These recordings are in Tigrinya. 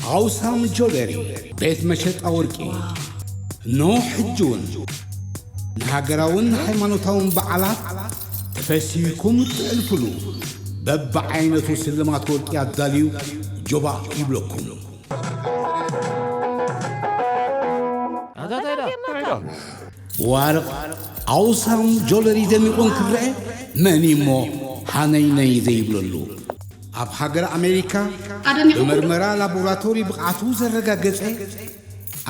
ኣውሳም ጆለሪ ቤት መሸጣ ወርቂ። እነሆ ሕጂ እውን ንሃገራውን ሃይማኖታውን በዓላት ተፈሲህኩም እትዕልፍሉ በብዓይነቱ ስልማት ወርቂ ኣዳልዩ ጆባእ ይብለኩም። ብዋርቕ ኣውሳም ጆለሪ ደሚቑ እንክረአ መን እሞ ሃነይነይ ዘይብለሉ? ኣብ ሃገር ኣሜሪካ ኣደሚቑ ብመርመራ ላቦራቶሪ ብቕዓቱ ዘረጋገጸ፣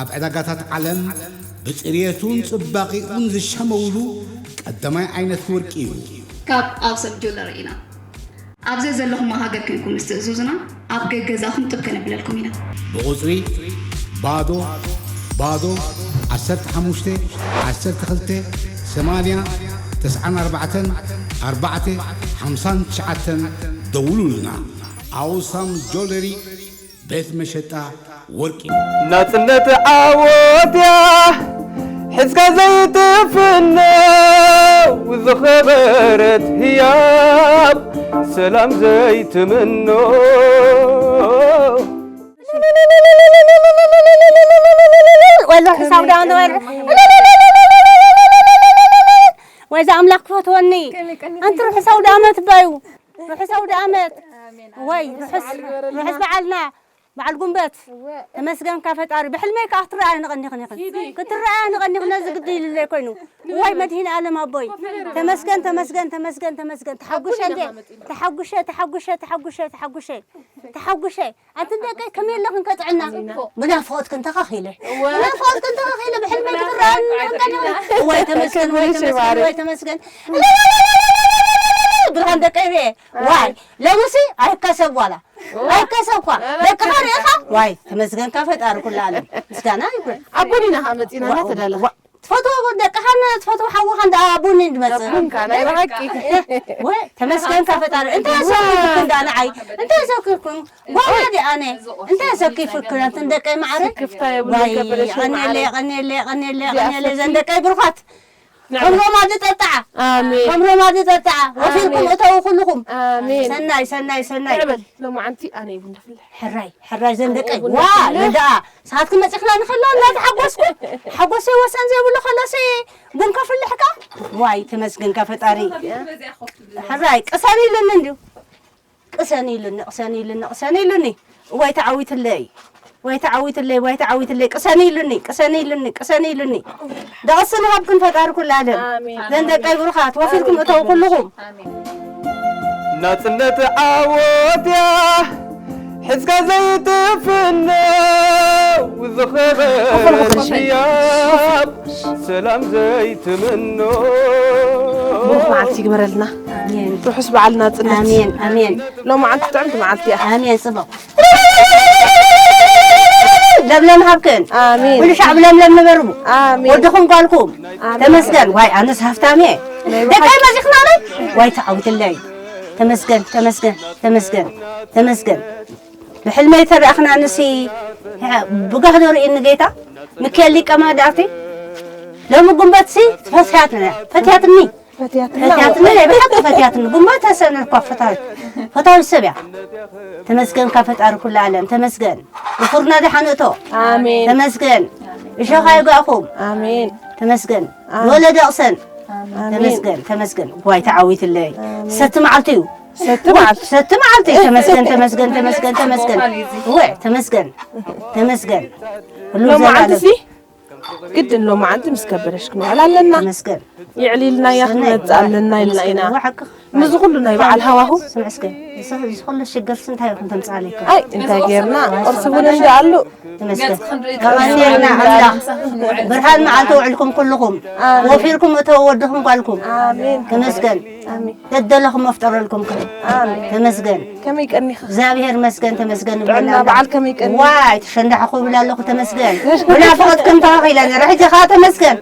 ኣብ ዕዳጋታት ዓለም ብጽርየቱን ጽባቐኡን ዝሸመውሉ ቀዳማይ ዓይነት ወርቂ እዩ። ካብ ኣውሳም ጆለሪ ኢና። ኣብ ዘዘለኹሞ ሃገር ኮይንኩም ምስ ትእዝዙና፣ ኣብ ገገዛኹም ጥብ ከነብለልኩም ኢና። ብቑጽሪ ባዶ ባዶ ዓሰርተ ሓሙሽተ ዓሰርተ ክልተ ሰማንያ ተስዓን ኣርባዕተን ኣርባዕተ ሓምሳን ትሽዓተን ደውሉልና። ኣውሳም ጆለሪ ቤት መሸጣ ወርቂ። ናጽነት ዓወት እያ ሒዝካ ዘይትፍነው ዝኸበረት ህያብ ሰላም ዘይትምኖ። ወሎ ሕሳብ ዳውን ወር ወይ ዛ ኣምላኽ ክፈትወኒ ኣንቲ ርሑስ ኣውደ ዓመት ባዩ ርሑስ ኣውደ ዓመት ወይ ርሑስ ርሑስ በዓልና በዓል ጉንበት ተመስገንካ ፈጣሪ ብሕልመይ ከዓ ክትረኣያ ንቐኒኽን ኢኽን ክትረኣያ ንቐኒኽን ነዚ ግዲ ኢሉለይ ኮይኑ ወይ መድሂን ኣለም ኣቦይ ተመስገን ተመስገን ተመስገን ተመስገን ተሓጉሸ እንደ ተሓጉሸ ተሓጉሸ ተሓጉሸ ተሓጉሸ ተሓጉሸ ኣንትን ደቀይ ከመይ ኣለኽን ከጥዕና ብናፍቖትክን ተኻኺለ ብናፍቖትክን ተኻኺለ ብሕልመይ ክትረኣያ ንቐኒኽን ወይ ተመስገን ወይ ተመስገን ወይ ተመስገን ብርሃን ደቀይ ርኤ ዋይ ሎምሲ ኣይከሰብ ዋላ ኣይከሰብኳ ደቅኻ ርኢኻ ዋይ ተመስገንካ ፈጣሪ ኩሉ ዓለም ምስጋና ይኩን ኣቦኒና ኻ መፂና ዋ- እናተዳለኻ ዋ- ትፈትዎ ደቅኻን ትፈትዎ ሓውኻን ደኣ ኣቦኒ እንድመፅእ ኣቦንካ ናይ ብሓቂ ወይ ተመስገንካ ፈጣሪ እንታይ ሰብክልኩን ደኣ ንዓይ እንታይ ሰብክልኩን ጓና ዲ ኣነ እንታይ ሰብኪ ፍክረትን ደቀይ ማዕረ ክፍታ የብሉ ዋይ ከበደሽ ቀኔለ ማዕረ ቀኔለ ቀኔለ ቀኔለ ዘን ደቀይ ብሩኻት ከም ሮማዲ ጠጣዓ ኣሜን ከም ሮማዲ ጠጣዓ ወፊርኩም ኣሜን። እተው ኩልኹም ኣሜን ሰናይ ሰናይ ሰናይ ዕበል ሎማዓንቲ ኣነ ይቡን ደፍልሕ ሕራይ ሕራይ ዘንደቀይ ዋ ለደኣ ሰዓትኩም መፂኽና ንኸሎ እንዳተሓጎስኩ ሓጎሰይ ወሰን ዘይብሉ ከሎሲ ቡን ከፍልሕካ ዋይ ተመስገንካ ፈጣሪ ሕራይ ቅሰን ኢሉኒ እንድዩ ቅሰን ኢሉኒ ቅሰን ኢሉኒ ቅሰን ኢሉኒ ወይ ተዓዊትለይ ወይ ተዓዊትለይ ወይ ተዓዊትለይ ቅሰን ኢሉኒ ቅሰን ኢሉኒ ቅሰን ኢሉኒ ደቕስን ሃብክን ፈጣሪ ኩሉ ዓለም ኣሜን። ዘን ደቀይ ብሩኻት ወፊርኩም እተው ኩልኹም ናጽነት ዓወት እያ ሒዝካ ዘይትፍነው ዝኸበረት ህያብ ሰላም ዘይትምኖ ብሩኽ መዓልቲ ይግበረልና። ኣሜን። ርሑስ በዓል ናጽነት። ኣሜን፣ ኣሜን። ሎማዓንቲ ጥዕምቲ መዓልቲ እያ። ኣሜን፣ ጽቡቕ። ለምለም ሃብክን። ኣሜን። ኩሉ ሻዕ ብለምለም ንበሩ። ኣሜን። ወድኹም ጓልኩም። ኣሜን። ተመስገን። ዋይ፣ ኣነስ ሃፍታም እየ። ናይ ደቀይ ብሓቂ። መዚኽናለይ። ዋይ፣ ተዓዊትለይ። ተመስገን፣ ተመስገን፣ ተመስገን፣ ተመስገን። ብሕልመይ ተረኣኽና ንሲ ብጋህ ዶ ርእኒ ጌታ ሚካኤል ሊቀ መላእክቲ ሎሚ ጉንበትሲ ፈትያትና ፈትያትኒ ፈትያትና ፈትያትኒ ናይ ብሓቂ ፈትያትኒ ጉንበት ተሰነድኳ ፈታዊት ፈታዊት ሰብ እያ ተመስገንካ ፈጣሪ ኩሉ ዓለም ተመስገን ብኹርና ደሓን እቶ ኣሜን ተመስገን እሾኻ ይጋእኹም ኣሜን ተመስገን ኣሜን። ወለደ ቅሰን ኣሜን። ተመስገን ተመስገን ዋይ ተዓዊትለይ ኣሜን። ሰቲ መዓልቲ እዩ ሰቲ መዓልቲ ሰቲ መዓልቲ ተመስገን ተመስገን ተመስገን ተመስገን እወ ተመስገን ተመስገን ሁሉ ሎም ዘላለም ዓንትሲ ግድን ሎም ዓንቲ ምስ ከበደሽ ክንውዕል ኣለና ተመስገን የዕሊልና እያ ሰናይ ክንመጽእ ኣለና ኢልና ኢና እወ ሓቅኻ። ምስዚ ኩሉ ናይ በዓል ሃዋሁ ስምዕ እስከ እዚ ኩሉ ሽግር እንታይ ይኹን ተምጻለካ ኣይ እንታይ ጌርና ቁርሲ እውን እንዳኣሉ ተመስገን። የቐንየልና ኣምላኽ። ብርሃን መዓልቲ ውዕልኩም ኩልኹም። ኣሜን። ወፊርኩም እተው ወድኹም ጓልኩም። ኣሜን። ተመስገን። ኣሜን። ደደለኹም መፍጠረልኩም ክብል። ኣሜን። ተመስገን። ከመይ ቀኒኻ? እግዚኣብሔር መስገን ተመስገን ጥዕና ንበልና። በዓል ከመይ ቀኒ? ዋይ፣ ተሸንዳሕኹ እብል ኣለኹ ተመስገን። ብናፍቖት ክንተኸኺለ ነረ። ሕጂ ኸኣ ተመስገን።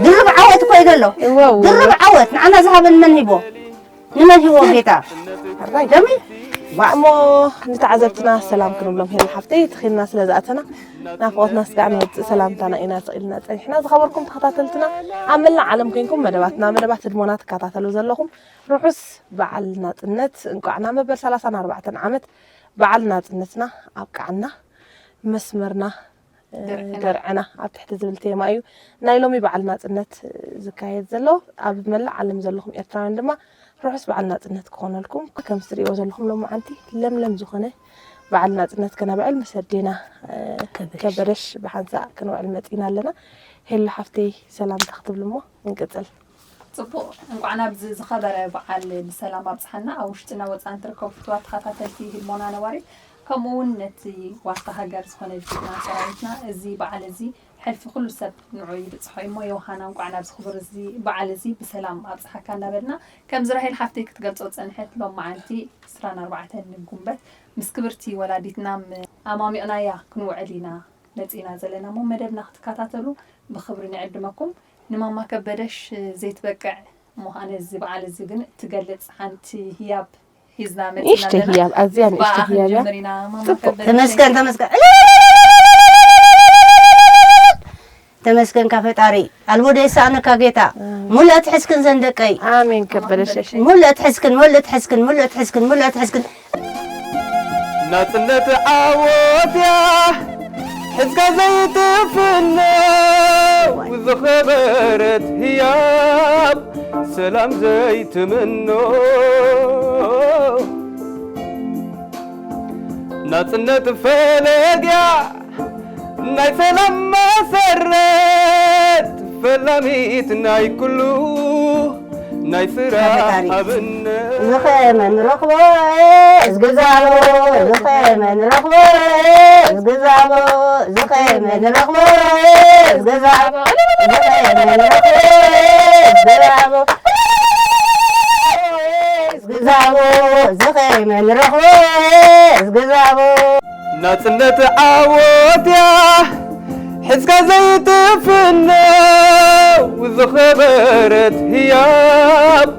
ድርብ ዓወት እኮ እዩ ዘሎ። ዋው። ድርብ ዓወት ንዓና ዝሃበን መን ሂቦ? ንመን ሂቦ ጌታ? ሕራይ። ደሚ? ዋ። እሞ ንተዓዘብትና ሰላም ክንብሎም ሄና ሓፍተይ፣ ተኺልና ስለ ዝኣተና፣ ናፍቖትና ስጋዕ ነውጽእ ሰላምታና ኢና ስቕ ኢልና ጸኒሕና። ዝኸበርኩም ተኸታተልትና፣ ኣብ መላእ ዓለም ኮይንኩም መደባትና፣ መደባት ህድሞና ትከታተሉ ዘለኹም፣ ርሑስ በዓል ናጽነት፣ እንቋዕ ናብ መበል ሰላሳን ኣርባዕተን ዓመት በዓል ናጽነትና ኣብቅዓና። መስመርና፣ እ፣ ደርዕና። ደርዕና ኣብ ትሕቲ ዝብል ቴማ እዩ ናይ ሎሚ በዓል ናጽነት፣ እ፣ ዝካየድ ዘሎ። ኣብ መላእ ዓለም ዘለኹም ኤርትራውያን ድማ ርሑስ በዓል ናጽነት ክኾነልኩም። ከም እትርእይዎ ዘለኹም ሎማዓንቲ ለምለም ዝኾነ በዓል ናጽነት ከነብዕል ምስ ኣዴና፣ እ፣ ከበደሽ። ከበደሽ ብሓንሳእ ክንውዕል መጺና ኣለና። ሄሎ ሓፍተይ ሰላምታ ክትብሊ እሞ ክንቅጽል። ጽቡቕ፣ እንቋዕ ናብዚ ዝኸበረ በዓል ብሰላም ኣብጽሓና። ኣብ ውሽጥና ወጻእን ትርከቡ ፍቱዋት ተኸታተልቲ ህልሞና ነባሪት፣ ከምኡ እውን ነቲ ዋልታ ሃገር ዝኾነ ጅግና ሰራዊትና፣ እዚ በዓል እዚ ሕልፊ ኩሉ ሰብ ንዑ ይብጽሖ እሞ፣ ዮሃና እንቋዕ ናብዚ ክቡር እዚ በዓል እዚ ብሰላም ኣብጽሓካ እናበልና፣ ከምዚ ራሄል ሓፍተይ ክትገልጾ ዝጸንሐት፣ ሎም መዓልቲ ዕስራን ኣርባዕተን ንጉንበት ምስ ክብርቲ ወላዲትና ም-፣ ኣማሚቕናያ ክንውዕል ኢና መጺና ዘለና እሞ፣ መደብና ክትከታተሉ ብኽብሪ ንዕድመኩም። ንማማ ከበደሽ ዘይትበቅዕ ምዃነ እዚ በዓል እዚ ግን እትገልጽ ሓንቲ ህያብ ሒዝና መጺና ንእሽተይ ኣለና። ህያብ፣ ኣዝያ ንእሽተይ ብኣኻ ህያብ እያ። ክንጅምር ኢና። ማማ ጽቡቅ። ከበደሽ ተመስገን፣ ተመስገን። ተመስገንካ ፈጣሪ። ኣልቦ ደይሳእነካ ጌታ። ኣሜን። ሙሉእ ትሕዝክን ዘን ደቀይ። ኣሜን ከበደሽ። ሙሉእ ትሕዝክን፣ ሙሉእ ትሕዝክን፣ ሙሉእ ትሕዝክን፣ ሙሉእ ትሕዝክን። ናጽነት ዓወት እያ፣ ሕዝካ ዘይትፍኖ፣ ዝኸበረት ህያብ፣ ሰላም ዘይትምኖ። ናጽነት ፈለግ እያ፣ ናይ ሰላም መሰረት፣ ፈላሚት ናይ ኩሉ፣ ናይ ስራሕ ፈጣሪ። ኣብነት። ዝኸመ ንረኽቦ፣ ዝግዛቦ፣ ዝኸመ ንረኽቦ፣ ዝግዛቦ፣ ዝኸመ ንረኽቦ፣ ዝግዛቦ፣ ዝኸመ ንረኽቦ፣ ዝግዛቦ። ዝግዛቦ፣ ዝኸመ ንረኽቦ፣ ዝግዛቦ። ናጽነት ዓወት እያ፣ ሕዝካ ዘይትፍኖ፣ ዝኸበረት ህያብ፣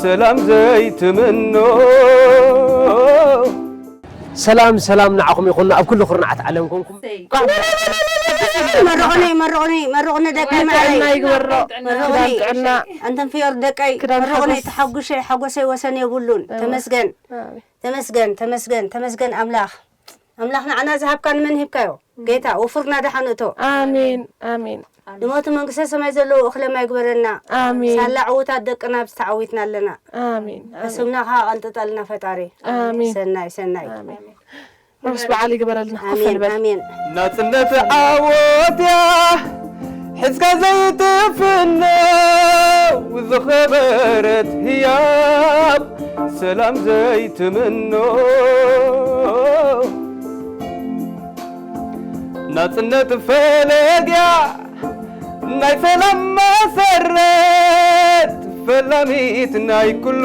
ሰላም ዘይትምኖ። ሰላም፣ ሰላም ንዓኹም ይኹን፣ ኣብ ኩሉ ኩርናዓት ዓለም ኮንኩም። መርቑኒ፣ መርቑኒ፣ መርቑኒ ደቂ ጥዕና ማለይ። ይግበሮ። መርቑኒ። ክዳን ጥዕና። ኣንተን ፍዮር ደቀይ፣ ክዳን መርቑኒ ሓጎስ። ተሓጉሸ፣ ሓጎሰይ ወሰን የብሉን። እወ። ተመስገን። ኣሜን። ተመስገን፣ ተመስገን፣ ተመስገን ኣምላኽ። ኣምላኽ ንዓና ዝሃብካ ንመን ሂብካዮ? ጌታ፣ ወፉርና ደሓን እቶ። ኣሜን፣ ኣሜን። ንሞት መንግስተ ሰማይ ዘለዎ እኽለ ማይ ግበረና። ኣሜን። ሳላ ዕዉታት ደቅና ኣብዚ ተዓዊትና ኣለና። ኣሜን፣ ኣሜን። ስምና ከዓ ቀንጥጠልና ፈጣሪ። ኣሜን። ሰናይ፣ ሰናይ። ኣሜን። ርሑስ በዓል ይግበረልና። ኮፍ ኣሜን፣ ንበል። ኣሜን። ናጽነት ዓወት እያ፣ ሕዝካ ዘይትፍኖ፣ ዝኸበረት ህያብ፣ ሰላም ዘይትምኖ። ናጽነት ፈለግያ ናይ ሰላም መሰረት፣ ፈላሚት ናይ ኩሉ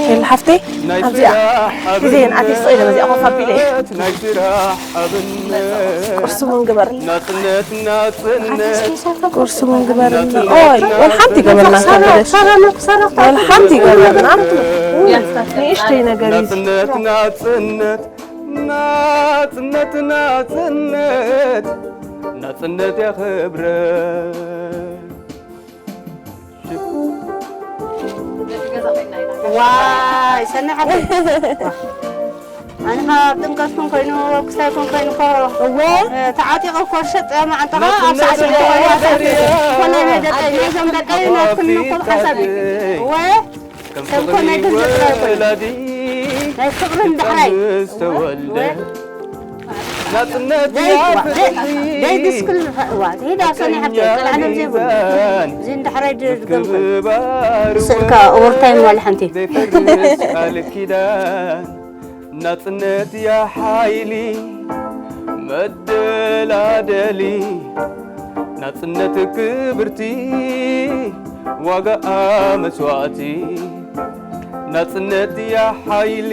ሄል ሓፍተይ፣ ናይ ኣብዚኣ ስራሕ ግዜን ኣትየ ስቕ ኢለ በዚኣ ኮፍ ኣቢለ እየ። ኣብነት፣ ናይ ስራሕ ኣብነት። ቁርሲ እውን ግበርልና። ናጽነት፣ ናጽነት። ቁርሲ እውን ግበርልና። ኦይ፣ ወላ ሓንቲ ይገበርና። ወላ ሓንቲ ይገበርና። ንእሽተይ ነገር እዩ። ናጽነት፣ ናጽነት። ናጽነት፣ ናጽነት፣ ናጽነት፣ ናጽነት እያ ክብረት። ዋይ፣ ሰናይ ሓፍተይ። ኣነ ኸዓ ኣብ ጥምቀትኩም ኮይኑ፣ ኣብ ክሳድኩም ኮይኑ እኮ፣ እወ። እ፣ ተዓጢቑ እኮ ሸጥ መዓንጣኻ ኣብ ሳዕስዒት ኮይኑ፣ ዝኾነ ናይ ደቀይ፣ ናይዞም ደቀይ ናትኩም እኮ ሓሳብ እዩ። እወ። ከም ሰብ ፍቕሪ ኮነ ግን ዘጥራይ ኮነ። ወላዲ ናይ ፍቕርን ከም ዳሕራይ። ዝተወልደ እወ። ናጽነት ዘይግባ-፣ ዘይ-፣ ፍቕሪ ዘይድስክል እዋ፣ ትሄድ ኣብ ሰኒ ሓፍቲ፣ ቀልዓለም ዘይብሉ። ሚዛን እዚ እንዳሕራይ ድርግም ኮይኑ። ምክብባር ስእልካ እወ። ኦቨርታይም ዋላ ሓንቲ። ዘይፈርስ ቃል ኪዳን። ናጽነት እያ ሓይሊ መደላደሊ፣ ናጽነት ክብርቲ ዋጋኣ መስዋእቲ። ናጽነት እያ ሓይሊ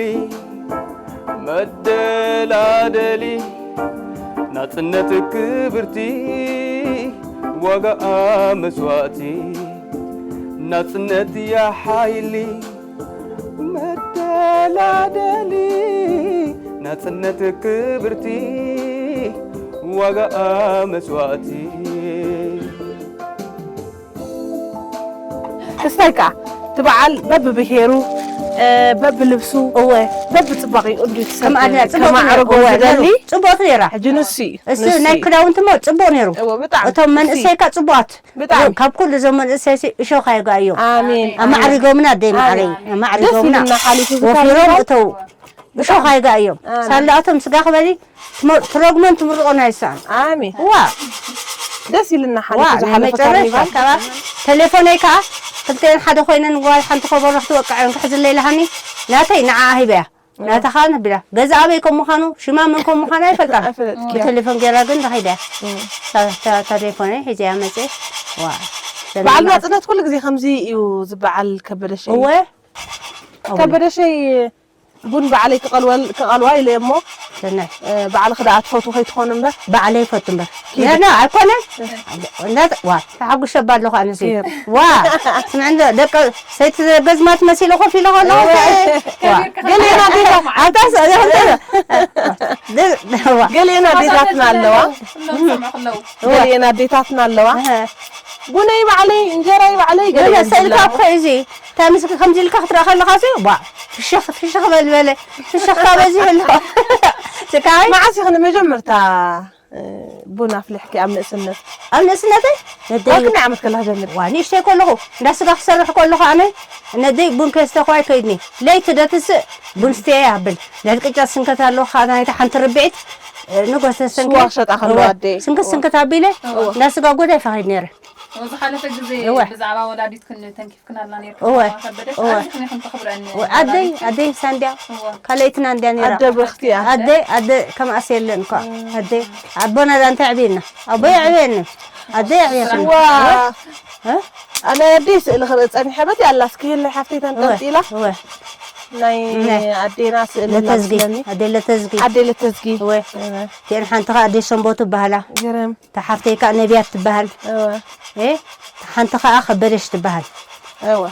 መደላደሊ፣ ናጽነት ክብርቲ ዋጋኣ መስዋእቲ። ናጽነት እያ ሓይሊ መደላደሊ፣ ናጽነት ክብርቲ ዋጋኣ መስዋእቲ። ክስታይ ከኣ እቲ በዓል በብብሄሩ፣ እ፣ በብልብሱ፣ እወ በብፅባቂኡ እንዴት ሰብ ከም ኣድና ጽቡቅ ከማዕርጎ እወ ዝደሊ ጽቡቅ ነራ። ሕጂ ንሱ እዩ። እሱ ንሱ ናይ እዩ። ክዳውንቲ ሞ ጽቡቅ ነሩ። እወ፣ ብጣዕሚ እቶም ንሱ እዩ። መንእሰይካ ጽቡቃት ብጣዕሚ። ካብ ኩሉ እዞም መንእሰይ ሲ እሾኽ ኣይጋእዮም። ኣሜን። ኣማዕሪጎምና ኣደይ ማዕረይ ኣሜን። ደስ ኣማዕሪጎምና ኢሉና ሓሊፉ ወፊሮም ዝሓለፎ። እተው እሾኽ ኣይጋእዮም። ኣሜን። ሳላኣቶም ስጋ ክበሊ ትሞ- ትረግሞን ትምርቆን ኣይሳን ኣሜን። ዋ ደስ ኢልና ዋ ሓሊፉ ዝሓለፈ መጨረሻ ካርኒቫል። ከባ ቴሌፎነይ ከዓ ክልተን ሓደ ኮይነን ጓል ሓንቲ ከበሮ ክትወቅዐን ክሕዝለይ ኢላሃኒ ናተይ ንዓ ሂበያ ናታ ከዓ ነቢላ ገዛ ኣበይ ከም ምዃኑ ሽማ መን ከም ምዃኑ ኣይፈልጣ ኣይፈለጥክያ። ብቴሌፎን ገይራ ግን ረኺበያ ተ- ተ- ቴሌፎነይ ሒዘያ መፅእ ዋ በዓል ናፅነት ኩሉ ግዜ ከምዚ እዩ ዝበዓል። ከበደሸይ እወ ከበደሸይ ቡን ባዕለይ ክቐልወል- ክቐልዋ ኢለ እሞ ሰናይ እ፣ ባዕልኺ ደኣ ትፈትዉ ከይትኾኑ እምበር ባዕለይ ይፈቱ እምበር ጌርና ኣይኮነን እንዳት ዋ ተሓጉሸ ባ ኣለኹ ኣነሲ ጌር። ዋ ስምዕ እንዶ ደቂ ሰይቲ ገዝማት መሲለ ኮፍ ኢለ ከለኹ ዋ ገሊአን ኣዴታት ኣብታ ስ- ዋ ገሊአን ኣዴታትና ኣለዋ። ኩሎም ዝሰምዑ ከለዉ ገሊአን ኣዴታትና ኣለዋ። እህ፣ ቡነይ ባዕለይ እንጀራይ ባዕለይ ገለ ገለ የብላ። ስእልካ እኮ እዚ እንታይ ምስኪ ከምዚ ኢልካ ክትረአ ከለኻ ሲ ዋ ፍሽኽ ፍሽኽ በል በለ ፍሽኽካ በዚሑ ኣሎ ስካይ መዓስ ኢኺ ንመጀመርታ እ፣ ቡን ኣፍሊሕኪ ኣብ ንእስነት? ኣብ ንእስነተይ ነደይ ኣብ ክንደይ ዓመት ከለኺ ጀሚርኪ? ዋ ንእሽተይ ከለኹ እንዳ ስጋ ክሰርሕ ከለኹ ኣነ ነደይ ቡን ከስተኹ ኣይከይድኒ ለይቲ ደትስእ ቡን ስትየ ያብል ናይ ቅጫ ስንከት ኣለዎ ናይታ ሓንቲ ርብዒት ንጎስ ስዋ ክሸጣ ከለዋ ኣደይ። ስንክት ስንክት ኣቢለ እንዳ ስጋ ጎዳይ ፈኺድ ነይረ ዝሓለፈ ግዜ እወ። ብዛዕባ ወላዲትክን ተንኪፍክን ኣላ ነርክን እወ። ከበደ እወ። ኣዚኽን ኢኹም ተኽብረኒ ኣደይ ኣደይ ሳንድያ እወ። ካልኣይትና እንድያ ነይራ ኣደ ብርክቲ እያ። ኣደይ ኣደ ከምኣስ የለን እኳ ኣደይ ኣቦና ዳ እንታይ ዕብየና ኣቦይ ዕብየኒ ኣደይ ዕብየኒ ዋ ኣነ ኣደይ ስእሊ ክርኢ ፀኒሐ በቲ ኣላ እስኪ ህለ ሓፍተይ ተንጠልጢላ ናይ ኣዴና ስእሊ ለተዝጊ ላስለኒ ኣደይ ለተዝጊ ኣደይ ለተዝጊ እወ እቲአን ሓንቲ ከዓ ኣደይ ሰንቦ ትበሃላ ግርም ተሓፍተይ ከዓ ነቢያት ትበሃል እወ እ ሓንቲ ከዓ ከበደሽ ትበሃል እወ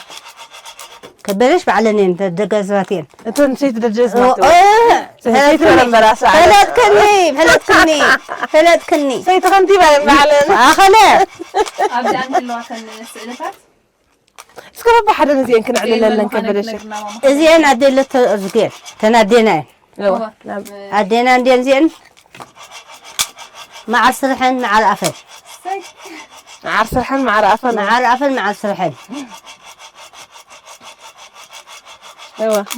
ከበደሽ ባዕለን እየን ደገዝባት እየን እተን ሰይቲ ደጀዝማት ፈለጥክኒ ፈለጥክኒ ፈለጥክኒ ሰይቲ ከንቲባ እየን ባዕለን ኣኸለ ኣብዚኣን ዘለዋ ከን ስእልታት እስከ በብሓደ ነዚአን ክነዕልለለን ከበደሽ እዚአን ኣደለ ተዝግየን ተናዴና እየን ኣዴና እንዲአን እዚአን መዓር ስርሐን መዓር ኣፈን መዓር ስርሐን መዓር ኣፈን መዓር ኣፈን መዓር ስርሐን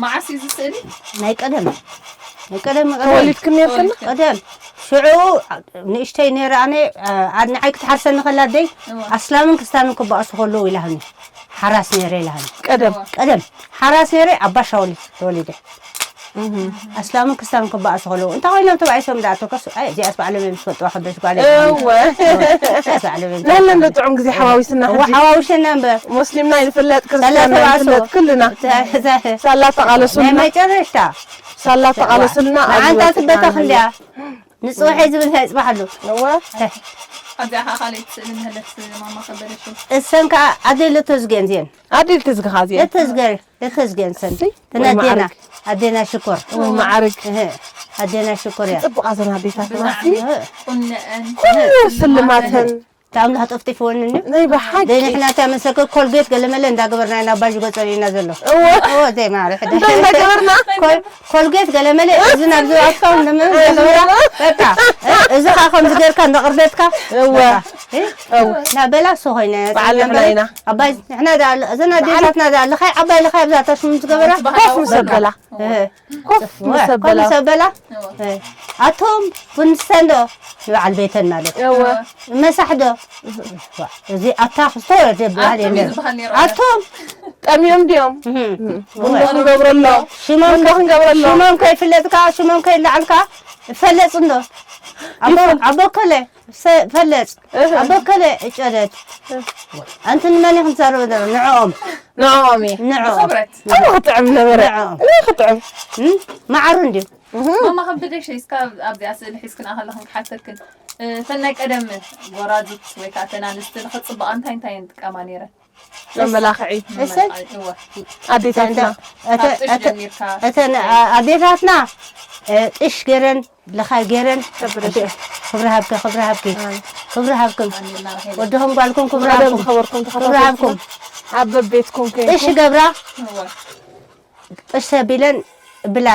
መዓስ እዩ ዝስእሊ ናይ ቀደም ናይ ቀደም ተወሊድክን ነርክን ቀደም ሽዑ ንእሽተይ ነይረ ኣነ ኣድንዓይ ክትሓርሰኒ ከላ ኣደይ ኣስላምን ክስታንን ክበኣሱ ከለዉ ኢላሃኒ ሓራስ ነይረ ኢላሃኒ ቀደም ቀደም ሓራስ ነይረ ኣብ ባሻውሊ ተወሊደ ኣስላምን ክስታንን ክበኣሱ ከለዉ እንታይ ኮይኖም ተባኢሶም ዳ ተከሱ ኣይ እዚኣስ ባዕሎም እዮም ዝፈልጥዋ ከበሽ ጓል እወ እዚኣስ ባዕሎም እዮም ናለን ዶ ጥዑም ግዜ ሓዋዊስና እዋ ሕጂ ሓዋውሸና እምበር ሙስሊምና ይንፍለጥ ሰላ ክርስትያንና ተባእሶ ይንፍለጥ ኩልና ሳላ ናይ ተቓለሱልና መጨረሽታ ሳላ ተቓለሱልና መዓንታ ትበታ ክንዲያ ንፅውሐይ ዝብል እንታይ ይፅባሕ ኣሎ እወ ኣብዚኣ ከዓ ካልኣይቲ ስእሊ ንህለት ማማ ከበደሽን እሰን ከዓ ኣደይ ለተዝገን ዚአን ኣዴል ትዝግኻ እዚአ ለተዝገን ለተዝገን ሰን ተናዴና ኣዴና ሽኮር ወይ መዓርግ እህ፣ ኣዴና ሽኮር እያ ፅቡቕ ኣዘን ኣዴታትና ብጣዕሚ ቁነአን ኩሉ ስልማተን ታምላ ጠፍጢፍወን እንዲ ናይ ብሓቂ ደይ ንሕና እታ መሰከ ኮልጌት ገለመለ እንዳገበርና ኢና ባጅ ገፀር ኢና ዘሎ እወ ኦ ደይ ማሪ ሕደ እንታይ እንዳገበርና ኮል- ኮልጌት ገለመለ እዚ ናብ ዝኣትካውን ንምን ገለመለ በቃ እ፣ እዚ ከዓ ከምዚ ገርካ እንዳቕርደትካ እወ ናበላ እሱ ኮይነ በዓል ንሕና ኢና ኣባይ ንሕና ዳ እዘን ኣዴታትና ዳ ልኻይ ዓባይ ልኻይ ኣብዛ ታሽሙ ዝገበራ ኮፍ ምስ ኣበላ እ፣ ኮፍ ምስ ኣበላ ኮፍ ሰበላ ኣቶም ቡንስተን ዶ ንበዓል ቤተን ማለት እወ መሳሕ ዶ እዚ ኣታ ክስቶ ደብሃል የለን ኣቶም ጠምዮም ድዮም ቡንዶ ክንገብረሎም ሽሞም ቡንዶ ክንገብረሎም ሽሞም ከይፍለጥካ ሽሞም ከይለዓልካ ይፈለጥ እንዶ ኣቦ- ኣቦ ከለ ሰ- ፈለጥ ኣቦ ከለ እጨደት ኣንቲ ንመን ኢኹም ትዛረቡ ዘለ ንዕኦም ንዕኦም እየ ንዕኦም ክብረት ኣብ ክጥዕም ነበረ ንዕኦም እይ ክጥዕም እም? መዓሩ እንድዩ ማማ ከበደሽ እስካ ኣብዚኣ ስእሊ ሒዝክን ኣኸለኽን ክሓተክን እተን ናይ ቀደም ጎራዙት ወይ ከዓ ተን ኣንስቲ ንክፅበቃ እንታይ እንታይ ንጥቀማ ነይረን መመላኽዒ እሰይ እወ ኣዴታትና ካብ ጥሽ ጀሚርካ እተን ኣዴታትና እ፣ ጥሽ ገይረን ልኻይ ገይረን ከብረሽ ክብሪ ሃብከ ክብሪ ሃብኪ ክብሪ ሃብኩም ኣሚርና ርሄ ወድኹም ጓልኩም ክብሪ ቀደም ሃብኩም ዝኸበርኩም ክብሪ ሃብኩም ተኸታተልኩም ኣብ በቤትኩም ጥሽ ኮይንኩም ገብራ እወ ጥሽ ኣቢለን ብላ።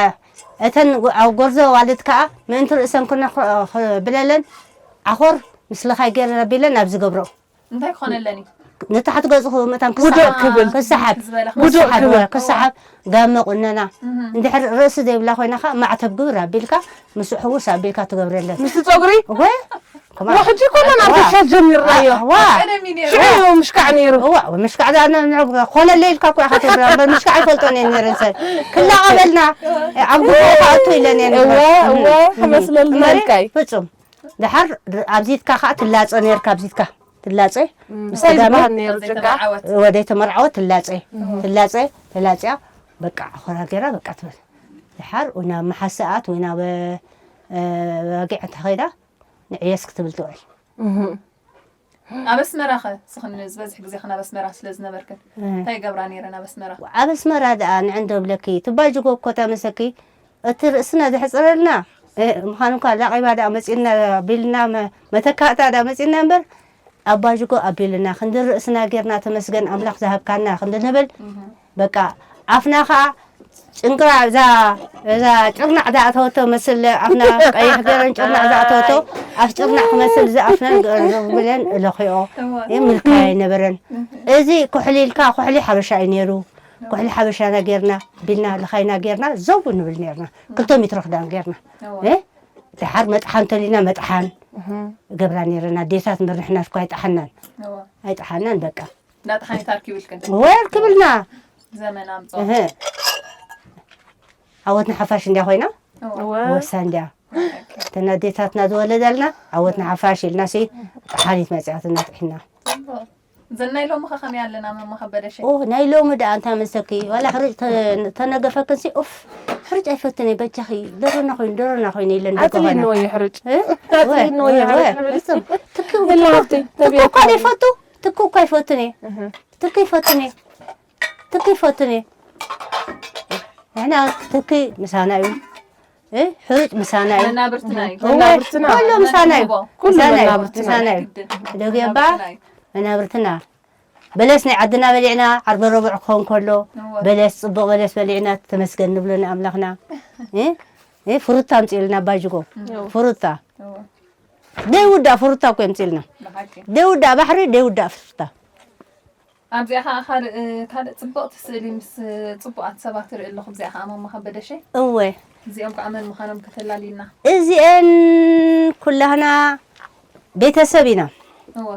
እተን ኣብ ጎርዞ ኣዋልድ ከኣ ምእንቲ ርእሰን ክነ-፣ ክብለለን ዓኾር ምስልኻይ ገይረን ኣቢለን ኣብ ዝገብረኦ። እንታይ ክኾነለን እዩ? ንታሕቲ ገጹ ምእታን ውዱእ ክሰሓብ፣ ክብል። ክሰሓብ፣ ክዝበለ ውዱእ ክሰሓብ፣ ክብል። ክሰሓብ፣ ጋመ ቁነና። እህ። እንድሕር ርእሲ ዘይብላ ኮይና ከኣ ማዕተብ ግብር ኣቢልካ፣ ምስኡ ሕውስ ኣቢልካ ትገብረለን። ምስቲ ጸጉሪ? እወ። ከማ-፣ ዋ፣ ሕጂ ኮለና ዋ። ኣርቲፊሻል ጀሚርናዮ። ዋ። ቀደም እዩ ነይሩ። ሽዑ እዩ ምሽካዕ ነይሩ። እዋ፣ ምሽካዕ ዳ-፣ ና-፣ ና-፣ ኮለለ ኢልካ እኮ ኢኻ ትብላ፣ እምበር ምሽካዕ ኣይፈልጦን እየ ነይረን ሰብ። ክላቐበልና፣ ኣብ ጉዳይ ክኣቱ ኢለን እየን እዋ፣ እምበር። እዋ፣ እም፣ ከመስለልና እምበር ኢልካይ። ፍጹም። ደሓር ር-፣ ኣብዚትካ ከኣ ትላጸ ነርካ፣ ኣብዚትካ ትላጸ። እም። ምስ እንታይ ተጋመ ዝበሃል ነይሩ ጭቃ? ዘይተመርዓወት። ወደ ተመርዓወት ትላጸ። እም። ትላጸ፣ ተላጽያ፣ በቃ፣ ዓኾራ ገይራ፣ በቃ ትብል። ደሓር ወይ ናብ መሓሰኣት ወይ ናብ፣ እ፣ ባጊዕ እንተ ኸይዳ፣ ንዕየስ ክትብል ትውዕል። እም። ኣብ ኣስመራ ኸ? ስኽን ዝበዝሕ ግዜ ኸን ኣብ ኣስመራ ስለ ዝነበርክን፣ እ። እንታይ ይገብራ ነይረን ኣብ ኣስመራ? ኣብ ኣስመራ ደኣ ንዕንዶ ብለኪ፣ ትባጅጎ እኮ ተመሰኪ፣ እቲ ርእስና ዘሕጽረልና፣ እ፣ ምዃኑ እኳ ላቒባ ደኣ መጺእና ቢልና፣ መ-፣ መተካእታ ደኣ መጺእና እምበር፣ ኣባጅጎ ኣቢልና፣ ክንዲ ርእስና ጌርና ተመስገን ኣምላኽ ዝሃብካና ክንዲ ንብል፣ እህ። በቃ ኣፍና ኸኣ ጭንቅራ እዛ፣ እዛ ጭርናዕ ዝኣተወቶ መስል ኣፍና ቀይሕ ገይረን ጭርናዕ ዝኣተወቶ፣ ኣፍ ጭርናዕ ክመስል ዝኣፍናን ገ-፣ ብለን እለኽዮ። እወ። ይምልካዮ ኣይነበረን። እህ። እዚ ኩሕሊ ኢልካ፣ ኩሕሊ ሓበሻ እዩ ነይሩ። ኩሕሊ ሓበሻና ጌርና፣ ቢልና፣ ልኻይና ጌርና፣ ዘው ንብል ኔርና። ክልተ ሜትሮ ክዳን ጌርና። እወ። እ? ደሓር መጥሓን ተሊና መጥሓን እህ። ገብራ ኔረና። ኣዴታት መርሕና እኳ ኣይጠሓናን። እወ። ኣይጠሓናን፣ በቃ። እንዳጠሓኒት ኣርኪብልክን? እወ፣ ኣርኪብልና። ዘመን ኣምጾ። እህ። ዓወት ንሓፋሽ እንድያ ኮይና? እወ። እወ። ወሳ እንድያ። እተን ኣዴታትና ዝወለዳልና፣ ዓወት ንሓፋሽ ኢልና ሲ፣ ጠሓኒት መጺኣትና ጥሒና። ጽቡቕ። እዘን ናይ ሎሚ ኸ ከመይ ኣለና፣ መማ ከበደ ሸይ? ኦ፣ ናይ ሎሚ ደኣ እንታይ መሰኪ፣ ዋላ ሕሩጭ ተ-፣ ተነገፈክንሲ፣ ኡፍ፣ ሕሩጭ ኣይፈትን እየ፣ በጃኺ፣ ደሮና ኮይኑ፣ ደሮና ኮይኑ ኢለን ኣጽሊእንዎ ደገፋና። እዩ ሕሩጭ። እ? ኣጽሊእንዎ እዩ ወ-፣ ሕሩጭ ወ-፣ ንብል። እሱም፣ ትኪ፣ ኢላ ትኪ፣ ሃብቲ፣ ትኪ ነቢያ እኳ ሃብቲ። ዘይፈቱ፣ ትኪ እኳ ኣይፈቱን እየ። እህ። ትኪ ይፈቱን እየ። ትኪ ይፈቱን እየ። ንሕና ትኪ ምሳና እዩ። እ? ሕሩጭ ምሳና እዩ። መናብርትና እዩ። እወ፣ መናብርትና። ኩሉ ምሳና እዩ። ንህቦ። ኩሉ ምሳና እዩ። መናብርትና። ምሳና እዩ። ግድን። ደጉ እባ መናብርትና እዩ። መናብርትና። በለስ ናይ ዓድና በሊዕና፣ ዓርበ ረቡዕ ክኸውን ከሎ፣ እወ። በለስ፣ ጽቡቕ በለስ በሊዕና፣ ተመስገን ንብሎ ንኣምላኽና። እ? እ? ፍሩታ ኣምጺኡልና ኣባጅጎ። እወ። ፍሩታ። እወ። ደይውዳእ ፍሩታ እኮ የምጺእልና። ብሓቂ። ደይውዳእ ባሕሪ፣ ደይውዳእ ፍሩታ። ኣብዚኣ ኸዓ ካልእ፣ ካልእ ጽብቕቲ ስእሊ ምስ ጽቡቓት ሰባት ይርኢ ኣለኹ። ኣብዚኣ ኸዓ ማማ ከበደ ሸይ። እወ። እዚኦም ከዓ መን ምዃኖም ከተላልይና? እዚአን ኩላህና ቤተሰብ ኢና። እወ።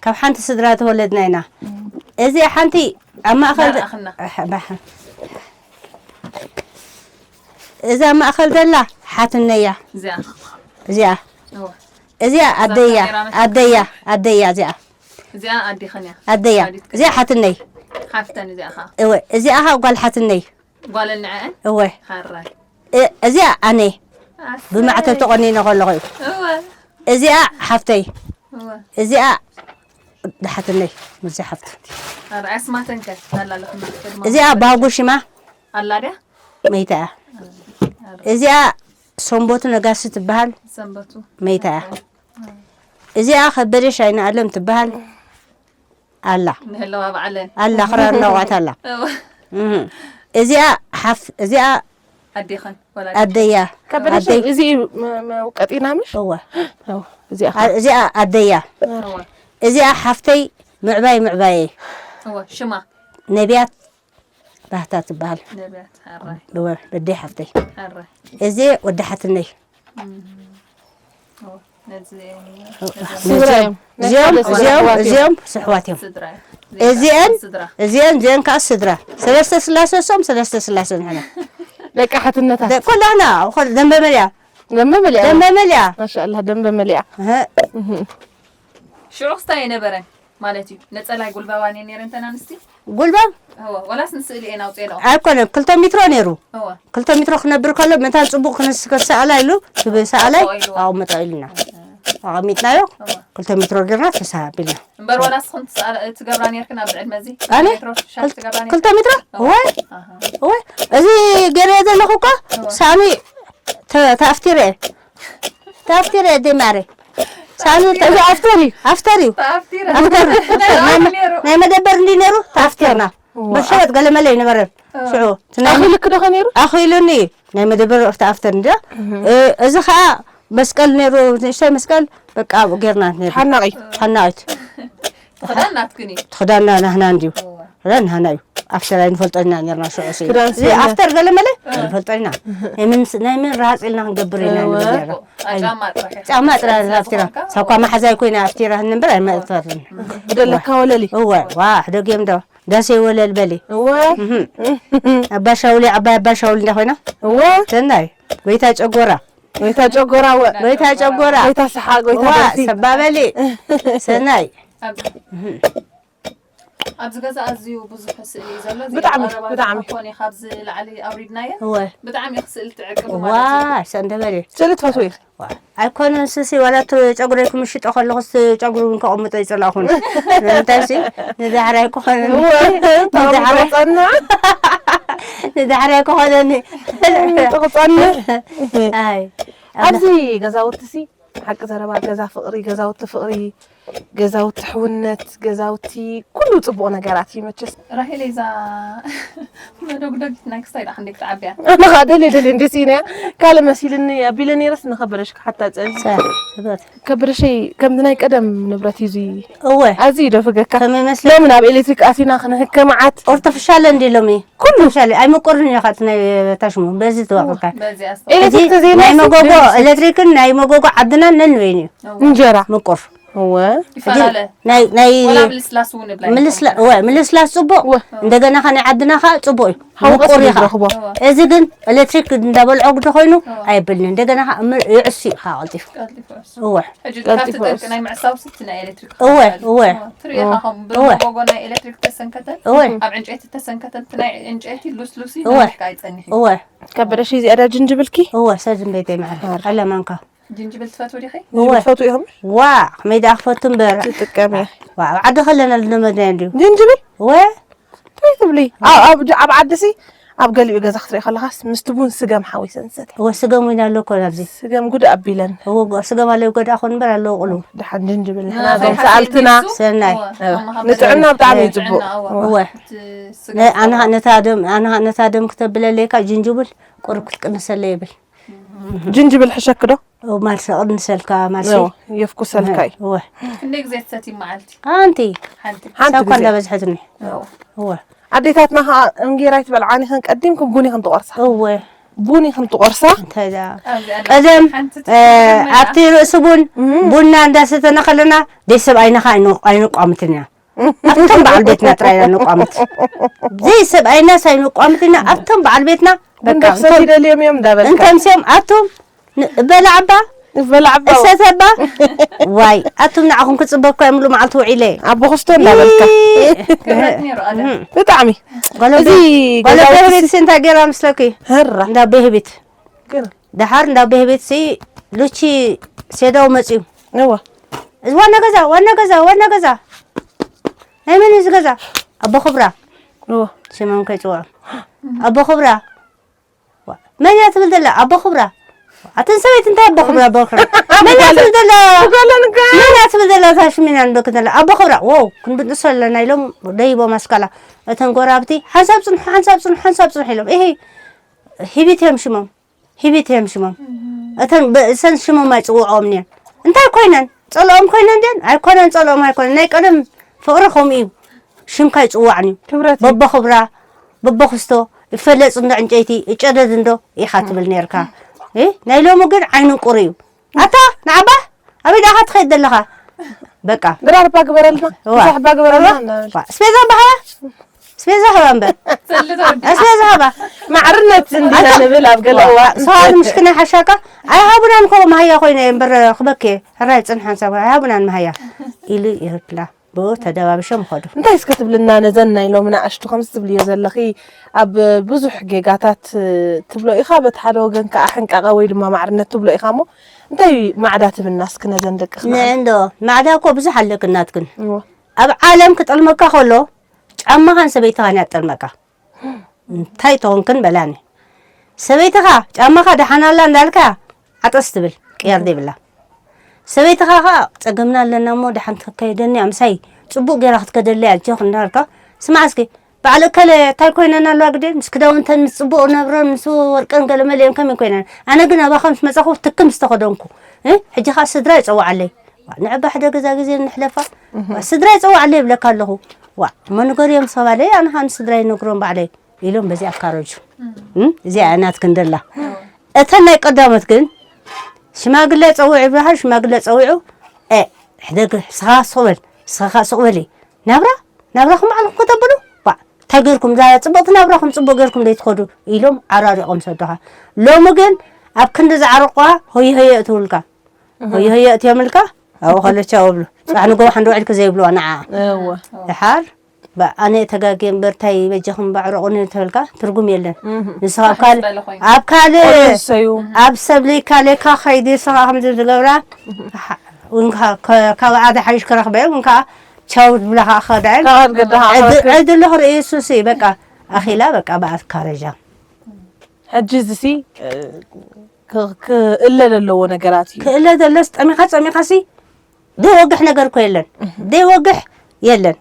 ካብ ሓንቲ ስድራ ተወለድና ኢና። እም። እዚኣ ሓንቲ ኣብ ማእኸል ዘ-፣ ዳርኣኽና። ኣሕ፣ ባሕ-፣ እዛ ኣብ ማእኸል ዘላ ሓትነያ። እዚኣ። እዚኣ። እወ። እዚኣ እዛ ኣደያ፣ ካሜራ መስ-፣ ኣደያ፣ ኣደያ እዚኣ። እዚኣ ኣዴኽን እያ። ኣደያ። ወላዲትክን እዚኣ እያ። ሓትነይ። ሓፍተን እዚኣ ኸዓ። እወ፣ እዚኣ ኸዓ ጓል ሓትነይ። ጓለን ንዐአን? እወ። ሓራይ። እ-፣ እዚኣ ኣነ። ኣሰይ። ብማዕተብ ተቖኒነ ከለኹ እዩ። እወ። እዚኣ ሓፍተይ። እወ። እዚኣ ሓትነይ፣ ምዚ ሓፍቲ። ኣረ፣ ኣስማተን ከ? ኣላ ኣለኽን ማለት ድማ እዚኣ ባጉ ሽማ። ኣላ ድያ? መይታ እያ። ኣረ። እዚኣ ሰንበቱ ነጋሲ ትበሃል። ሰንበቱ። መይታ እያ። ኣረ። እዚኣ ከበደ ሻይና ኣለም ትበሃል። ኣላ። ንህለዋ ባዕለን። ኣላ፣ ክራር እናወቕዐት ኣላ። እወ። እህ። እዚኣ ሓፍ-፣ እዚኣ ኣዴኽን ወላዲት። ኣደያ። ከበደ ኣደይ። ሻይ፣ እዚ እዩ መ-፣ መውቀጢና ምሽ? እወ። እወ። እዚኣ ኣ-፣ እዚኣ ኣደያ። እወ። እዚኣ ሓፍተይ ምዕባይ ምዕባየይ። እወ፣ ሽማ? ነቢያት ባህታ ትበሃል። ነቢያት፣ ሓራይ። እወ፣ በደይ ሓፍተይ። ሓራይ። እዚ ወዲ ሓትነይ። እም። እወ፣ ነዚ፣ ነዚ ስድራ እዮም። እዚኦም፣ ናይ ሓደ ስድራ እዚኦም፣ ኣሕዋት እዮም። እዚኦም ስሕዋት እዮም። ስድራ እዮም። እዚአን፣ ስድራ። እዚአን፣ እዚአን ከዓ ስድራ። ሰለስተ ስላሴ እሶም፣ ሰለስተ ስላሴ ንሕና። ደቂ ሓትነታት። ደ-፣ ኩላህና፣ ኩል-፣ ደንበ መልያ። ደንበ መልያ። ደንበ መልያ። ማሻኣላህ፣ ደንበ መልያ። እህ። እህ። ሽዑ ክስታይ የነበረን ማለት እዩ። ነጸላይ ጉልባባን እየን ነይረን እተን ኣንስቲ? ጉልባብ? እወ፣ ወላስ ንስእሊ እየን ኣውፅኤንኦ? ኣይኮነን፣ ክልተ ሜትሮ ነይሩ። እወ። ክልተ ሜትሮ ክነብር ከሎ፣ መታን ፅቡቕ ክንስ-፣ ክሰኣላ ኢሉ፣ ክብ-፣ ሰኣላይ ኣቕምጦ ኢልዎ። ኣቕምጦ ኢልና። እወ። ኣቐሚጥናዮ፣ እወ። ክልተ ሜትሮ ጌርና ተሰሃብ ኢልና። እምበር ዋላ ንስኽን ትሰኣላ-፣ ትገብራ ነይርክን ኣብዚ ዕድመ እዚ? ኣነ? ክልተ ሜትሮ ሻርፕ ክል-፣ ትገብራ ነይርክን? ክልተ ሜትሮ? እወ። እወ። ኣሃ። እወ። እዚ ገለ ዘለኹ እኮ፣ እወ። ሳሚ ተ-፣ ተኣፍቲረ። ተኣፍቲረ፣ ደይ ማረ። ሳሚ ተ-፣ እዚ ኣፍተር እዩ። ኣፍተር እዩ። ተኣፍቲረ። ኣፍተር። ናይ ኣፍተር። ናይ መደበር እንዲ ነይሩ፣ ተኣፍቲርና። ብሸበጥ ገለመለ ይነበረ። ሽዑ እቲ ናይ ኣኺሉኪ ዶ ከ ነይሩ? ኣኺሉኒ። ናይ መደበር እርታ ኣፍተን እንድያ። እ፣ እዚ ኸኣ መስቀል ነይሩ፣ ንእሽተይ መስቀል፣ በቃ፣ ኣብኡ ጌርና ነይሩ። ሓናቒ። ሓናቒት። ክዳን ናትክን እዩ። እቲ ክዳንና ናህና እንድዩ። እወ። ክዳን ናህና እዩ። ኣፍተር ኣይንፈልጦ ኢና ነርና ሽዑ ሲ። ክዳን እዚ ስነ። ኣፍተር ገለመለ ኣይንፈልጦ ኢና። ናይ ምን፣ ናይ ምን ራሃጽ ኢልና ክንገብር ኢና እወ። ንብል ነርና። ጫማ ጥራሕ። ጫማ ጥራሕ ኣፍቲራ። ሳኳ መሓዛይ ኮይና ኣፍቲራ እምበር ኣይመእተርን። ብደለካ ወለሊ። እወ፣ ዋ፣ ሕደግዮም ዶ። ዳሴ ወለል በሊ። እወ። እህ። ኣባ ሻውሊ፣ ዓባይ ኣባ ሻውሊ እንዳ ኮይና። እወ። ሰናይ። ጎይታ ጨጎራ። ጎይታ ጨጎራ፣ እወ። ጎይታ ጨጎራ። ጎይታ ሰሓ፣ ጎይታ እዋ፣ ደርፊ። ሰባ በሊ። ሰናይ። ኣብ-፣ ኣብዚ ገዛ ኣዝዩ ብዙሕ ስእሊ እዩ ዘሎ። እዚ ብጣዕሚ፣ ቀረባ ብጣዕሚ። ተኾኒ ካብዚ ላዕሊ ኣውሪድናዮ። እወ። ብጣዕሚ እዩ ስእሊ ትዕቅብ እዋ፣ ማለት እዩ። ሰንደበሊ። ስእሊ ትፈትዊ ኢኺ? ዋ፣ ኣይኮነን ስሲ፣ ዋላ እቲ ጨጉረይ ክምሽጦ ከለኹ፣ እቲ ጨጉሪ እውን ከቐምጦ ይጸላእኹን። ንምንታይ ሲ፣ ንዳሕራይ ክኾነኒ። እወ፣ ንዳሕራይ፣ ተቐምጦ ጸንዕ። ንዳሕራይ ክኾነኒ። ተቐምጦ ጸንዕ። ኣይ፣ ኣብዚ ገዛውቲ ሲ፣ ሓቂ ዘረባ፣ ገዛ ፍቕሪ፣ ገዛውቲ ፍቕሪ፣ ገዛውቲ ሕውነት፣ ገዛውቲ ኩሉ ጽቡቕ ነገራት እዩ መቸስ። ራሄል እዛ መደጉደጊት ናይ ክስታይ ደኣ ክንደይ ክትዓብያ? ኣነ ኸኣ ደልየ ደልየ እንዴ ስኢነያ። ካልእ መሲልኒ ኣቢለ ነይረስ ንኸበደሽ ክሓታ ጸኒ። ሰ-፣ ስበት። ከበደሸይ ከምዚ ናይ ቀደም ንብረት እዩ እዚ። እወ። ኣዝዩ ዶ ፍገካ? ከመይ መስለኪ? ሎሚ ናብ ኤሌክትሪክ ኣቲና ክንህከ መዓት። ኦርተፍሻል እንዲ ሎሚ። ኩሉ። ኦርተፍሻል ኣይምቁርን እዩ ኻት ናይ ታሽሙ። በዚ ተዋፈካ። በዚ ኣስተውዕል። ኤሌክትሪክ እዚ ተዘይና ናይ መጎጎ፣ ስደት። ኤሌክትሪክን ናይ መጎጎ ዓድና ነንበይኑ እዩ። እወ። እንጀራ። ምቁር። እወ። ይፈላለ። ናይ፣ ናይ ዋላ ምልስላስ እውን ይብላ ምልስላ-፣ ይኾን። እወ፣ ምልስላስ ጽቡቕ። እወ። እንደገና ኸ ናይ ዓድና ኸ ጽቡቕ እዩ። ሃው ቀስ ምቁር እዩ ኢኻ። ዝረኽቦ። እወ። እዚ ግን ኤሌክትሪክ እንዳበልዖ ግዲ ኮይኑ እወ። ኣይብልን። እንደገና ኸ እምር ይዕሱ እዩ ኸ ቀልጢፉ። ቀልጢፉ ይዕሱ። እወ። ሕጂ ቀልጢፉ ካብቲ ጠንቂ ይዕሱ። ናይ ምዕሳው ስቲ ናይ ኤሌክትሪክ እወ፣ ክኸውን እወ። ትርኢ እወ። ኢኻ ከም እወ። ብመጎጎ ናይ ኤሌክትሪክ ተሰንከተን እወ። ኣብ ዕንጨይቲ ተሰንከተን እቲ ናይ ዕንጨይቲ ሉስሉስ እዩ እወ። ነዊሕ ከኣ ይጸንሕ እዩ። እወ። ከበደሽ እዚኣ ዳ ጅንጅብልኪ? እወ፣ ሰድን ቤተይ መዓር። መዓር። ኣለማንካ። ጅንጅብል ትፈትዊ ዲኺ? እወ። ጅንጅብል ትፈትዊ ኢኺ? ዋ፣ ከመይ ደኣ ክፈቱ እምበር። ትጥቀሚ። ዋ፣ ኣብ ዓዲ ከለና ዝለመድናዮ እንድዩ። ጅንጅብል? እወ። እንታይ ትብሊ? ኣብ፣ ኣብ፣ ኣብ ዓዲ ሲ፣ ኣብ ገሊኡ ገዛ ክትርኢ ከለኻስ ምስቲ ቡን ስገም ሓዊሰን ዝሰትያ። እወ፣ ስገም እውን ኣሎ እኮ ኣብዚ። ስገም ጉድ ኣቢለን። እወ፣ ጎ-፣ ስገም ኣለዎ፣ ጎዳ ኾን እምበር ኣለዎ ቁሉ። ደሓን ጅንጅብል ንሕና ንሓደ እዞም ሓደ ሰኣልትና። ዲሱ? ሰናይ። እወ፣ እወ። ኣማኻሪ ንጥዕና ብጣዕሚ እዩ ንጥዕና፣ ጽቡቕ። እወ። እወ። እቲ ስገም ነ-፣ ኣነ ኸኣ ጸባ። ነታ ደም፣ ኣነ ኸኣ ነታ ደም ክተብለለይካ ጅንጅብል ቁሩብ ክትቅንሰለይ ይብል። ጅንጅብል ሕሸክ ዶ? እው፣ ማልሲ ቅንሰልካ፣ ማልሲ። እው፣ የፍኩሰልካ እዩ። እወ። ክንደይ ግዜ ትሰቲ መዓልቲ? ሓንቲ። ሓንቲ። ሓንቲ ሳኳ ግዜ። እንዳበዝሐትኒ። እው። እወ። ኣዴታትና ኸዓ እንጌራ ይትበልዓን ይኸን ቀዲምኩም ቡን ይኸን ትቆርሳ። እወ። ቡን ይኸን ትቆርሳ። እንታይ ደኣ? ኣብዚ ኣላ። ቀደም፣ ሓንቲ እ፣ ትሕቲ ኣብቲ ርእሲ ቡን፣ እም። ቡና እንዳሰተና ከለና፣ ደይ ሰብኣይና ኸዓ ኣይነ-፣ ኣይነቋምትን ኢና። ኣብቶም በዓል ቤትና ጥራይ ኢና ነቋምት። ዘይሰብኣይናስ ኣይነቋምት ኢና። ኣብቶም በዓል ቤትና ቡን በቃ፣ ዶ ክሰቲ እንቶም፣ ደልዮም እዮም እንዳበልካ። እንቶም ሲኦም ኣቶም ን-፣ በላዕባ፣ በላዕባ። እሰተባ። ዋይ፣ ኣቱም ንዓኹም ክጽበኩ እየ ምሉእ መዓልቲ ውዒለ። ኣቦ ክስቶ እንዳበልካ። ይእ። ክብረት ነይሩ ቀደም። ብጣዕሚ። ጓል እዚ ኣቦ-፣ ጓል ኣቦ ገዛውቲ ህቢት ሲ-፣ እንታይ ገይራ ምስለኪ? ህራ። እንዳ ኣቦ ህቢት። ግን ደሓር እንዳ ኣቦ ህቢት ሲ ሉቺ ሴዳው መጽዩ። እዋ። እዚ ዋና ገዛ፣ ዋና ገዛ፣ ዋና ገዛ። ናይ መን እዩ እዚ ገዛ? ኣቦ ክብራ። እዋ። ሽሞም ከይጽውዖም። ኣቦ ክብራ። ዋ፣ መን እያ ትብል ዘላ? ኣቦ ክብራ። ኣትን ሰበይቲ እንታይ ኣቦ ክብራ፣ ኣቦ ክብራ? መን እያ ትብል ዘላ? ጓለን እኮ። መን እያ ትብል ዘላ? እታ ሽሚና ንበክ ዘላ። ኣቦ ክብራ። ዎው፣ ክንብጥሶ ኣለና ኢሎም ደይቦም ኣስካላ። እተን ጎራብቲ፣ ሓንሳብ ጽንሑ፣ ሓንሳብ ጽንሑ፣ ሓንሳብ ጽንሑ ኢሎም። እሂ፣ ሂቢት እዮም ሽሞም። ሂቢት እዮም ሽሞም። እተን ብ-፣ እሰን ሽሞም ኣይጽውዖም እየን። እንታይ ኮይነን? ጸልኦም ኮይነን ድየን? ኣይኮነን፣ ጸልኦም ኣይኮነን። ናይ ቀደም ፍቕሪ ከምኡ እዩ። ሽምካ ኣይጽዋዕን እዩ። ክብረት እዩ። በቦ ክብራ፣ በቦ ክስቶ፣ ይፈለጽ እንዶ ዕንጨይቲ፣ ይጨደድ እንዶ ኢኻ ትብል ነርካ። እ? ናይ ሎሚ ግን ዓይኑ ቁሪ እዩ። ኣታ፣ ንዓባ፣ ኣበይ ደኣ ትኸይድ ዘለኻ? በቃ። ድራር እባ ግበረልና፣ እዋ። ምሳሕ እባ ግበረልና እዋ። እናበል። እዋ። ስፔዛ በሃያ? ስፔዛ ሃባ እምበር። ስሊ ተወዲ። ስፔዛ ሃባ። ማዕርነት እንዲና ኣታ-፣ ንብል ኣብ ገለ እዋ። እዋን። ሰዋል ምሽክና ሓሻካ፣ ኣይሃቡናን እኮ መሃያ ኮይነ እየ እምበር ክበክ እየ። ሕራይ ጽንሓን ሰብ ኣይሃቡናን መሃያ። ኢሉ ይብላ። ብኡ ተደባብሾም ኸዱ። እንታይ እስከ ትብልና ነዘን ናይ ሎሚ ንኣሽቱ ከምዚ ትብልዮ ዘለኺ ኣብ ብዙሕ ጌጋታት ትብሎ ኢኻ፣ በቲ ሓደ ወገን ከኣ ሕንቃቐ ወይ ድማ ማዕርነት ትብሎ ኢኻ እሞ እንታይ ማዕዳ ትብልና እስኪ ነዘን ደቅኽና? ንዕንዶ ማዕዳ እኮ ብዙሕ ኣለክን ናትክን። እወ። ኣብ ዓለም ክጠልመካ ከሎ ጫማኻን ሰበይትኻን እያ ትጠልመካ። እንታይ ተኾንክን በላኒ። ሰበይትኻ ጫማኻ ደሓን ኣላ እንዳልካ ዓጠስ ትብል፣ ቅያር ዘይብላ። ሰበይትኻ ኸኣ ጸገምና ኣለና እሞ ደሓን ትከየደኒ ኣምሳይ ጽቡቕ ጌራ ክትከደለይ ኣጆኽ እንዳልካ፣ ስማዕ እስኪ፣ ባዕለ እከለ እንታይ ኮይነን ኣለዋ ግዴ? ምስ ክዳውንተን፣ ምስ ጽቡቕ ነብረን፣ ምስ ወርቀን ገለ መሊአን ከመይ ኮይነን? ኣነ ግን ኣባኻ ምስ መጻኹ ትክ ምስ ተኸደንኩ፣ እ? ሕጂ ኸኣ ስድራ ይጸውዓለይ። ዋ፣ ንዕባ ሕደ ገዛ ግዜ ንሕለፋ። ዋ፣ ስድራ ይጸውዓለይ ይብለካ ኣለኹ። ዋ፣ እሞ ንገርዮም ሰባለይ፣ ኣነ ኸኣ ንስድራ ይነግሮም ባዕለይ ኢሎም በዚኣ ኣካረጁ። እ? እዚኣ እያ ናትክን ደላ። እተን ናይ ቀዳሞት ግን ሽማግለ ጸውዕ ይብልኻ፣ ሽማግለ ጸዊዑ፣ "ኤ፣ ሕደግ፣ ንስኻ ሱቕ በል፣ ንስኻ ሱቕ በሊ። ናብራ፣ ናብራኹም ባዕልኹም ከተብሉ፣ ዋ፣ እንታይ ጌርኩም፣ እዛ ጽብቕቲ ናብራኹም ጽቡቕ ጌርኩም ዘይትኸዱ?" ኢሎም ዓራሪቖም ሰዱኻ። ሎሚ ግን ኣብ ክንዲ ዝዓረቑኻ፣ ሆየ ሆየ እትብሉልካ። ሆየ ሆየ እትዮምልካ፣ ኣብኡ ከሎ ቻው እብሉ። ጽባሕ ንግሆ ሓንዶ ውዒልኪ ዘይብልዋ ንዓ። እወ። ድሓር፣ ባ-፣ ኣነ ተጋግየ እምበር፣ ታይ በጃኹም ባዕረቑኒ ተበልካ፣ ትርጉም የለን። እህ። ንስኻ ኣብ ካልእ፣ ስለ ዝኾይኑ። ኣብ ካልእ፣ ቆልዑ ዝሰዩ። ኣብ ሰብ ለይካ ለይካ ኸይዲ፣ ንስኻ ከምዚ ዝገብራ፣ ሓ-፣ እውን ከ-፣ ከ-፣ ካብኣ ዝሓይሽ ክረኽበ፣ እውን ከኣ ቻው ዝብላ ከኣ ክኸዳ እየን። ካብ ገዳኻ ዕድ-፣ ክረክብ። ዕድሉ ክርኢ እሱሲ፣ በቃ፣ ኣኺላ፣ በቃ፣ ብኣት ካረጃ። ሕጂ እዚሲ፣ እ፣ ክ-፣ ክእለ ዘለዎ ነገራት እዩ። ክእለ ዘሎስ ጠሚኻ ጸሚኻሲ ዘይወግሕ ነገር እኮ የለን። እህ። ዘይወግሕ የለን።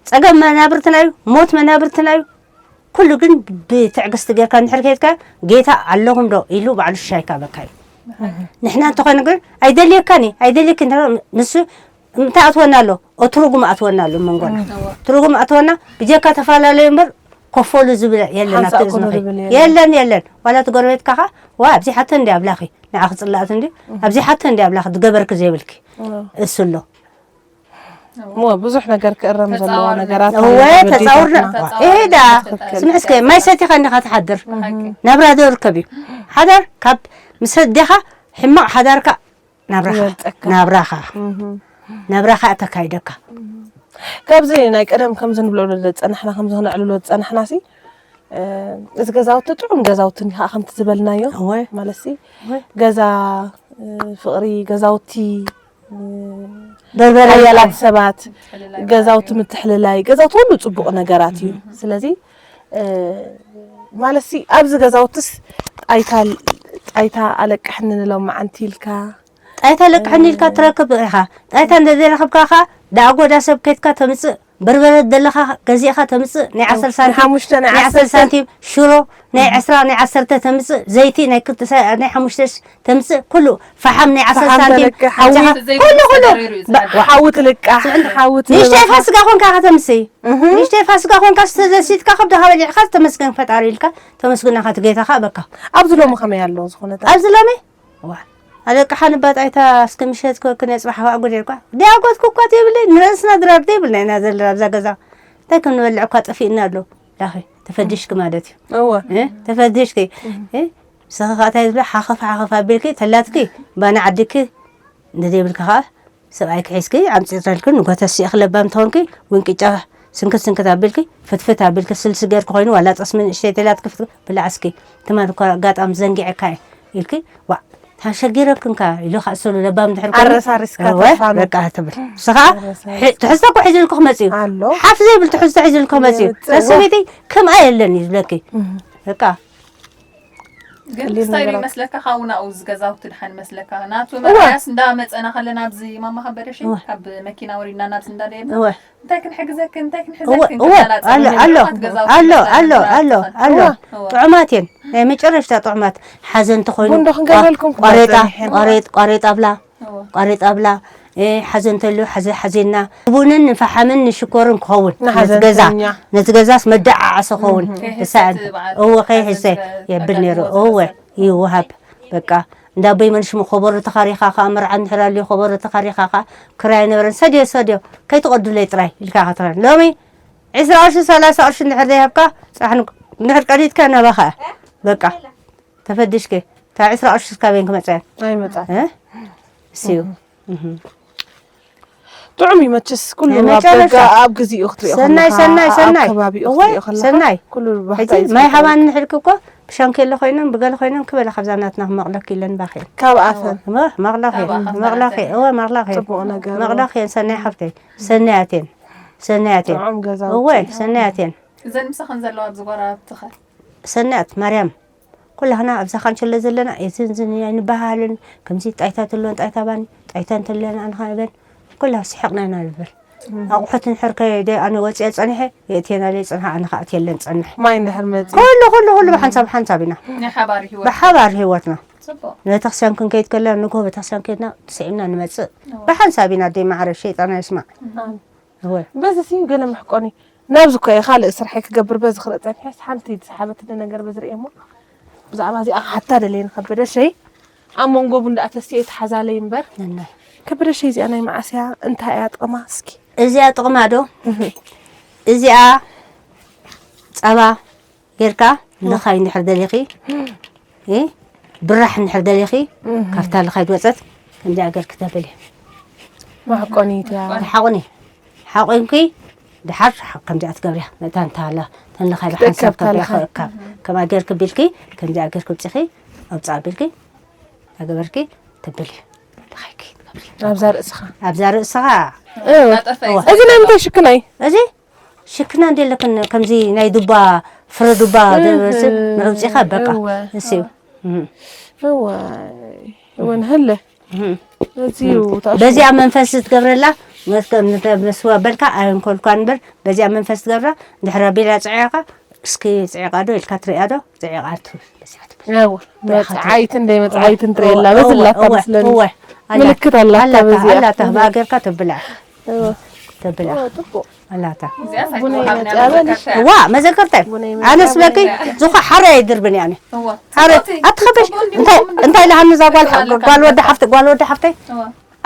ጸገም መናብርትና እዩ፣ ሞት መናብርትና እዩ። ኩሉ ግን ብትዕግስቲ ጌርካ እንድሕር ከይድካ፣ ጌታ ኣለኹም ዶ ኢሉ ባዕሉ ሽሻይ ክሃበካ እዩ። እህ። ንሕና እንተኾይኑ ግን ኣይደልየካን እዩ፣ ኣይደልየኪ እንተ ንሱ እንታይ ኣትወና ኣሎ? ኦ፣ ትርጉም ኣትወና ኣሎ መንጎና። እህ። ትርጉም ኣትወና፣ ብጀካ ተፈላለዩ እምበር ኮፈሉ ዝብል የለን፣ ሓንሳእ ኣብቲ ኮነ እዝንኺ። ዝብል የለን። የለን፣ የለን። ዋላ እቲ ጎረቤትካ ኸኣ፣ ዋ፣ ኣብዚሓቶ እንድያ ኣብላኺ፣ ንዓኺ ጽላእቲ እንድዩ፣ እህ። ኣብዚሓቶ እንድያ ኣብላኺ፣ ዝገበርኪ ዘይብልኪ። እህ። እሱ ኣሎ። እሞ ብዙሕ ነገር ክእረም ዘለዎ ተጻዋርነት። ነገራት እወ፣ ኣሎ፣ ተጻውርና። ግዴታትና። ተጻዋርነት። ኤዳ፣ ትክክል። ስምዒ እስከ፣ ማይ ሰቲኻ እንዲኻ ትሓድር። ብሓቂ። ናብራ ዶ ይርከብ እዩ? ሓዳር፣ ካብ ምስ ኣዴኻ ሕማቕ ሓዳርካ ናብራኻ፣ ይበልጸካ። ናብራኻ፣ እህ። ናብራኻ ተካይደካ። ካብዚ ናይ ቀደም ከምዚ ንብሎ ዝጸናሕና፣ ከምዚ ክነዕልሎ ዝጸናሕናሲ፣ እ፣ እዚ ገዛውቲ ጥዑም ገዛውቲ እኒኻ ከምቲ ዝበልናዮ፣ እወ። ማለትሲ፣ እወ። ገዛ፣ እ፣ ፍቕሪ፣ ገዛውቲ፣ እ፣ በርበረ ሓያላት ይኾን። ሰባት፣ ምትሕልላይ ገዛውቲ ባህሪ። ምትሕልላይ፣ ገዛውቲ ኩሉ ጽቡቕ ነገራት እዩ። እህ። ስለዚ፣ እ፣ ማለትሲ፣ ኣብዚ ገዛውትስ ጣይታ፣ ጣይታ ኣለቅሕኒ ንሎማዓንቲ ኢልካ፣ ጣይታ ለቅሕኒ ኢልካ ትረክብ ኢኻ። ጣይታ እንተ ዘይረኽብካ ኸኣ፣ ደኣ ጎዳ ሰብ ከይድካ ተምጽእ፣ በርበረ ደለኻ ገዚእኻ ተምጽእ፣ ናይ ዓሰርተ ሳንቲም፣ ሓሙሽተ፣ ናይ ናይ ዓሰርተ ዓሰርተ። ሳንቲም፣ ሽሮ፣ ናይ ዕስራ፣ ናይ ዓሰርተ ተምጽእ፣ ዘይቲ ናይ ክልተ ሳ-፣ ናይ ሓሙሽተ ሽ-፣ ተምጽእ፣ ኩሉ፣ ፈሓም ናይ ዓሰርተ ፈሓም ሳንቲም፣ ተለቅሕ፣ ሓዊ። ሓዊኻ፣ ኩሉ፣ ኩሉ። ዘይምስተ ተሪሩ እዩ ባ-፣ ዝዓቢ። ሓዊ ትልቃሕ፣ ሓዊ ንእሽተይ ትልቃሕ። ፋስጋ ኮንካ ኢኻ ተምጽእ። እህ። ንእሽተይ ፋስጋ ኮንካ ዝተዘሲትካ፣ ከብድኻ በሊዕካ፣ ተመስገን ፈጣሪ ኢልካ፣ ተመስግናኻ እቲ ጌታኻ በቃ። ኣብዚ ሎሚ ከመይ ኣሎ ዝኾነ? ኣብዚ ሎሚ? ዋ፣ ኣለቅሓ ንባጣይታ እስከ ምሸት ኮ-፣ ክነ ጽባሕ ከኣ ጉድ ኢልኳ። ዲያጎት ኩኳ ዘይብለይ፣ ንርእስና ድራር ዘይብልና ኢና ዘለና ኣብዛ ገዛ። እንታይ ከም ንበልዕ እኳ ጠፊእና ኣሎ። ላኺ፣ ተፈዲሽኪ ማለት እዩ። እወ። እ? ተፈዲሽኪ። እ? ንስኺ ከኣ እንታይ ዝብላ፣ ሓኸፍ ሓኸፍ ኣቢልኪ፣ ተላትኪ፣ ባና ዓድኪ፣ እንተዘይብልኪ ከኣ፣ ሰብኣይኪ ሒዝኪ፣ ኣምጺእተልኪ፣ ንጎተስ ኢኺ ለባም ተኾንኪ፣ ውንቅጫ ስንክት ስንክት ኣቢልኪ፣ ፍትፍት ኣቢልኪ፣ ስልሲ ጌርኪ ኮይኑ፣ ዋላ ጠስሚ ንእሽተይ ተላትኪ፣ ፍትፍት ብላዕ እስኪ። ትማል እኳ ኣጋጣሚ ዘንጊዐካ እየ ኢልኪ፣ ዋእ፣ ተሸጊረክን ከኣ ኢሉ ከኣ ስሉ ለባም ድሕር ኮይኑ፣ ኣረሳሪስካ እወ፣ ተፋኑ። በቃ ትብል። ንስኻ ኣረሳሪስካ። ሒ-፣ ትሕዝቶ እኮ ሒዙልኩ ክመጽእ እዩ። ኣሎ። ሓፍ ዘይብል ትሕዝቶ ሒዙልኩ ክመጽእ እዩ። ይመጽእ፣ እታ እወ። ሰበይቲ ከምኣ የለን እዩ ዝብለኪ። እህ። በቃ። ግን ቀሊል ክስታይ ዶ ነገር ይመስለካ? ካብኡ ናብኡ እዚ ገዛውቲ ድሓን ይመስለካ? ናቱ እወ። መርኣያስ እንዳመጸና ከለና ኣብዚ ማማ ከበደ ሸይ እወ። ካብ መኪና ወሪድና ናብዚ እንዳ ደየብና እወ። እንታይ ክንሕግዘክን፣ እንታይ እወ፣ ክንሕዘክን እወ፣ ክበላጸ ኣሎ፣ ኣሎ፣ ንብዓት ገዛውቲ ኣሎ፣ ይመስለና ኣሎ፣ ነብራ ኣሎ፣ ትኸን። ኣሎ። እወ። እወ። ጥዑማት እየን። ናይ መጨረሽታ ጥዑማት። ሓዘን ተኾይኑ ቡን ዶ ክንገብረልኩም ቋ-፣ ቋሬጣ፣ ክመጽእ ይሄን። ቋሬጥ-፣ ቋሬጣ ብላ፣ እወ። ቋሬጣ ብላ። እ፣ ሓዘን ተሎ፣ ሓዘ-፣ ሓዚንና። ቡንን ንፈሓምን ንሽኮርን ክኸውን። ነቲ ገዛ፣ ንሓዘንተኛ። ነቲ ገዛስ መደዓዓሲ ክኸውን። እህ። እሳ-፣ ከይሕሰ እቲ በዓል እወ፣ ከይሕሰ ሓዘን የብል ነይሩ። ዝረከብዎ እወ፣ ዝረከብ። ይወሃብ። በቃ፣ እንዳ ኣቦይ መንሽሙ ከበሮ ተኻሪኻ ኸኣ፣ መርዓ እንድሕር ኣልዩ ከበሮ ተኻሪኻ ኸኣ፣ ክራይ ኣይነበረን። ሰድዮ፣ ሰድዮ፣ ከይትቐዱለይ ጥራይ ኢልካ ኢኻ ትኸን። ሎሚ ዕስራ ቅርሺ፣ ሰላሳ ቅርሺ እንድሕር ዘይሃብካ፣ ጽባሕ ንግ-፣ እንድሕር ቀዲድካ ናባኻ እያ። በቃ፣ ተፈዲሽኪ። እታ ዕስራ ቅርሺ ካበይን ክመጻ እያ? ኣይመጻን። እ? እስዩ። እህ። እህ። ጥዑም እዩ መቸስ፣ ኩሉ ናይ ኣብ መጨረሻ። ደገ ኣብ ግዚኡ ክትሪኦ ሰናይ፣ ከለኻ፣ ሰናይ፣ ኣብ ሰናይ። ከባቢኡ እወ፣ ክትሪኦ ከለኻ፣ ሰናይ። ኩሉ ባህታ ሕጂ እዩ ማይ ዝፈጥረልካ። ሃባኒ ንሕልኪ እኮ ብሻንኬሎ ኮይነን፣ ብገለ ኮይነን ክበላ ካብዛ ናትና ክመቕለኪ ኢለን ባኺ። ካብ ኣፈን። እወ፣ መቕለኺ፣ ካብ ኣፈን መቕለኺ፣ ናትና። እወ፣ መቕለኺ። ጽቡቕ ነገር። መቕለኺ፣ ሰናይ ሓፍተይ። ሰናያት እየን። ሰናያት እየን። ጥዑም ገዛውቲ። እወ፣ ሰናያት እየን። እዘን ምሳኽን ዘለዋ ኣብዚ ጓራብትኸ? ሰናያት ማርያም። ኩላህና ኣብዛ ካንቸሎ ዘለና፣ እዝን ዝን ኣይንበሃሃልን። ከምዚ ጣይታ ተሎን ጣይታ ባኒ፣ ጣይታ እንተለና ኣንኻ እበን። ኩላ ስሕቕና ኢና ንብል። ኣቑሑት እንድሕር ከየደ ኣነ ወፂአ ፀኒሐ የእትየናለይ ፅንሓ ኣነ ከዓ እትየለን ፀንሕ ማይ እንድሕር መፂ ኩሉ ኩሉ ኩሉ ብሓንሳብ ሓንሳብ ኢና ናይ ሓባር ህይወት ብሓባር ህይወትና ፅቡቅ ቤተክርስትያን ክንከይድ ከለና ንግሆ ቤተክርስትያን ከይድና ስዒምና ንመፅእ ብሓንሳብ ኢና ደይ ማዕረ ሸይጣና ይስማዕ እወ በዚ ሲ ገለ መሕቆኒ ናብዚ እኮ እየ ካልእ ስርሐይ ክገብር በዚ ክርኢ ፀኒሐስ ሓንቲ ዝሰሓበትኒ ነገር በዚ ርእየ እሞ ብዛዕባ እዚኣ ክሓታ ደለየ ንከበደ ሸይ ኣብ መንጎ ቡን ደኣ ተስየ ተሓዛለይ እምበር ነናይ ከበደ ሸይ እዚኣ ናይ መዓስ እያ እንታይ እያ ጥቕማ እስኪ እዚኣ ጥቕማ ዶ እዚኣ ፀባ ጌርካ ልኻይ እንድሕር ደሊኺ እ፣ ብራሕ እንድሕር ደሊኺ ካብታ ልኻይ ድወፀት ከምዚኣ ጌርኪ ተብሊ መሕቆኒት እያ ሓቑኒ ሓቑንኪ ድሓር ከምዚኣ ትገብርያ ነታ እንታሃላ ተንልኻይ ብሓንሳብ ክትእከብ ከብያ ታልኻ። ከእከብ ከማ ጌርኪ ቢልኪ ከምዚኣ ጌርኪ ውፅኺ ኣውፅኣ ቢልኪ ተብሊ ልኻይኪ ትገብሪ ኣብዛ ርእስኻ ኣብዛ ርእስኻ ናጠፈ እወ። እዚ ናይ ምንታይ ሽክና እዩ እዚ ሽክና እንደ ለክን ከምዚ ናይ ዱባ ፍረ ዱባ ዘበስል ንዕውፂኻ በቃ እወ። እስ እዩ እም። እወ እወ ንህለ እም። እዚ እዩ ተኣሽ- በዚኣ መንፈስ ትገብረላ መስዋ በልካ ኣየንኮልኳ ንበር በዚኣ መንፈስ ትገብራ ድሕረ ቢላ ፅዕያኻ እስኪ ፅዕቃ ዶ ኢልካ ትሪኣ ዶ ፅዕቃ ትብል በዚኣ ትብል እወ መፅዓይትን ደይ መፅዓይትን ትርእየላ በዚ ኣላታ መስለኒ እወ ምልክት ኣላታ በዚኣ ኣላታ ባገርካ ትብላ እወ ትብላ ጥቡቅ ኣላታ እዚኣ ቡነ ሳይኮ ይመፅእ በልሽ ዋ መዘከርታይ ኣነ ስበኪ ዝኾ ሓረ ኣይድርብን ያኒ ሓረ ኣትኸበሽ እንታይ እንታይ ለሃኒ እዛ ጓል ጓል ወዲ ሓፍተ ጓል ወዲ ሓፍተይ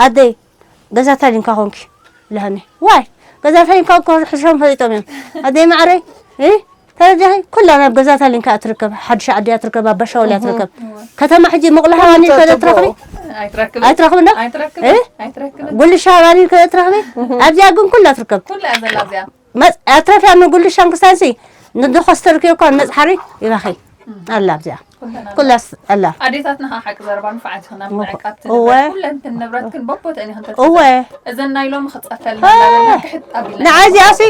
ኣደይ ገዛ ታሊንካ ኮንኪ ለሃኒ ዋይ ገዛ ታሊንካ እኮ ሕሾም ፈሊጦም እዮም ኣደይ ማዕረይ እ ተረዲኺ ኩላ ናብ ገዛ ታሊንካ እትርከብ ሓድሽ ዓዲ እያ ትርከብ ኣብ ባሻወል እያ ትርከብ ከተማ ሕጂ መቕሎ ሃዋኒ ከለ ትረኽቢ ኣይትረክብን ኣይትረኽብን ዶ ኣይትረክብን እ? ኣይትረክብን ጉልሻ ሃዋኒ ከለ ትረኽቢ ኣብዚኣ ግን ኩላ ትርከብ ኩላ እያ ዘላ እዚኣ መፅ ኣትረፍያ ንጉልሻን ክስታንሲ ንደኾስተር ኬኳን መፅሓሪ ይባኺ ኣላ ኣብዚኣ ኩላስ ኣላ ኣዴታትና ከዓ ሓቂ ዘረባ ንፋዓት ይኹና ምዕቃብ እወ። ኩለንትን ንብረትክን በቦተን ይኽን እወ እዘን ናይ ሎሚ ክፀፈልና እናበልና ክሕጥ ኣቢልና ንዓዚኣሲ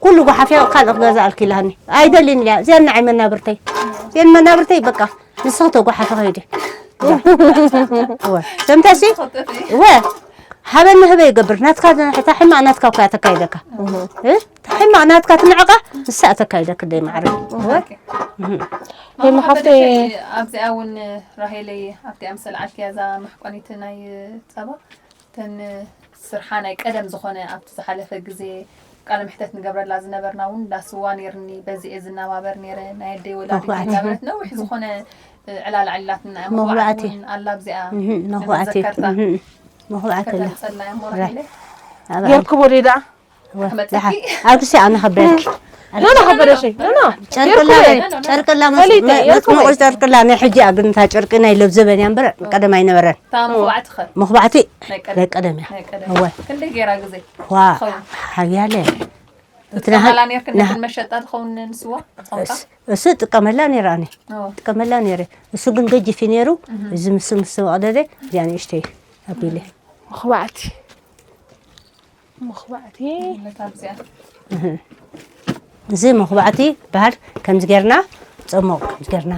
ኩሉ ጓሓፍያ ካልእ ክገዝኣልኪ ኢላኒ ኣይደልን እያ እዚኣን ንዓይ መናብርተይ እዚኣን መናብርተይ በቃ ንስኺ ተጓሓፊ ከይዲ እወ ሰምተሲ እወ ሃበኒ ህበ ይገብር ናትካ ሕታ ሕማቕ ናትካ እኮ እያ ተካይደካ እ? ሕማቕ ናትካ ትንዕቃ ንሳ እያ ተካይደክ ደይ ማዕረ እወ ሄሎ ሓፍተይ ኣብዚኣ እውን ራሄለይ ኣብቲ ኣምሰል ዓልክያ እዛ መሕቆኒት ናይ ፀባ ተን ስርሓ ናይ ቀደም ዝኾነ ኣብቲ ዝሓለፈ ግዜ ቃለ ምሕተት ንገብረላ ዝነበርና እውን እንዳ ስዋ ነይርኒ በዚ እየ ዝነባበር ነይረ ናይ ኣደይ ወላዲት መኹባዕቲ። እናበለት ነዊሕ ዝኾነ ዕላል ዓሊላትና እያ መኹባዕቲ። መኹባዕቲ እውን ኣላ ኣብዚኣ እህም፣ መኹባዕቲ ንመዘከርታ እህም፣ መኹባዕቲ ኣለ ከተምፀልና እያ እሞ ራሄለ ኣብኣ ጌርኩሞ ዴዳ ወ- ክመፀኪ? ደሓን። ኣብ ክሲ ኣነ ከበድኪ ኖ ኖ ከበደሸይ ኖ ኖ ጨርቅላ ጌርኩሞ ጨርቅላ ፈሊጠ፣ ጌርኩሞ። መፅሙቕ ጨርቅላ ናይ ሕጂ ኣብ ግንታ ጨርቂ ናይ ለብዘበን እያ እምበር ቀደም ኣይነበረን እታ መኹባዕቲ ኸ መኹባዕቲ ናይ ቀደም ናይ ቀደም እያ ናይ ቀደም እወ ክንደይ ገይራ ግዜ ዋ ኸውን ሓያለ ትጠቓላ ነርክን ነትን መሸጣ ትኸውን ንስዋ ኾንካ እሱ ጥቀመላ ነይረ ኣነ ኦ፣ ጥቀመላ ነይረ እሱ ግን ገጅፊ ነይሩ እዚ ምስ ምስ ወቕደደ እዚኣ ንእሽተይ ኣቢለ መኽባዕቲ መኽባዕቲ ነታ ኣብዚኣ እዚ መኹባዕቲ በሃል ከምዚ ጌርና ጸሞቕ ከምዚ ጌርና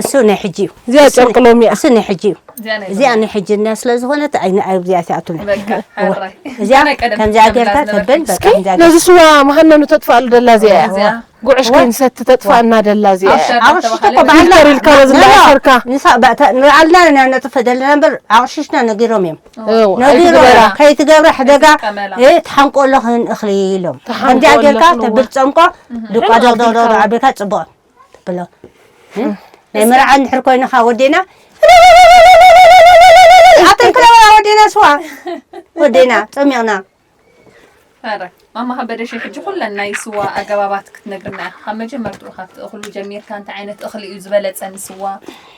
እሱ ናይ ሕጂ እዩ እዚኣ ጨርቂ ሎሚ እያ እሱ ናይ ሕጂ እዩ እዚኣ ናይ እዚኣ ናይ ሕጂ እና ስለ ዝኾነት ኣይነ ኣብዚኣ ትኣቱና በቃ ሕራይ እዚኣ ናይ ቀደም ከምዚኣ ትብላ ጌርካ ዝነበርኩ። ተብል በቃ እስኪ ከምዚኣ ጌርካ ነዚ ስዋ መሃነኑ ተጥፋኣሉ ደላ እዚኣ እያ እዚኣ ጉዕሽ ዋ። ከይንሰቲ ተጥፋእና ደላ እዚኣ እያ ኣውሻ ኣቕሽሽቶ ተባሃለ እኮ ባዕልና ፊልተር ኢልካ በዚ ኖ፣ ኖ፣ እንዳኣሰርካ ንሳ ባዕታ ንባዕልና ኢና ነጥፈ ዘለና እምበር ኣቕሽሽና ነጊሮም እዮም እው፣ ነጊሮም ኣይትግበራ። ከይትገብራ ሕደጋ እው። እ፣ ትሓንቆ ኣለኽን እኽሊ ኢሎም ትሓንቆ ከምዚኣ ጌርካ ኣለኽን ተብል እዋ። ጸምቆ ድቃ ሕልዋ ዶዶዶ ኣቢልካ። ዓቢልካ ጽቡቕ ትብሎ እ፣ ናይ መርዓ እንድሕር ኮይንኻ ወዴና ኣተን ክለበላ ወዴና ስዋ ወዴና ጸሚቕና ኧረ ማማ ከበደሽ ሕጂ ኩለን ናይ ስዋ ኣገባባት ክትነግርና እያ ካብ መጀመርትኡ ካብቲ እኽሉ ጀሚርካ እንታይ ዓይነት እኽሊ እዩ ዝበለጸ ንስዋ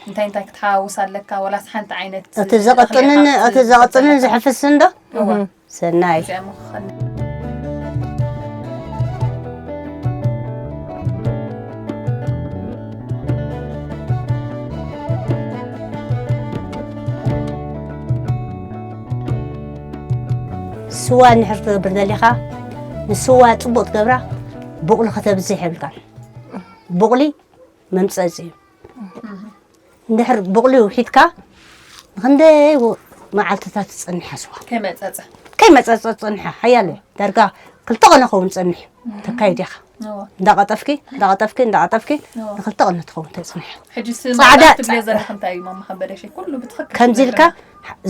እንታይ እንታይ ክትሓዋውስ ኣለካ ወላስ ሓንቲ ዓይነት እቲ ዘቐጥንን እቲ ዘቐጥንን ዝሕፍስን ዶ እዋ ሰናይ እዚኣ ምኽኸል ስዋ እንድሕር ትገብር ደሊኻ ንስዋ ጽቡቕ ትገብራ ቡቕሊ ከተብዝሕ የብልካን ቡቕሊ መምፀፂ እዩ እንድሕር ቡቕሊ ውሒድካ ንክንደይ መዓልትታት ትፀንሕ ስዋ ከይመፀፀ ከይመጸጸ ጸንሐ ሓያለ ዳርጋ ክልተ ቀን ክኸውን ጸንሕ ተካይድ ኢኻ። እንዳቐጠፍኪ እንዳቐጠፍኪ እንዳቐጠፍኪ ንክልተ ቀን ትኸውን ተጽንሕ። ሕጂ ጻዕዳ ትብልዮ ዘለኺ እንታይ እዩ ማማ ከበደ ሸይ ኩሉ ብትኽክል ከምዚ ኢልካ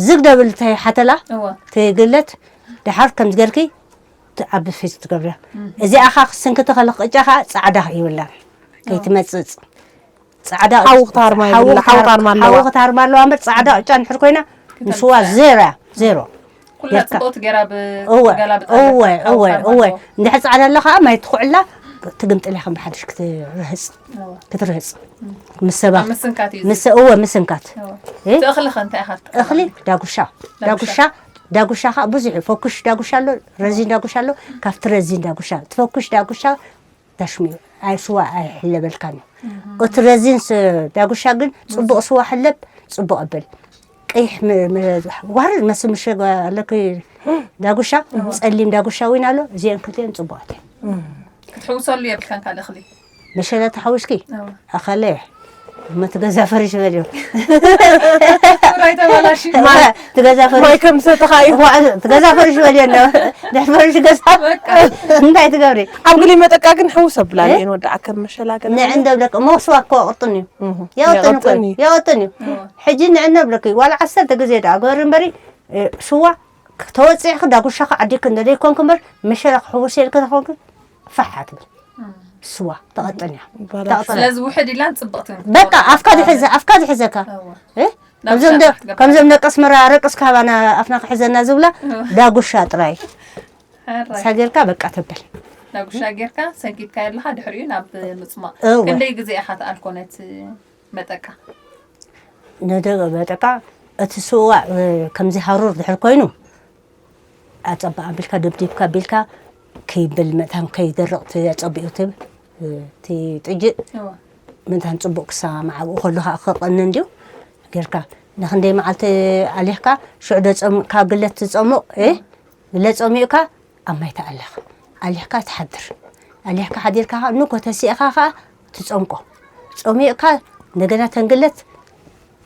ዝግ ደብል ተይ ሓተላ ትግለት ድሓር ከምዚ ገርኪ ኣብ ፊት ትገብርያ። እዚኣ ኻ ስንክቲ ከለኽ ቅጫ ኻ ጻዕዳ ይብላን ከይትመጽጽ ጻዕዳ ሓዊ ክታርማ ይብላ፣ ሓዊ ክታርማ ኣለዋ። ሓዊ ክታርማ ኣለዋ እምበር ጻዕዳ ቅጫ እንድሕር ኮይና ንስዋ ዜሮ እያ፣ ዜሮ። ኩላ ጌርካ። ጽቡቕቲ ጌራ ብ-፣ እወ፣ ትገላብጣ እወ፣ ኣለካ፣ ሓዊ እወ፣ ክታርማ እወ። ኣለዋ። እንድሕር ጻዕዳ ኣለኻ ማይ ትኹዕላ ትግምጥልያ ከም ብሓድሽ ክትርህጽ፣ እወ። ክትርህጽ። ምስ ሰባ ኣብ ምስንካት እዩ ምስ፣ እወ፣ ምስንካት። እወ። እ? እቲ እኽሊ ኸ እንታይ ኢኻ ትጥቀም? እኽሊ ዳጉሻ፣ ዳጉሻ። ዳጉሻ፣ ዳጉሻ ኸኣ ብዙሕ እዩ። ፈኩሽ ዳጉሻ ኣሎ፣ ረዚን ዳጉሻ ኣሎ። ካብቲ ረዚን ዳጉሻ፣ እቲ ፈኩሽ ዳጉሻ ታሽሚኡ ኣይ ስዋ ኣይሕለበልካን እዩ። እቲ ረዚን ስ-፣ ዳጉሻ ግን ጽቡቕ ስዋ ሕለብ፣ ጽቡቕ ኣብል። ቀይሕ ም-፣ ም-፣ ዋህርድ መስል ምሸግ ኣለኪ ዳጉሻ፣ ጸሊም ዳጉሻ እውን ኣሎ። እዚአን ክልቲአን ጽቡቓት እየን። ክትሕውሰሉ የብልካን ካልእ እኽሊ? መሸላ ተሓዊስኪ? ኣዎ። ኣኸለ። እሞ እቲ ገዛ ፈሪሽ በልዮ። ሱራይ ተባላሽዩ። እዋ፣ እቲ ገዛ ፈሪሽ ማይ ከም ሰተኻ እዩ። እዋ፣ እቲ ገዛ ፈሪሽ በልዮ እንዶ። ድሕሪ ፈሪሽ ገዛ በቃ። እንታይ ትገብሪ? ኣብ ገሊ መጠቃ ግን ሕውስ ኣብላኒ እ? እየን ወዲ ዓከር መሸላ ገለ ንዕ ገለ። እንደ ብለክ፣ እሞ ስዋ እኮ ቅጥን እዩ። እህ፣ የቅጥን እኮ የቅጥን እዩ። እዩ። የቅጥን እዩ። እዎ። ሕጂ ንዕ እንደ ብለክ፣ ዋላ ዓሰርተ ግዜ ደኣ ግበሪ እምበሪ፣ እ፣ ስዋ ተወጺዕኺ ዳጉሻኺ ዓዲግኪ እንደ ዘይኮንኪ እምበር፣ መሸላ ክሕውስ ኢልኪ ተኾንኪ፣ ፋሕ ኣትብል። እም። ስዋ ተቐጥን እያ። ይባላሽ። ተቐጥን። ስለዚ ውሕድ ኢላን ጽብቕትን ክትኮን በቃ፣ ኣፍካ ኣለዋ። ዝሕዘ-፣ ኣፍካ ዝሕዘካ። እዋ። እ? ዳጉሻ ከምዞም ደ-፣ ጥራሕ ትገብር። ከምዞም ደቂ ኣስመራ ረቅስ ካባና ኣፍና ክሕዘና ዝብላ እዋ። ዳጉሻ ጥራይ። ሕራይ። ሳጌርካ በቃ ተበል። ዳጉሻ ጌርካ ሰንኪትካዮ ኣለኻ፣ ድሕሪኡ ናብ ምጽማቕ። እወ። ክንደይ ግዜ ኢኻ ትኣልኮ ነቲ መጠቃ? ነደ-፣ መጠቃ፣ እቲ ስዋ፣ እ፣ ከምዚ ሃሩር ድሕር ኮይኑ፣ ኣጸባ ኣቢልካ፣ ደብዲብካ ኣቢልካ፣ ከይብል መታን ከይደርቕ እቲ ኣጸቢኡ ትብል፣ እ፣ እቲ ጥጅእ እወ። መታን ጽቡቕ ክሰማማዕ ኣብኡ ከሎ ኸኣ ክቐኒ እንድዩ ጌርካ። ንኽንደይ መዓልቲ ኣሊኽካ፣ ሽዑ ዶ ጸም-፣ ካብ ግለት ትጸሙቕ፣ እ? እወ። ግለት ጸሚእካ፣ ኣብ ማይ ትኣልኽ። ኣሊኽካ ትሓድር። ኣሊኽካ ሓዲርካ ኸኣ፣ ንጎ ተሲእኻ ኸኣ ትጸምቆ። ጸሚእካ፣ እንደገና ተን ግለት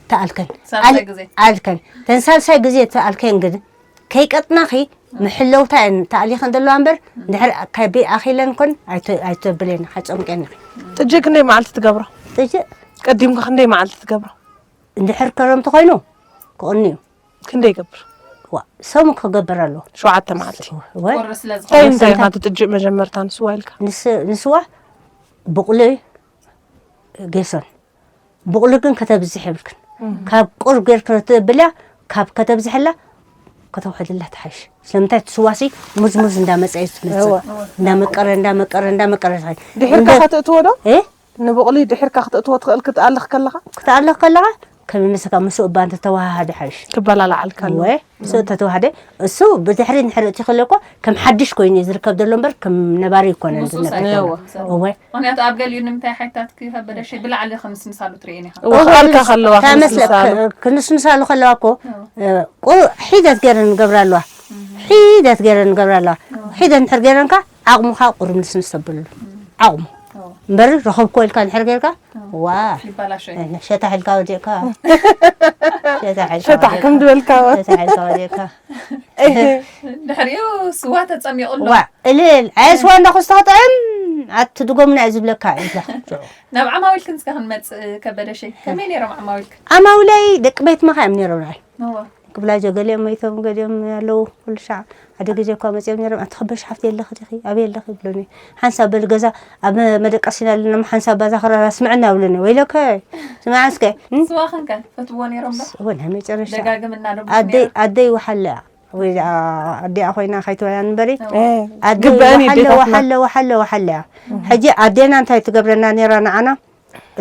ትኣልከን። ሳልሳይ ኣል-፣ ግዜ። ኣልከን። ተን ሳልሳይ ግዜ ትኣልከን ግን፣ ከይቀጥናኺ፣ ምሕለውታ እየን ተኣሊኸን ዘለዋ እምበር፣ እንድሕር ከቢ ኣኺለን ኮን ኣይተ-፣ ኣይተብልን፣ ሓጸምቅየን ኢኺ። ጥጅእ ክንደይ መዓልቲ ትገብሮ? ጥጅእ? ቀዲምካ ክንደይ መዓልቲ ትገብሮ? እንድሕር ከረምቲ ኮይኑ፣ ክቕኒ እዩ። ክንደይ ይገብር? ዋ፣ ሰሙን ክገብር ኣለዎ። ሸውዓተ መዓልቲ። ወ-፣ ቁሪ ስለ እንታይ ዝኾነ። እንታይ ኢኻ ትጥጅእ መጀመርታ ንስዋ ኢልካ? ንስ-፣ ንስዋ ብቑሊ ጌሶን። ብቑሊ ግን ከተብዝሕ የብልክን። እም። ካብ ቁሩብ ጌርኪ ትብልያ፣ ካብ ከተብዝሐላ ከተውሕድላ ትሓይሽ። ስለምንታይ እቲ ስዋሲ ሙዝሙዝ እንዳመጸ እዩ ዝመጽእ። እወ። እንዳመቀረ፣ እንዳመቀረ፣ እንዳመቀረ ትኸይድ። ድሒርካ እንደ-፣ ከተእትዎ ዶ? እ? ንብቑሊ ድሒርካ ክተእትዎ ትኽእል ክትኣልኽ ከለኻ? ክትኣልኽ ከለኻ ከም ይመስለካ ምስኡ እባ እንተተወሃሃደ ሓይሽ። ክበላላዓልካ ኣለዎ። እወ፣ ምስኡ እም። ተተወሃደ፣ እሱ ብድሕሪ እንድሕር እቲ ከሎ እኮ ከም ሓድሽ ኮይኑ እዩ ዝርከብ ዘሎ እምበር ከም ነባሪ ይኮነን ምስኡ ዝነበር ዘሎ። ሳይኮን ዝምሰል። እወ። ምኽንያቱ ኣብ ገሊኡ ንምንታይ ሓይታት ክኸበደ ሸይ ብላዕሊ ክንስንሳሉ ትርእየን ኢኻ። እወ፣ ክኣልካ ከለዋ እንታይ መስለ-፣ ክንስንሳሉ። ክ-፣ ክንስንሳሉ ከለዋ እኮ፣ እወ። እ፣ ቁ-፣ ሒደት ገይረን ንገብራ ኣለዋ። እም። ሒደት ገይረን ንገብራ ኣለዋ። እወ። ሒደት እንድሕር ገይረንካ ዓቕሙኻ ቁሩብ ንስንስ ተብሉ። እም። ዓቕሙ። እወ። እምበር ረኸብኩዎ ኢልካ እንድሕር ጌርካ፣ እም። ዋ። ይባላሾ እዩ። እ፣ ሸታሕ ኢልካ ወዲቕካ። ሸታሕ ኢልካ ሸታሕ ወዲቕካ። ከም ዝበልካ። ሸታሕ ኢልካ ወዲቕካ። ድሕሪኡ ስዋ ተጸሚቑ ኣሎ። ዋ፣ እልል። ኣየ ስዋ እንዳኹስታ ክጥዕም፣ ኣቲ ድጎምና እዩ ዝብለካ እዩ። ናብ ዓማዊልክን እስከ ክንመጽእ ከበደ ሸይ። ከመይ ነይሮም ዓማዊልክ? ዓማዊለይ ደቂ ቤት መኻ እዮም ነይሮም ንዓይ። እዋ። ክብላጆ ገሊኦም መይቶም፣ ገሊኦም ኣለዉ። ኩሉ ሻዕ ሓደ ግዜ እኳ መጺኦም ነይሮም፣ "ኣቲ ከበሽ ሓፍቲ የለኺ ዲኺ? ኣበይ ኣለኺ?" ይብሉኒ። "ሓንሳብ በሊ ገዛ ኣብ መደቀሲና ኣለና፣ ሓንሳብ ባዛ ክራራ ስምዕና" ይብሉኒ። "ወይለከ፣ ስምዓ እስከ፣ እም?" ስዋኽን ከ ፈትዎ ነይሮም ዶ? እወ፣ ናይ መጨረሻ። ደጋግም እናደጉ ኣደይ፣ ነይሮም? ኣደይ ወሓለ እያ። ወይ ደኣ ኣዲኣ ኮይና ከይትበላኒ እምበሪ፣ እወ። እ፣ ኣደይ ግበአን ወሓለ፣ ይዴታትና። ወሓለ፣ ወሓለ፣ ወሓለ እያ። እም። ሕጂ ኣዴና እንታይ ትገብረና ነይራ ንዓና?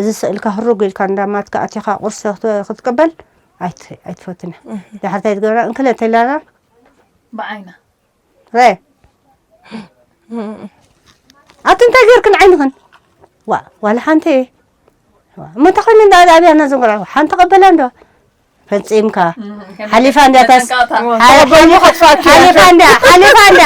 እዚ ስእልካ ህሩግ ኢልካ እንዳማትካ ኣቲኻ ቁርሲ ክት-፣ ክትቅበል ኣይት-፣ ኣይትፈትን እያ። እህ። ድሓር እንታይ ትገብራ? እንክለ እንተኢላና ብዓይና። ረ። ኣቲ እንታይ ገይርክን ዓይንኽን? ዋ፣ ዋላ ሓንቲ። ዋ፣ እሞ እንታይ ኮይኑ እንዳ ኣብያና ዝንቆልዓ? ሓንቲ ቀበላ እንዶ። ፈጺምካ። እህ፣ ከመይ ሓሊፋ እንዳ ተስ-፣ ተጠንቀቕታ። ሓ-፣ ተቐበልሞ ሓሊፋ፣ ከጥፋእኪ እያ። ሓሊፋ እንዳ፣ ሓሊፋ እንዳ።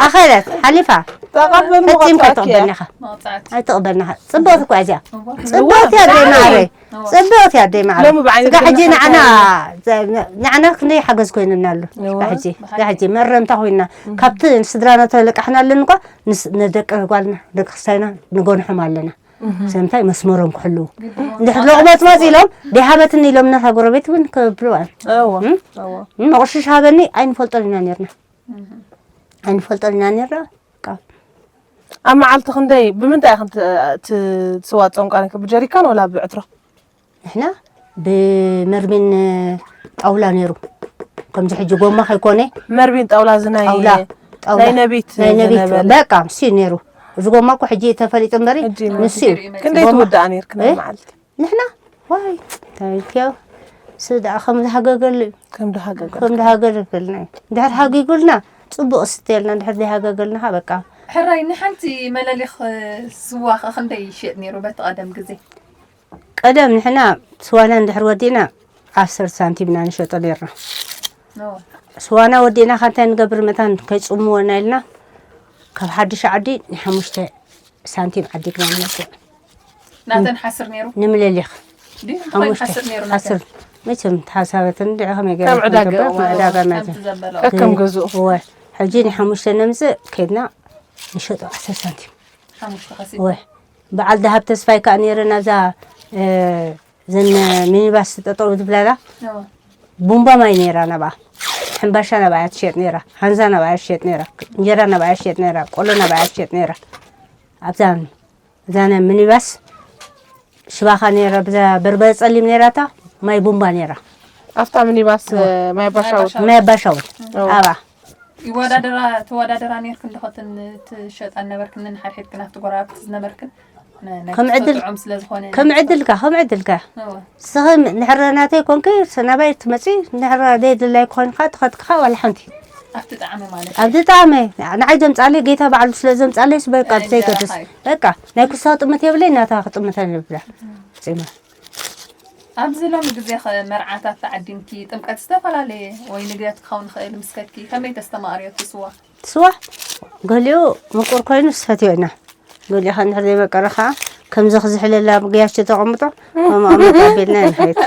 ኣኸለት፣ ሓሊፋ። ተቐበልሞ ፈጺምካ ከጥፋእኪ እያ። ትቕበልኒ ኢኻ። መቕጻዕቲ። ኣይትቕበልኒ ኢኻ። ጽብቕቲ እኮ እያ እዚኣ። እዋ። ጽብቕቲ እያ እዋ። ደይ ማዕረይ። ጽብቕቲ ኣደይ ማዕረ። ሎሚ ብዓይነት ስጋ ሕጂ ገና ንዓና ሓንቲ ንዓና ክንደይ ሓገዝ ኮይንና ኣሎ። እዋ። ስጋ ሕጂ ስጋ ሕጂ መረምታ ኮይና ካብቲ ስድራና ተለቃሕናሉ እንኳ ንደቂ ጓልና ደቂ ክስታይና ንጎንሖም ኣለና። ስለምንታይ መስመሮም ክሕልዉ እንድሕር ለቑመጽመጽ ኢሎም ደይሃበትኒ ኢሎም ነታ ጎረቤት እውን ክብልዋ እዎ እም? እዎ መቑሽሽ ሃበኒ ኣይንፈልጦን ኢና ነርና ኣይንፈልጦን ኢና ነርና። ኣብ መዓልቲ ክንደይ ብምንታይ ኢኽን ት- ት- ትስዋ ጾም ቃል ብጀሪካን ወላ ብዕትሮ? ንሕና ብመርሚን ጣውላ ነይሩ። ከምዚ ሕጂ ጎማ ከይኮነ መርቢን ጣውላ እዚ ናይ ጣውላ ጣውላ ናይ ነቢት ናይ ነቢት ዝነበረ። በቃ ንሱ እዩ ነይሩ። እዚ ጎማ እኮ ሕጂ ተፈሊጡ እምበሪ ሕጂ እዩ ንሱ እዩ። ክንደይ ጎማ- ትውድኣ ነርክን ኣብ እ? መዓልቲ? ንሕና ዋይ ታይክዮ ስዳ ከም ዝሃገገሉ እዩ። ከም ድሃገገ ከም ዝሃገገልና እዩ። እንድሕር ሃጊጉልና ጽቡቕ ስተልና እንድሕር ዘይሃገገልና ኸ በቃ ሕራይ ንሓንቲ መለሊኽ ስዋ ኸ ክንደይ ይሸጥ ነይሩ በቲ ቀደም ግዜ? ቀደም ንሕና ስዋና እንድሕር ወዲእና ዓሰርተ ሳንቲም ኢና ንሸጦ ነርና። ኖ። ስዋና ወዲእና ኸ እንታይ ንገብር መታን ከይጽምወና ኢልና ካብ ሓድሽ ዓዲ ንሓሙሽተ ሳንቲም ዓዲግና ንመጽእ ናተን ሓስር ነይሩ ንምልሊኽ ድዩ? ሓሙሽተ ሓስር ነይሩ ሓስር መቸም ተሓሳበትን ድዑ ከመይ ገይራ ካብ ዕዳጋ ክትገብር እዋ፣ ካብ ዕዳጋ መቸም ከምቲ ዘበለ ከከም ገዝኡ እወ ሕጂ ንሓሙሽተ ነምጽእ ከድና ንሸጦ ዓሰርተ ሳንቲም ሓሙሽተ ከሲ እወ በዓል ደሃብ ተስፋይ ከዓ ነይረ ናብዛ እ፣ ዘን ሚኒባስ ጠጠው ዝብላላ ቡምባ ማይ ነይራ ናብኣ ሕምባሻ ናብኣ እያ ትሸጥ ነይራ ሃንዛ ናብኣ እያ ትሸጥ ነይራ እንጀራ ናብኣ እያ ትሸጥ ነይራ ቆሎ ናብኣ እያ ትሸጥ ነይራ ኣብዛ እዛ ናይ ሚኒባስ ሽባኻ ነይራ ብዛ በርበረ ጸሊም ነይራታ ማይ ቡምባ ነይራ ኣብታ ሚኒባስ ማይ ኣባሻው ማይ ኣባሻውን ኣብኣ ይወዳደራ ተወዳደራ ነርክን ዶ ከትን ትሸጣ ነበርክን ንሓድሕድክን ኣብቲ ጎረባብቲ ዝነበርክን ነ- ናይ ከም ዕድል- ትሰጥዖም ስለ ዝኾነ ከም ዕድልካ ከም ዕድልካ እወ፣ ስኺ ንሕረ ናተይ ኮንኪ ሰናባይ ትመጺ ንሕረ ደይ ድላይ ኮንካ ትኸትክኻ ዋላ ሓንቲ ኣብቲ ጣዕሚ ማለት ኣብዚ ጣዕመ ንዓይ ዘምጻለይ ጌታ ባዕሉ ስለ ዘምጻለይ በቃ ዘይገድስ እንጀራኻ እዩ። በቃ ናይ ክሳው ጥምት የብለይ ናታ ክጥምተ ንብላ ጺማ ኣብዚ ሎሚ ግዜ ኸ መርዓታት ተዓዲምኪ ጥምቀት ዝተፈላለየ ወይ ንግደት ክኸውን ይኽእል ምስ ከድኪ ከመይ ተስተማቕርዮ እቲ ስዋ? ስዋ ገሊኡ ምቁር ኮይኑ ዝሰትዮ ኢና ገሊኡ ከ እንድሕር ዘይመቀረ ከዓ ከምዚ ክዝሕለላ ብግያሾ ተቐምጦ ከምኡ ኣቢልና ንኸይድ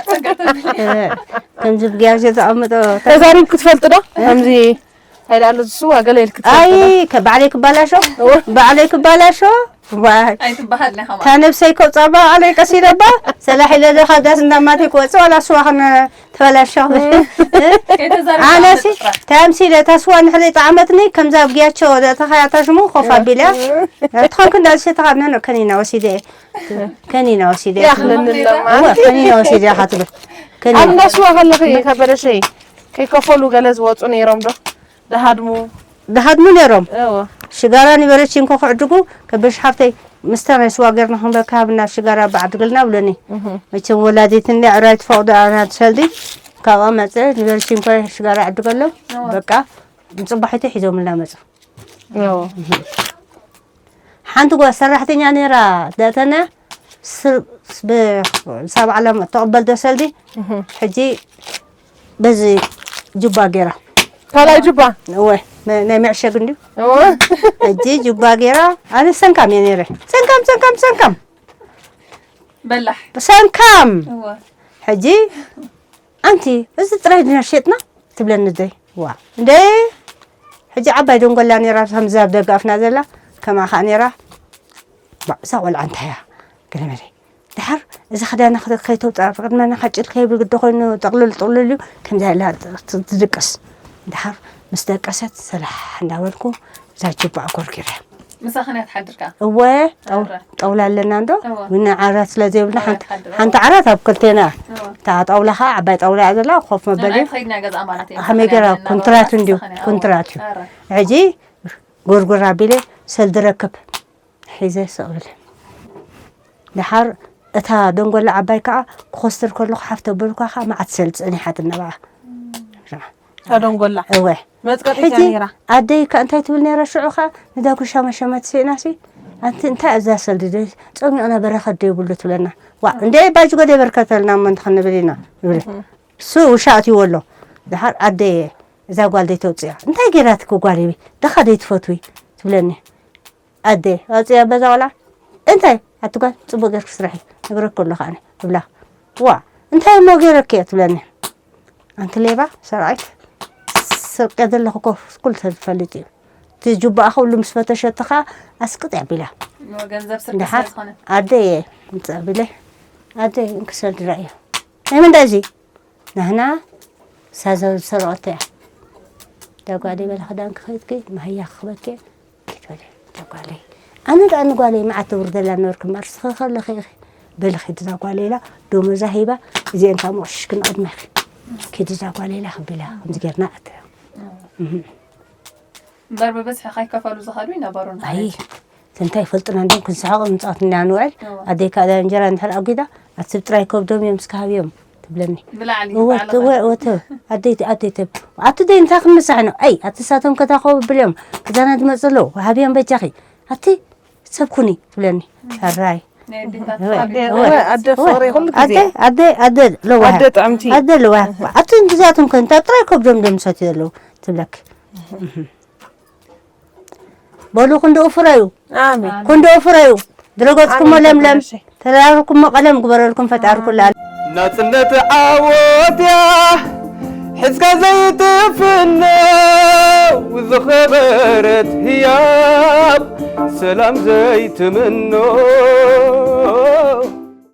ከምዚ ብግያሾ ተቐምጦ ተዛሪብ ክትፈልጥ ዶ ከምዚ ሃይለ ኣሎ ዝስዋ ገለ ኢልክ ኣይ ትፈልጥ ዶ? ከ- ባዕለይ ክባላሾ ባዕለይ ክባላሾ ዋይ ኣይትበሃል ናይ ኸማ እታ ነብሰይ ከውፃ ባዕለይ ቀሲለ ባ ሰላሕ ኢለ ዶ ካብ ዳስ እንዳማተይ ክወፅእ ዋላ ስዋ ክነ ተበላሾ ኣነሲ እንታይ ኣምሲለ እታ ስዋ እንድሕር ዘይጠዓመትኒ ከምዛ ኣብ ግያቸው ዘእተኻያ እታ ሽሙ ኮፍ ኣቢለ ትኾንክ እንዳዝሸተኻ ነኖ ከኒና ወሲደ ከኒና ወሲደ ያኽለኒ ኣለማ እወ ከኒና ወሲደ ኢኻ ትብል ከኒና ኣብ እንዳ ስዋ ከለኺ ከበደሸይ ከይከፈሉ ገለ ዝወፁ ነይሮም ዶ? ደሃድሙ ደሃድሙ ነይሮም እወ ሽጋራ ኒበረች እንኮ ክዕድጉ ከበሽ ሓፍተይ ምስታ ናይ ስዋ ጌርና ክንበካ ሃብና ሽጋራ ብዓድግልና ብለኒ መቸም ወላዲት እንዲ ዕራይ ትፈቕዶ ኣና ትሰልዲ ካብኣ መፀ ኒበረች እንኮ ሽጋራ ዕድገሎም በቃ ንፅባሒቱ ሒዞምልና መፁ እወ ሓንቲ ጓል ሰራሕተኛ ነይራ ደእተና ሳብ ዓለም ተቐበል ዶ ሰልዲ ሕጂ በዚ ጁባ ገይራ ካልኣይ ጁባ እወ ናይ መዕሸግ እንድዩ እወ ሕጂ ጁባ ገይራ ኣነ ሰንካም እየ ነይረ ሰንካም ሰንካም ሰንካም በላሕ ሰንካም እወ ሕጂ ኣንቲ እዚ ጥራይ ድና ሸጥና ትብለኒ ደይ ዋ እንደ ሕጂ ዓባይ ደንጎላ ነይራ ከምዚ ኣብ ደጋፍና ዘላ ከማ ከዓ ነይራ ባ- እዛ ቆልዓ እንታይ እያ ገለመለ ድሓር እዚ ክዳና ከይተውፅኣ ቅድመና ካጭል ከይብል ግዲ ኮይኑ ጥቕልል ጥቕልል እዩ ከምዚ ኢላ ትድቅስ ድሓር ምስ ደቀሰት ሰላሕ እንዳበልኩ እዛ ጅባኣ ጎርጊረ ምሳኽን እያ ትሓድር ከኣ እወ ጠው- ኣረ። ጠውላ ኣለና እንዶ እወ። ዊና ዓራት ስለ ዘይብልና እወ፣ ሓንቲ- ሓድር። ሓንቲ ዓራት ኣብ ክልቴና እወ። እታ ጠውላ ከዓ ዓባይ ጠውላ እያ ዘላ ኮፍ መበሊ ንዓይ ትኸይድና ገዛ ማለት እየ ከመይ ገይራ ምሳኽን እያ ኮንትራት እናበልኩ እንድዩ ምሳኽን እያ። ኮንትራት እዩ ኣረ። ሕጂ ጎርጎር ኣቢለ ሰልዲ ረክብ ሒዘ ስቕ ኢለ ድሓር እታ ደንጎላ ዓባይ ከዓ ክኾስትር ከለኹ ሓፍ ተበልኳ ከዓ መዓት ሰልዲ ፀኒሓትና በዓ እታ ደንጎላ እወ መጥቀጢት ሕጂ እያ ነይራ ኣደይ ከ እንታይ ትብል ነይራ ሽዑ ከ ንዳጉሻ መሸመት ስኢና ሲ ኣንቲ እንታይ እዛ ሰልዲ ደ ጸሚቕና በረኸት ዶ ይብሉ ትብለና ዋ እንደ ባጅጎ ደ በርከተልና እሞ እንተ ክንብል ኢና ይብል እሱ ውሻ ኣትይዎ ኣሎ ድሓር ኣደየ እዛ ጓል ደይ ተውፅያ እንታይ ገይራትኪ ጓል ይብል ድኻ ደይ ትፈትዊ ትብለኒ ኣደ ኣውፅያ በዛ ቆልዓ እንታይ ኣቲ ጓል ፅቡቅ ገይርኪ ስራሒ ነግረኪ ኣለኹ ኣነ ትብላ ዋ እንታይ እሞ ገይረኪ እየ ትብለኒ። ኣንቲ ሌባ ሰብኣይት፣ ስርቂ ዘለኹ እኮ ኩሉ ሰብ ዝፈልጥ እዩ። እቲ ጁባኣ ኩሉ ምስ ፈተሸትኻ ኣስቅጥ ኣቢላ። ገንዘብ ስርቂ ድሓር ስለዝኾነ ኣደየ ምፅእ ኣቢለ ኣደየ እንክሰድራ እዩ። ናይ ምንታይ እዚ ናህና ሳዘ ዝሰረቐቶ እያ። ዳጓ ደይ በለ ክዳን ክኸይድኪ ማህያ ክኽበኪ ኪድ በለ ዳጓለይ። ኣነ ደኣ ንጓለይ መዓት ተውርደላ ነበርክ እምበር ስኺ ከለኺ ኢኺ። በሊ ኺድ እዛ ጓለይ ኢላ ዶመዛ ሂባ እዚአን ካብ መቑሽሽ ክንቐድመኺ ኪድ እዛ ጓለይ ኢላ ክቢላ ከምዚ ጌርና ኣተ እምበር ብብዝሒ ከይከፈሉ ዝኸዱ ይነበሩን ኣይ እንታይ ይፈልጥና እንዲም ክንስሕቕ ንፃወት እና ንውዕል። ኣደይ ከዓ እንጀራ እንድሕር ኣጒዳ ኣቲ ሰብ ጥራይ ከብዶም እዮም እስከ ሃብዮም ትብለኒ። ብላዕሊ እወ ባዕልኻ እወ እወ ተ ኣደይ ኣደይ ተ ኣቲ ደይ እንታይ ክንምሳሕ ነው ኣይ ኣቲ ሳቶም ከታኸቡ ብልዮም ክዛና ዝመፅእ ኣለዉ ሃብዮም በጃኺ ኣቲ ሰብ ኩኒ ትብለኒ። ሰራይ ናይ ኣዴታት እወ ፍቕሪ። እወ እወ ኣደ ፍቕሪ ኩሉ ግዜ ኣደ ኣደ ኣደ ለዋህ ኣደ ጥዕምቲ ኣደ ለዋህ ኣቲ እንድዚኣቶም ከ እንታይ ጥራይ ከብዶም ደምሰት ዘለዉ ትብለክ። በሉ ክንድኡ ፍረዩ ኣሜን ክንድኡ ፍረዩ ድረገጽኩሞ ኣሜን ለምለም ተበላሸ። ተራርኩሞ ቀለም ግበረልኩም ፈጣሪ ኩሉ ዓለም። ናጽነት ዓወት እያ ሒዝካ ዘይትፍነው ዝኸበረት ህያብ ሰላም ዘይትምኖ።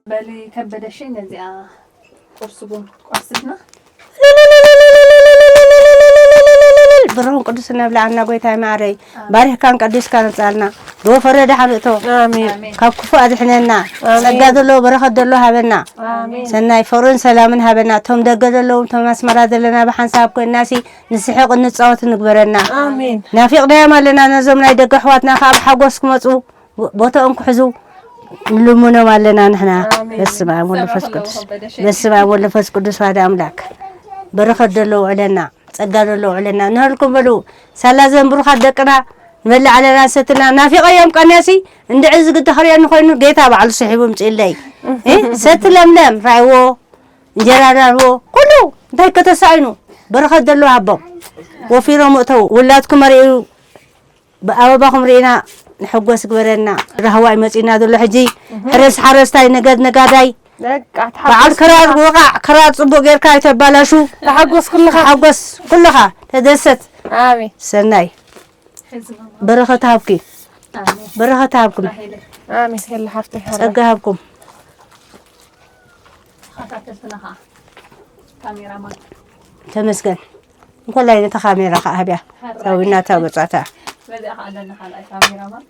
በሊ ከበደሽ ነዚኣ ቁርሲ ቡን ቆርስትና ብሩኽን ቅዱስን ነብልዓና ጎይታይ ማዕረይ ባሪኽካን ቀዲስካን ኣምጻልና ብወፈረ ደሓን እቶ ኣሜን ኣሜን ካብ ክፉእ ኣድሕነና ጸጋ ዘለዎ በረኸት ዘለዎ ሃበና ኣሜን ሰናይ ፍቕርን ሰላምን ሃበና እቶም ደገ ዘለዉ እቶም ኣስመራ ዘለና ብሓንሳብ ኮይንናሲ ንስሕቕ እንጻወት ንግበረና ኣሜን ናፊቕናዮም ኣለና ነዞም ናይ ደገ ኣሕዋትና ከዓ ብሓጎስ ክመፁ ቦ- ቦታኦም ክሕዙ ንልምኖም ኣለና ንሕና። በስመ ኣብ ወወልድ ወመንፈስ ቅዱስ በስመ ኣብ ወወልድ ወመንፈስ ቅዱስ ዋህደ ኣምላክ በረኸት ዘሎ ውዕለና ጸጋ ዘሎ ውዕለና ንህልኩም በሉ ሳላ ዘን ብሩኻት ደቅና ንበልዕ ኣለና ሰትና ናፊቐዮም ቀንያሲ እንድዒ ዝግዲ ክርእየኒ ኮይኑ ጌታ ባዕሉ ስሒቡ ምፅእለይ እ ሰቲ ለምለም ራእይዎ እንጀራ ዳርቦ ኩሉ እንታይ ከተሳኢኑ በረኸት ዘሎ ሃቦም ወፊሮም እተው ውላድኩም ኣርእዩ ብኣበባኹም ርኢና ንሕጎስ ግበረና። ራህዋ እዩ መጺእና ዘሎ ሕጂ ሕረስ ሓረስታይ ነገድ ነጋዳይ በቃ በዓል ክራር ወቓዕ ክራር ጽቡቕ ጌርካ ኣይተባላሹ። ተሓጎስ ኩልኻ ሓጎስ ኩልኻ ተደሰት። ኣሜን ሰናይ በረኸት ሃብኪ ኣሜን በረኸት ሃብኩም ራሄለ ኣሜን የለ ሓፍተይ ሓላ ጸጋ ሃብኩም። ተኸታተልትና ከዓ ካሜራማን ተመስገን እንኮላይ ነታ ካሜራ ከዓ ሃብያ ታዊና ታወጻታ በዚኣ ከዓ ኣለና ካልኣይ ካሜራማን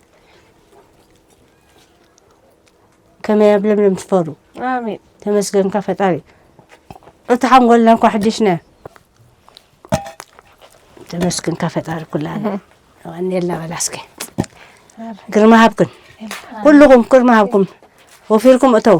ከመይ ኣብ ለምለም ትፈሩ ኣሜን ተመስገንካ ፈጣሪ እቲ ሓንጎልና እኳ ሕዲሽና ተመስገንካ ፈጣሪ ኩላለ ኣዋኔልና በላስከ ግርማ ሃብክን ኩልኹም ግርማ ሃብኩም ወፊርኩም እተው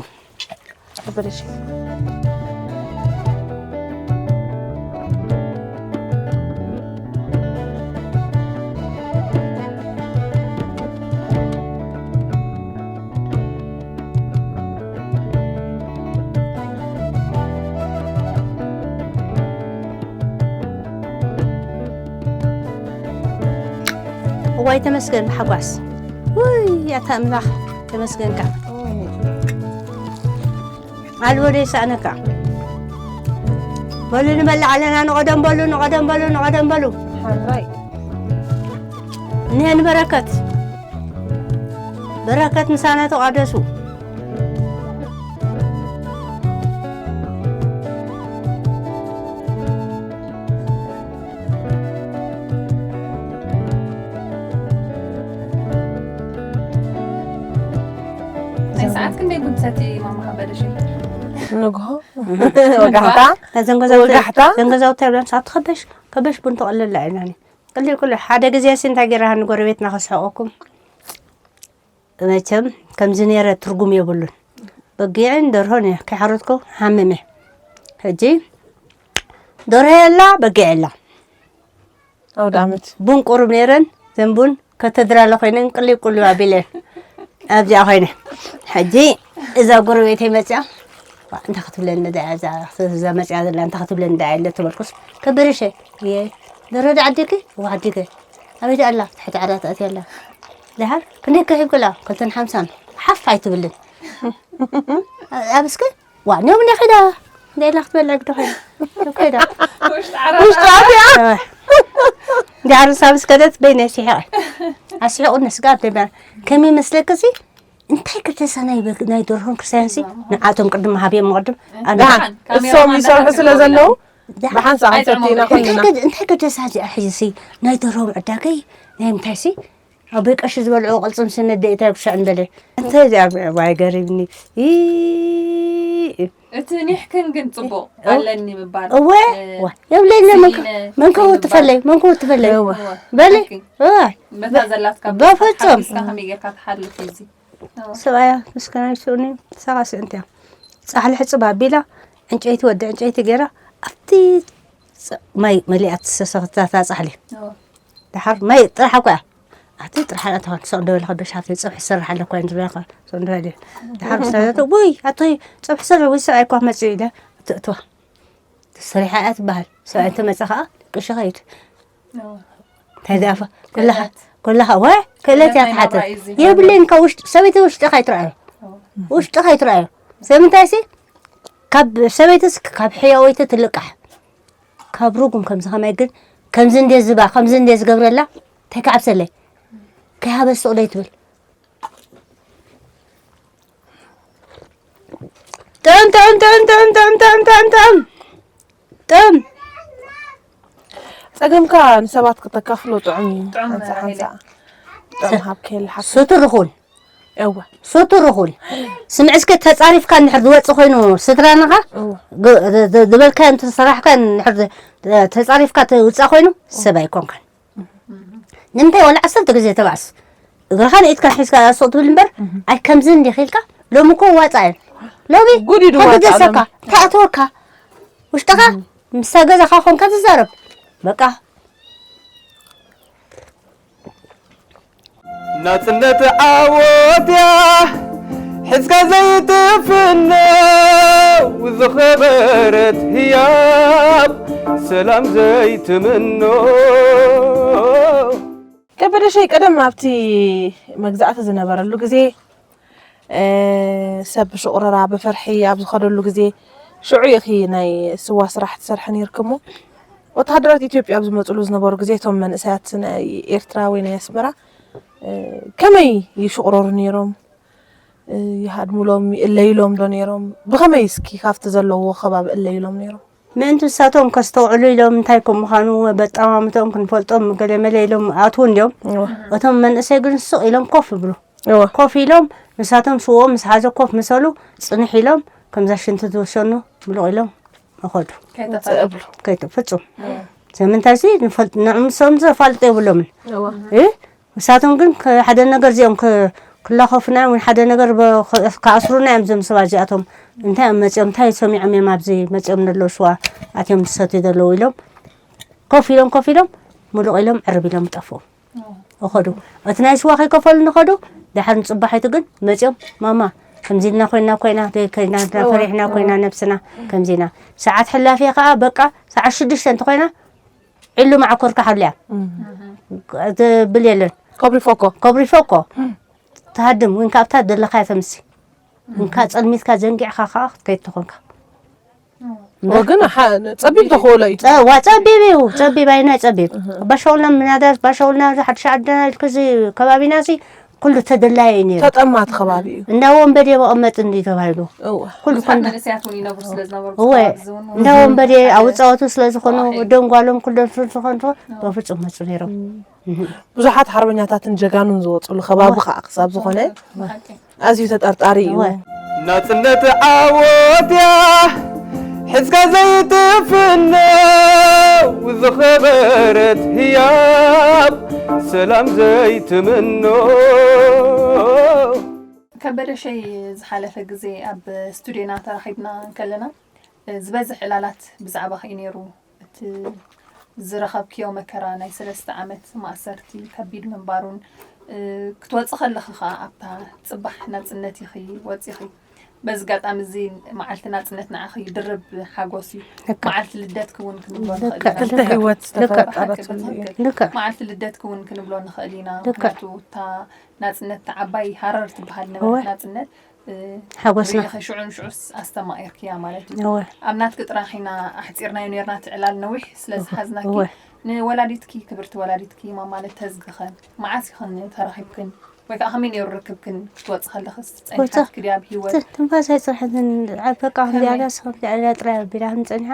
እዋይ ተመስገን ብሓጓስ ውይ ኣታ ኣምላኽ ተመስገንካ ኣልቦ ዘይሰኣነካ በሉ ንበልዕ ኣለና ንቐደም በሉ ንቐደም በሉ ንቐደም በሉ ሓራይ እኒሀ ንበረከት በረከት ምሳና ተቋደሱ ናይ ሰዓት ክንደይ ቡን ትሰቲ ማማ ከበደሽ ንግሆ ወጋሕታ ዘንገዛውታ ወጋሕታ ዘንገዛውታ ይብለን ሳብ ትኸበሽ ከበሽ ቡን ተቐለላ ኢላኒ ቅልል ቅልል ሓደ ግዜ ሲ እንታይ ገይራ ንጎረቤትና ከስሕቐኩም መቸም ከምዚ ነይረ ትርጉም የብሉን በጊዕን ደርሆን እየ ከይሓረድኩ ሓምም እየ ሕጂ ደርሆ የላ በጊዕ የላ ኣውደ ዓመት ቡን ቁሩብ ነይረን ዘን ቡን ከተድራለ ኮይነን ቅልብ ቅልብ ኣቢለን ኣብዚኣ ኮይነ ሕጂ እዛ ጎረቤተይ መፅያ ዋ፣ እንታይ ክትብለኒ ደኣ እዛ እዛ መፅያ ዘላ እንታይ ክትብለኒ ደኣ የለ ተበልኩስ ከበረሸ እየ ደረደ ዓዲኪ እዋ ዓዲከ ኣበይ ደኣ ኣላ ትሕቲ ዓራት ኣትያ ኣላ ደሓር ክንደይ ከ ሂብክላ ክልተን ሓምሳን ሓፍ ኣይትብልን ኣብስከ ዋ ኖም ነ ኸዳ ሌላ ክትበልዕ ግዶ ኸዳ ኸዳ ውሽጢ ዓራት እያ። ዳር ሳብ ስከደት በይነ ሲሐ ኣስሕቑ ነስጋ ደበ ከመይ መስለክሲ እንታይ ክተሳ ናይ በግ ናይ ደርሆን ክርስቲያንሲ ንዓቶም ቅድም ሃብዮም ቅድም ኣነ ደሓን እሶም ይሰርሑ ስለ ዘለዉ ደሓን ሰዓት ሰቲና ኩልና እንታይ ገደሳ እዚኣ ሕዚሲ ናይ ደርሆም ዕዳገይ ናይ ምንታይሲ ኣብ ቀሺ ዝበልዑ ቅልፅም ስነደ ኢታይ ኩሻዕ ንበለ እንታይ እዚኣ ዋይ ገሪብኒ እቲ ኒሕክን ግን ፅቡቅ ኣለኒ ምባል እወ የብለይ መንከው ትፈለይ መንከው ትፈለይ በሊ በታ ዘላትካ በፍፁም ከመይ ጌርካ ትሓልፍ እዚ ሰብኣያ ምስከናይ ስኡኒ ሳኻ ስእንትያ ፃሕሊ ሕፅብ ኣቢላ ዕንጨይቲ ወዲ ዕንጨይቲ ገይራ ኣብቲ ማይ መሊኣ ትሰሰኽታታ ፃሕሊ ድሓር ማይ ጥራሕ እኳ እያ ኣቲ ጥራሕ እያ ተኾን ሰቕ እንደበለ ከዶ ሻፍቲ ፀብሒ ዝሰርሕ ኣለኳ እንድበለ ሰቕ እንደበለ ድሓር ሰረቱ ውይ ኣቶይ ፀብሒ ሰር ወይ ሰብኣይ እኳ መፅኡ ኢለ ትእትዋ ሰሪሓ እያ ትበሃል ሰብኣይ እንተመፀ ከዓ ቅሺ ኸይድ እንታይ ዚኣፋ ኩላኻ ኩላኻ ወ ክእለት እያ ትሓትት የብለይን ካብ ውሽጢ ሰበይቲ ውሽጢ ካይትረኣዮ ውሽጢ ካይትረኣዮ ስለምንታይ ሲ ካብ ሰበይትስ ካብ ሕያወይቲ ትልቃሕ ካብ ርጉም ከምዚ ከማይ ግን ከምዚ እንደ ዝባ ከምዚ እንደ ዝገብረላ እንታይ ክዓብሰለይ ከይሃበ ስቕ ደይ ትብል ጥም ጥም ጥም ጥም ጥም ጥም ጥም ጥም ጥም ጸገምካ ንሰባት ክተካፍሎ ጥዑም እዩ። ጥዑም ሓንሳ ሓንሳ ጥዑም ሃብ ከየልሓካ። ስቱር ኹን። እወ። ስቱር ኹን። ስምዒ እስከ ተጻሪፍካ እንድሕር ዝወጽእ ኮይኑ ስድራንኻ እወ። ግ- ዝ- ዝ- ዝበልካዮ እንተሰራሕካ እንድሕር ዝ- ተጻሪፍካ ትውጻእ ኮይኑ ሰብ ኣይኮንካን። ንምንታይ ዋላ ዓሰርተ ግዜ ተባእስ እግርኻን ኢድካን ሒዝካ እያ ሱቕ ትብል እምበር ኣይ ከምዚ እንዲኺ ኢልካ ሎሚ እኮ ዋፃ እየን ሎሚ ጉድ እዩ ድዋፃ ተገደሰካ ሎሚ። ተኣተወካ ውሽጥኻ ምስታ ገዛኻ ኮንካ ትዛረብ በቃ ናጽነት ዓወት እያ ሒዝካ ዘይትፍነው ዝኸበረት ህያብ ሰላም ዘይትምኖ ከበደ ሸይ ቀደም ኣብቲ መግዛእቲ ዝነበረሉ ግዜ ሰብ ብሽቑረራ ብፍርሒ ኣብ ዝኸደሉ ግዜ ሽዑ ኢኺ ናይ ስዋ ስራሕ ትሰርሒ ነይርኪ እሞ ወተሃደራት ኢትዮጵያ ኣብ ዝመፅሉ ዝነበሩ ግዜ እቶም መንእሰያት ናይ ኤርትራ ወይ ናይ ኣስመራ ከመይ ይሽቑረሩ ነይሮም? ይሃድሙሎም ይእለዩሎም ዶ ነይሮም? ብኸመይ እስኪ ካብቲ ዘለውዎ ከባቢ እለዩሎም ነይሮም? ምእንቲ ንሳቶም ከስተውዕሉ ኢሎም እንታይ ከም ምዃኑ በጣማምቶም ክንፈልጦም ገለመለ ኢሎም ኣትዉ እንዲዮም። እቶም መንእሰይ ግን ስቕ ኢሎም ኮፍ ይብሉ። ኮፍ ኢሎም ንሳቶም ስውኦም ምስ ሓዘ ኮፍ ምሰሉ ፅንሕ ኢሎም ከምዛ ሽንቲ ዝወሸኑ ምሉቕ ኢሎም ይኸዱ። ከይተፈለጡ። ከይተ- ፍጹም። ስለምንታይ ሲ ንፈልጥ ንዕምሶም ዘፋልጦ የብሎምን። ንሳቶም ግን ሓደ ነገር እዚኦም ክላኸፉና ወይ ሓደ ነገር ክኣስሩና እዮም እዞም ሰባት እዚኣቶም እንታይ እዮም መፂኦም እንታይ ሰሚዖም እዮም ኣብዚ መፂኦም ዘለዉ ስዋ ኣትዮም ዝሰትዩ ዘለዉ ኢሎም ኮፍ ኢሎም ኮፍ ኢሎም ሙሉቕ ኢሎም ዕርብ ኢሎም ይጠፍኡ ይኸዱ እቲ ናይ ስዋ ከይከፈሉ ንኸዱ ድሓር ንፅባሒቱ ግን መፂኦም ማማ ከምዚ ኢልና ኮይና ኮይና ከይና ፈሪሕና ኮይና ነብስና ከምዚ ኢና ሰዓት ሕላፊ ከዓ በቃ ሰዓት ሽዱሽተ እንተኮይና ዒሉ መዓኮርካ ሓልያ ትብል የለን። ከብሪ ፎኮ ከብሪ ፎኮ ትሃድም ወይን ካብታ ደለኻያ ተምሲ እንካ ጸልሚትካ ዘንጊዕካ ከዓ ክትከይድ ተኾንካ። ወግን ጸቢብ ተኽእሎ እዩ። ዋ ጸቢብ እዩ ጸቢብ ኣይናይ ጸቢብ ባሻውልና ምናዳስ ባሻውልና ሓድሽ ዓድና ኢልክዚ ከባቢና ሲ ኩሉ ተደላየ እዩ ነይሩ። ተጠማት ከባቢ እዩ። እንዳ ወንበዴ መቐመጢ እንዲ ተባሂሉ እወ። ኩሉ ብዙሓት ኮንዶ መንእሰያት እውን ይነብሩ ስለ ዝነበሩ እወ። ኣብዚ እውን እንዳ ወንበዴ ኣውፃወቱ ስለ ዝኾኑ ኣዋሒ። ደንጓሎም ኩሎም ስለ ዝኾኑ በፍፁም መፁ ነይሮም። ብዙሓት ሓርበኛታትን ጀጋኑን ዝወፅሉ ከባቢ ከዓ ክሳብ ዝኾነ ብሓቂ ኣዝዩ ተጠርጣሪ እዩ። እወ። ናጽነት ዓወት እያ ሒዝካ ዘይትፍነው ዝኸበረት ህያብ ሰላም ዘይትምኖ ከበደ ሸይ ዝሓለፈ ግዜ ኣብ ስቱድዮና ተራኺብና እንከለና ዝበዝሕ ዕላላት ብዛዕባኺ እዩ ነይሩ። እቲ ዝረኸብክዮ መከራ ናይ ሰለስተ ዓመት ማእሰርቲ ከቢድ ምንባሩን ክትወፂ ከለኺ ከዓ ኣብታ ፅባሕ ናፅነት ኢኺ ወፂኺ በዚ ኣጋጣሚ እዚ መዓልቲ ናጽነት ንዓኺ ድርብ ሓጎስ እዩ። ልክዕ። መዓልቲ ልደትኪ እውን ክንብሎ ንኽእል ልክዕ። ኢና። ክልተ ህይወት ልክዕ። ዝተፈጠረት ብትኽክል። ልክዕ። መዓልቲ ልደትኪ እውን ክንብሎ ንኽእል ኢና። ልክዕ። ምክንያቱ እታ ናጽነት፣ እታ ዓባይ ሃረር ትበሃል እወ። ነበረት ናጽነት፣ እ፣ ሓጎስና። ርእኺ ሽዑ ንሽዑስ ኣስተማቒርክያ ማለት እዩ። እወ። ኣብ ናትኪ ጥራሕ ኢና ኣሕጺርናዮ ነርና፣ እቲ ዕላል ነዊሕ ስለ ዝሓዝናኪ። እወ። ንወላዲትኪ፣ ክብርቲ ወላዲትኪ ማማ ለተዝጊ ኸ መዓስ ኢኽን ተራኺብክን? ወይ ከዓ ከመይ ነይሩ ርክብክን? ክትወፂ ከለኽስ ወፃ- ፀኒሓትኪ ድያ ኣብ ህይወት? ትንፋስ ኣይፅንሐትን። በቃ ከምዚ ከመይ? ኣላስ ከምዚ ኣላ ጥራይ ኣቢላ ከም ፀኒሓ፣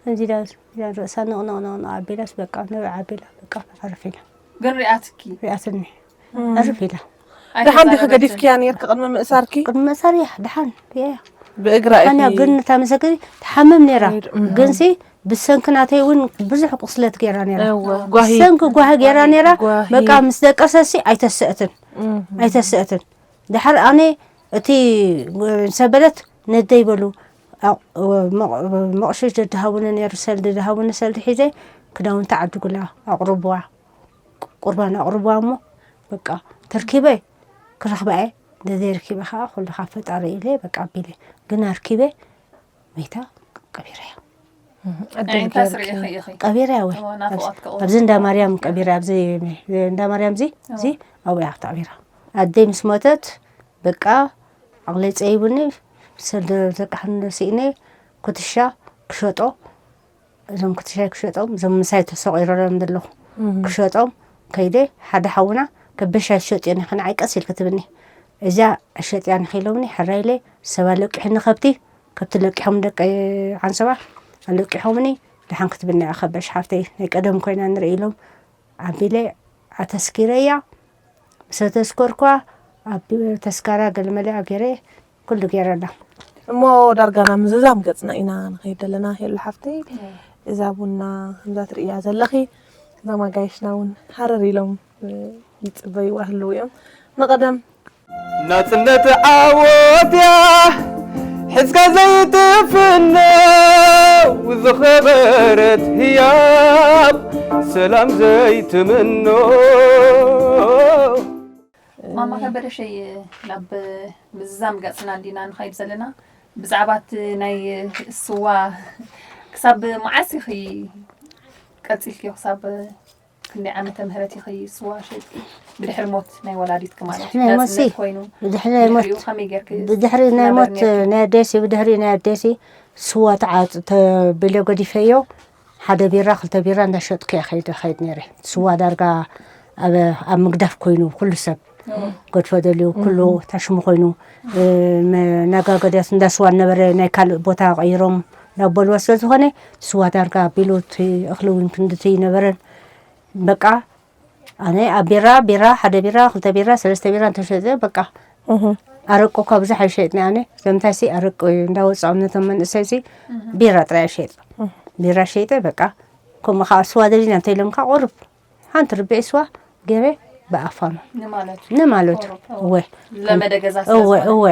ከምዚ ኢላ ኢላ ርእሳ ነቕነቕነቕ ኣቢላስ በቃ ንብዕ ኣቢላ በቃ ዓረፍ ኢላ ግን ሪኣትኪ? ሪኣትኒ። ዓረፍ ኢላ። ደሓን ዲኺ ኣይተዛረበትን? ገዲፍክያ ነይርኪ ቅድሚ ምእሳርኪ? ቅድሚ መእሳር እያ ደሓን እያ። ብእግራ ሓና ኢኺ? ግን እታ መሰገዲ ትሓምም ነይራ። እም። ግንሲ ብሰንኪ ናተይ እውን ብዙሕ ቁስለት ገይራ ነይራ። እወ፣ ጓሂ። ብሰንኪ ጓሂ ገይራ ነይራ። ጓሂ። በቃ ምስ ደቀሰሲ ኣይተስእትን። እም። ኣይተስእትን። ድሓር ኣነ እቲ ሰበለት ነደይ በሉ ኣቕ- መቕ- መቕሽሽ ደድሃቡኒ ነይሩ፣ ሰልዲ ደሃቡኒ፣ ሰልዲ ሒዘ ክዳውንቲ ዓድጉላ ኣቕርብዋ፣ ቁርባን ኣቕርብዋ እሞ በቃ ተርኪበ ክረኽባ እየ፣ ደዘይረኪበ ከዓ ኩሉ ካብ ፈጣሪ ኢለ በቃ ኣቢለ ግን ኣርኪበ መይታ ቀቢረያ። ዕድል እንታይ ገይርኪ። ተስርዒ ኢኺ ኢኺ? ቀቢረያ ወይ እዎ፣ ናፍቖት ከቕርቡ። ኣብዚ እንዳ ማርያም ቀቢረ፣ ኣብዚ እንዳ ማርያም እዚ እዚ ኣብኡ እያ ተቐቢራ። ኣደይ ምስ ሞተት በቃ ዓቕለይ ፀይቡኒ፣ ሰልደ ዘቃሕኒ ስኢነ ኩትሻ ክሸጦ፣ እዞም ኩትሻይ ክሸጦም፣ እዞም ምሳይ ተሰቒሮም ዘለኹ እም። ክሸጦም ከይደ፣ ሓደ ሓውና ከበሻ ትሸጥዮ ኒኺ ንዓይ ቀስ ኢልኪ ትብኒ፣ እዚኣ እሸጥያ ኒኺ ኢሎምኒ፣ ሕራይ ኢለ፣ ሰብ ኣለቂሑኒ ከብቲ፣ ከብቲ ለቂሖም ደቂ ዓንሰባ ኣለቂሖምኒ፣ ደሓን ክትብኒ እያ ከበሽ ሓፍተይ፣ ናይ ቀደም ኮይና ንርኢ ኢሎም ኣቢለ ኣተስኪረያ፣ ምስ ኣተስከርኳ ኣብ ተስካራ ገለመለኣ ገይረ ኩሉ ገይረላ። እሞ ዳርጋ ናብ ምዝዛም ገጽና ኢና ንኸይድ ዘለና። ሄሉ ሓፍተይ፣ እዛ ቡና ከምዛ ትርእያ ዘለኺ፣ እዞም ኣጋይሽና እውን ሃረር ኢሎም፣ እ፣ ይጽበይዋ ህልው እዮም። ንቐደም። ናጽነት ዓወት እያ ሒዝካ ዘይትፍነው፣ ዝኸበረት ህያብ ሰላም ዘይትምኖ። ማማ ከበደሸይ፣ ናብ ምዝዛም ገጽና እንዲና ንኸይድ ዘለና። ብዛዕባ እቲ ናይ ስዋ ክሳብ መዓስ ኢኺ ቀጺልክዮ? ክሳብ ክንደይ ዓመተ ምህረት ኢኺ ስዋ ሸይጥኪ? ብድሕሪ ሞት ናይ ወላዲትኪ ማለት እዩ። ብድሕሪ ናይ ሞት ናጽነት ሲ- ኮይኑ ብድሕሪ ናይ ሞት ድሕሪኡ ከመይ ጌርኪ ብድሕሪ ናይ ትናበሪ ሞት ኔርኪ? ናይ ኣደይሲ ብድሕሪ ናይ ኣደይሲ ስዋ ተዓጽ ተቢለ ገዲፈዮ፣ ሓደ ቢራ ክልተ ቢራ እንዳሸጥኩ እየ ከይደ ከይድ ነይረ። ስዋ ዳርጋ ኣብ ኣብ ምግዳፍ ኮይኑ ኩሉ ሰብ ገድፎ ደልዩ ኩሉ ታሽሙ ኮይኑ፣ እ፣ መነጋገድያት እንዳ ስዋ ነበረ፣ ናይ ካልእ ቦታ ቀይሮም እንዳበልዎ ስለ ዝኾነ፣ ስዋ ዳርጋ ኣቢሉ እቲ እኽሊ እውን ክንድቲ ይነበረን። በቃ ኣነ ኣብ ቢራ ቢራ ሓደ ቢራ ክልተ ቢራ ሰለስተ ቢራ እንተሸጠ በቃ። ኣረቂ እኳ ብዙሕ ኣይሸጥኒ ኣነ። ዘምታይሲ ኣረቂ እንዳወፃኡ ነቶም መንእሰይሲ ቢራ ጥራይ ይሸጥ። ቢራ ሸይጠ በቃ። ከምኡ ከዓ ስዋ ደሊና እንተ ኢሎም ከዓ ቁርብ ሓንቲ ርብዒ ስዋ ገይረ ብኣፋኑ ንማለት ንማለቱ። ቁሩብ፣ እወ ለመደ ገዛ ስለ እወ ዝኾነ። እወ።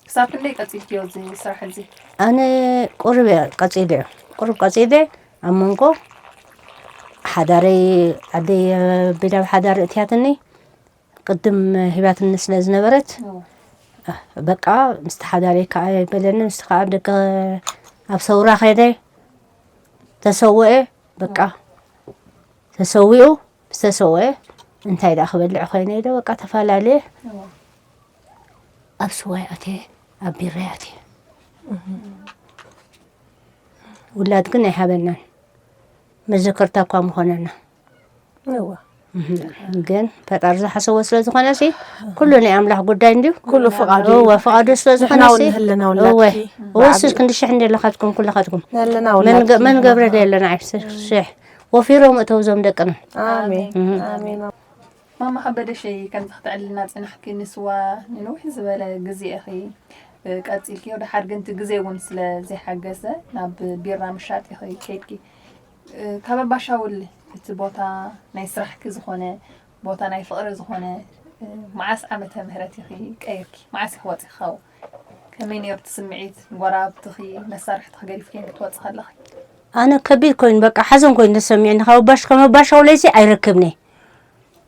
ክሳብ ክንደይ ቀጺልክዮ እዚ ስራሕ እዚ? ኣነ ቁሩብ እየ ቀጺለ እየ። ቁሩብ ቀጺለ ኣብ መንጎ ሓዳረይ ኣደይ ኣቢላ ኣብ ሓዳር እትያትኒ ቅድም ሂባትኒ ስለ ዝነበረት በቃ ምስቲ ሓዳረይ ከዓ ይበለኒ ምስቲ ከዓ ደቂ ኣብ ሰውራ ከይደ ተሰውአ በቃ ተሰዊኡ ምስ ተሰውአ እንታይ ደኣ ክበልዕ ኮይነ ኢለ በቃ ተፈላለየ ኣብ ስዋይ ኣትየ ኣብ ቢራይ ኣትየ ውላድ ግን ኣይሃበናን መዘከርታ እኳ ምኾነና እወ። ግን ፈጣሪ ዝሓሰቦ ስለ ዝኾነ ሲ ኩሉ ናይ ኣምላኽ ጉዳይ እንድዩ ኩሉ ፍቓዱ እወ ፍቓዱ ስለ ዝኾነ ንሕናውን ሲ ንህልና እወ ውላድኪ እወ ሲ ክንዲ ሽሕ እንደ ለኻትኩም ኩለኻትኩም ንህልና መን ውላድኪ ገ- መን ገብረ ደለና ሽሕ ወፊሮም እተው ዞም ደቅና ኣሜን ኣሜን። ኣሜን ማማ ከበደሸይ ከምዚ ክተዕልና ጽናሕኪ ንስዋ ንንውሕ ዝበለ ግዜ ኢኺ ቀጺልኪዮ። ድሓር ግን እቲ ግዜ እውን ስለ ዘይሓገዘ ናብ ቢራ ምሻጥ ኢኺ ከይድኪ። ካብ ኣባሻውል እቲ ቦታ ናይ ስራሕኪ ዝኾነ ቦታ ናይ ፍቕሪ ዝኾነ መዓስ ዓመተ ምህረት ኢኺ ቀይርኪ? መዓስ ኢኺ ወፂኺ ካብኡ? ከመይ ነይሩ እቲ ስምዒት? ንጎረባብትኺ መሳርሕትኺ ገዲፍኪ ክትወፂ ከለኺ? ኣነ ከቢድ ኮይኑ በቃ ሓዘን ኮይኑ ተሰሚዕኒ ካብ ኣባሽ ከም ኣባሻውለይሲ ኣይረክብኒ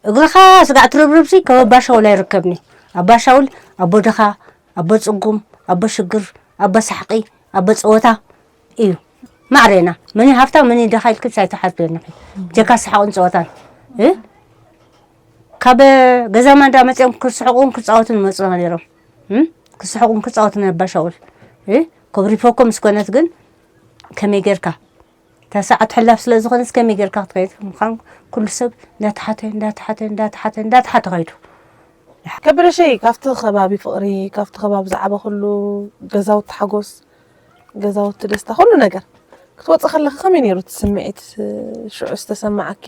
እግርኻ ስጋዕ ትርብርብሲ ከም ኣባሻውል ኣይርከብኒ ኣባሻውል ኣቦ ድኻ ኣቦ ጽጉም፣ ኣቦ ሽግር፣ ኣቦ ሳሕቂ፣ ኣቦ ጸወታ እዩ። ማዕረና መን እዩ ሃፍታም መን እዩ ደኻ ኢልክስ ኣይትሓስብን ኢኺ። ጀካ ሰሓቕን ጸወታን እ ካብ ገዛማ እንዳ መጺኦም ክስሕቁን ክጻወቱን ይመጹ ነይሮም። እም? ክስሕቁን ክጻወቱን ኣባሻውል እ ኮብሪፎኮ ምስ ኮነት ግን ከመይ ጌርካ እታ ሰዓት ሕላፍ ስለ ዝኾነስ ከመይ ጌርካ ክትኸይድ ምዃን ኩሉ ሰብ እንዳተሓተ እንዳተሓተ እንዳተሓተ እንዳተሓተ ኸይዱ። ከበደሸይ ካብቲ ከባቢ ፍቕሪ ካብቲ ከባቢ ዝዓበኹሉ ገዛውቲ ሓጎስ ገዛውቲ ደስታ ኩሉ ነገር ክትወፂ ከለኺ ከመይ ነይሩ እቲ ስምዒት ሽዑ ዝተሰማዓኪ?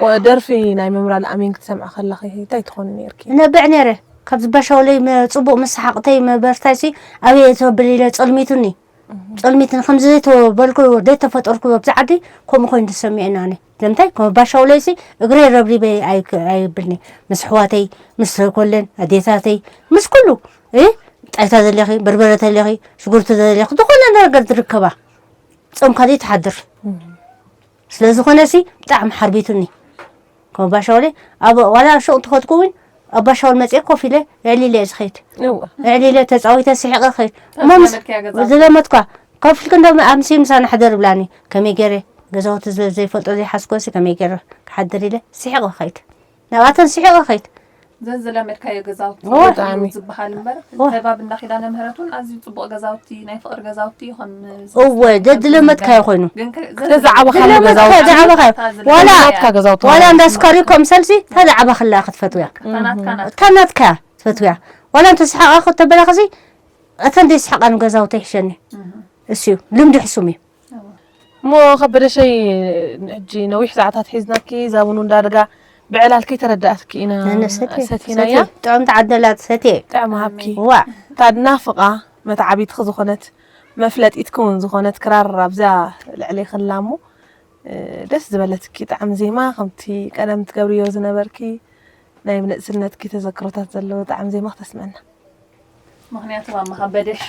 ወ- ደርፊ ናይ መምህር ኣልኣሚን ክትሰምዒ ከለኺ እንታይ ትኾኒ ነይርኪ? እነብዕ ነይረ ካብ ዝባሻውለይ መ- ፅቡቕ መሰሓቕተይ መበርታይሲ ኣበየ ተብል ኢለ ፀልሚቱኒ ጸልሚትን ከምዚ ዘይተበልኩ ዘይተፈጠርኩ ኣብዚ ዓዲ ከምኡ ኮይኑ ተሰሚዕና ኣነ ዘምታይ ከም ባሻው ለይሲ እግረይ ረብሪበ ኣይብልኒ ምስ ኣሕዋተይ ምስ ኮለን ኣዴታተይ ምስ ኩሉ እ ጣይታ ዘለኺ በርበረ ተለኺ ሽጉርቲ ዘለኺ ዝኾነ ነገር ዝርከባ ጾምካ ዘይትሓድር ስለ ዝኾነ ሲ ብጣዕሚ ሓርቢቱኒ ከም ባሻውለ ኣብ ዋላ ሹቕ እንተኸድኩ እውን ኣብ ባሻውል መፅየ ኮፍ ኢለ የዕሊለ እየ ዝኸይድ እወ። የዕሊለ ተፃዊተ ስሒቐ ኸይድ እሞ ምስ ዝለመድካ ዝለመድኳ ኮፍ ኢልክ እንዶ ኣምሲ ምሳና ሕደር ብላኒ ከመይ ገይረ ገዛውቲ ዘ- ዘይፈልጦ ዘይሓስኮሲ ከመይ ገይረ ክሓድር ኢለ ስሒቐ ኸይድ ናብኣተን ስሒቐ ኸይድ ዘዝለመድካዮ ገዛውቲ ኦ። ብጣዕሚ። እዩ ዝበሃል እምበር ኦ። ተባብ እንዳ ኪዳነ ምህረት እውን ኣዝዩ ፅቡቕ ገዛውቲ ናይ ፍቕሪ ገዛውቲ ይኹን እወ ዘዝለመድካዮ ኮይኑ ግን ከ- እተ ዝዓበኻሉ ዘዝለመድካ- ገዛውቲ ዝዓበኻዮ ዋላ ናትካ ገዛውቲ ዋላ እንዳ ስካሪ ከምሰልሲ እታ ዝዓበኽላ ክትፈትውያ እታ ናትካ ናት እታ ናትካ ትፈትውያ ዋላ እንተ ስሓቓ ከተበላኽሲ እተን ዘይስሓቓ ንገዛውቲ ይሕሸኒ እሱ እዩ ልምዲ ሕሱም እዩ እሞ ከበደሸይ ሕጂ ነዊሕ ሰዓታት ሒዝናኪ እዛ ቡን እንዳደጋ ብዕላል ከይተረዳእትኪ ኢና ነነሰትየ ሰቲናያ ጥዑም ተዓደላት ሰትየ ጥዕም ሃብኪ ዋ ታድናፍቓ መተዓቢትኺ ዝኾነት መፍለጢትኪ እውን ዝኾነት ክራር ኣብዛ ልዕሌ ከላ እሞ ደስ ዝበለትኪ ጣዕሚ ዜማ ከምቲ ቀደም ትገብርዮ ዝነበርኪ ናይ ንእስነትኪ ተዘክሮታት ዘለዎ ጣዕሚ ዜማ ክተስመዐና ምኽንያቱ ማማ ከበደሽ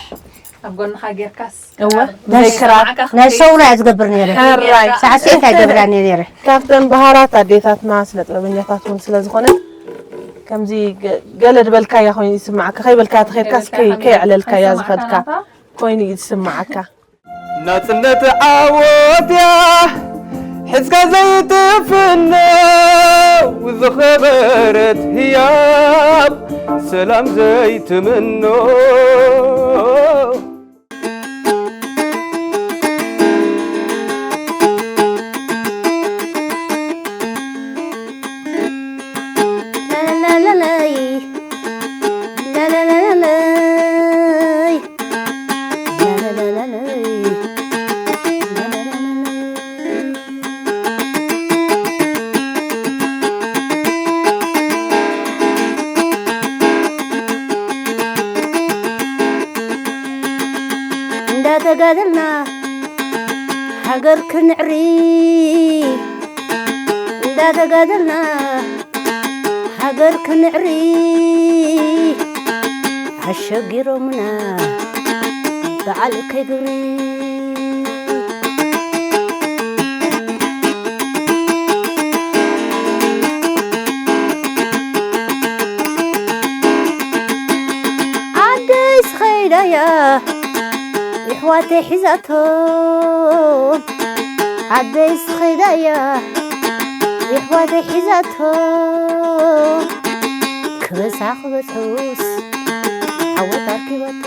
ኣብ ጎንኻ ጌርካስ እወ፣ ክራር ናይ ክራር፣ ዝሰማዕካ ናይ ክትከይድ ሰውራ እያ ዝገብር ነይረ። ሕራይ። ጌርካ። ሳዕስዒት ኣይገብራን እየ ነይረ። ካብተን በሃራት ኣዴታትና ስነ ጥበበኛታት እውን ስለ ዝኾነ ከምዚ ገ- ገለ ዝበልካያ ኮይኑ ይስማዓካ ከይበልካያ ተኸድካስ ከይ- ከይበልካያ ከየዕለልካያ ከይሰማዕካ ዝኸድካ ናታ። ኮይኑ እዩ ዝስማዓካ። ናጽነት ዓወት እያ ሒዝካ ዘይትፍነው ዝኸበረት ህያብ ሰላም ዘይትምኖ እንዳተጋደልና ሃገር ክንዕሪ እንዳተጋደልና ሃገር ክንዕሪ ኣሸጊሮምና በዓል እከይ ግብሪ ዓደይ ስኸይዳያ ይሕዋተይ ሒዛቶ ዓደይ ስኸይዳያ ይሕዋተይ ሒዛቶ ክበሳ ክበፅሑስ ዓወት ኣርኪባቶ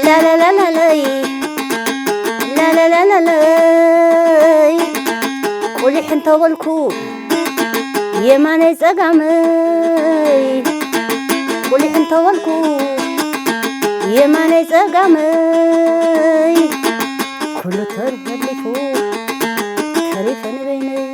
ላላላላላይ ላላላላላይ ቁሊሕ እንተበልኩ የማነይ ጸጋመይ ቁሊሕ እንተበልኩ የማነይ ጸጋመይ ኩሉ ተሪፉ ተሪፈ ንበይነይ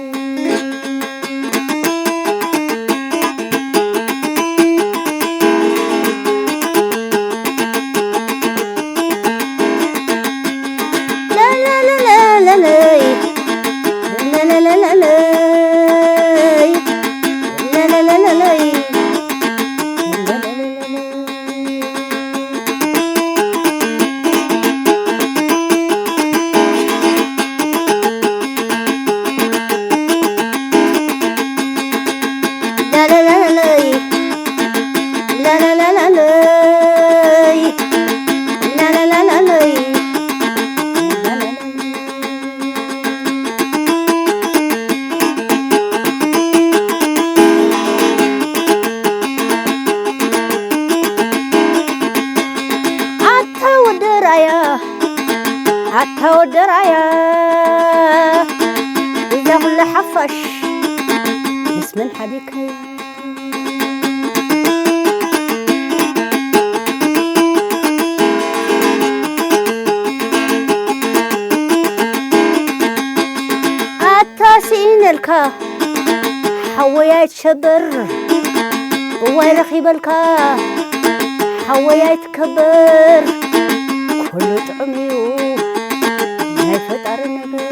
ወደራያ እዛ ኩላ ሓፋሽ ምስ መን ሓቢርካያ? ኣታ ስኢነልካ ሓወይ ኣይትሸበር፣ እዋይ ረኺበልካ ሓወይ ኣይትከበር፣ ኩሉ ጥዑም እዩ ናይ ፈጣሪ ነገር።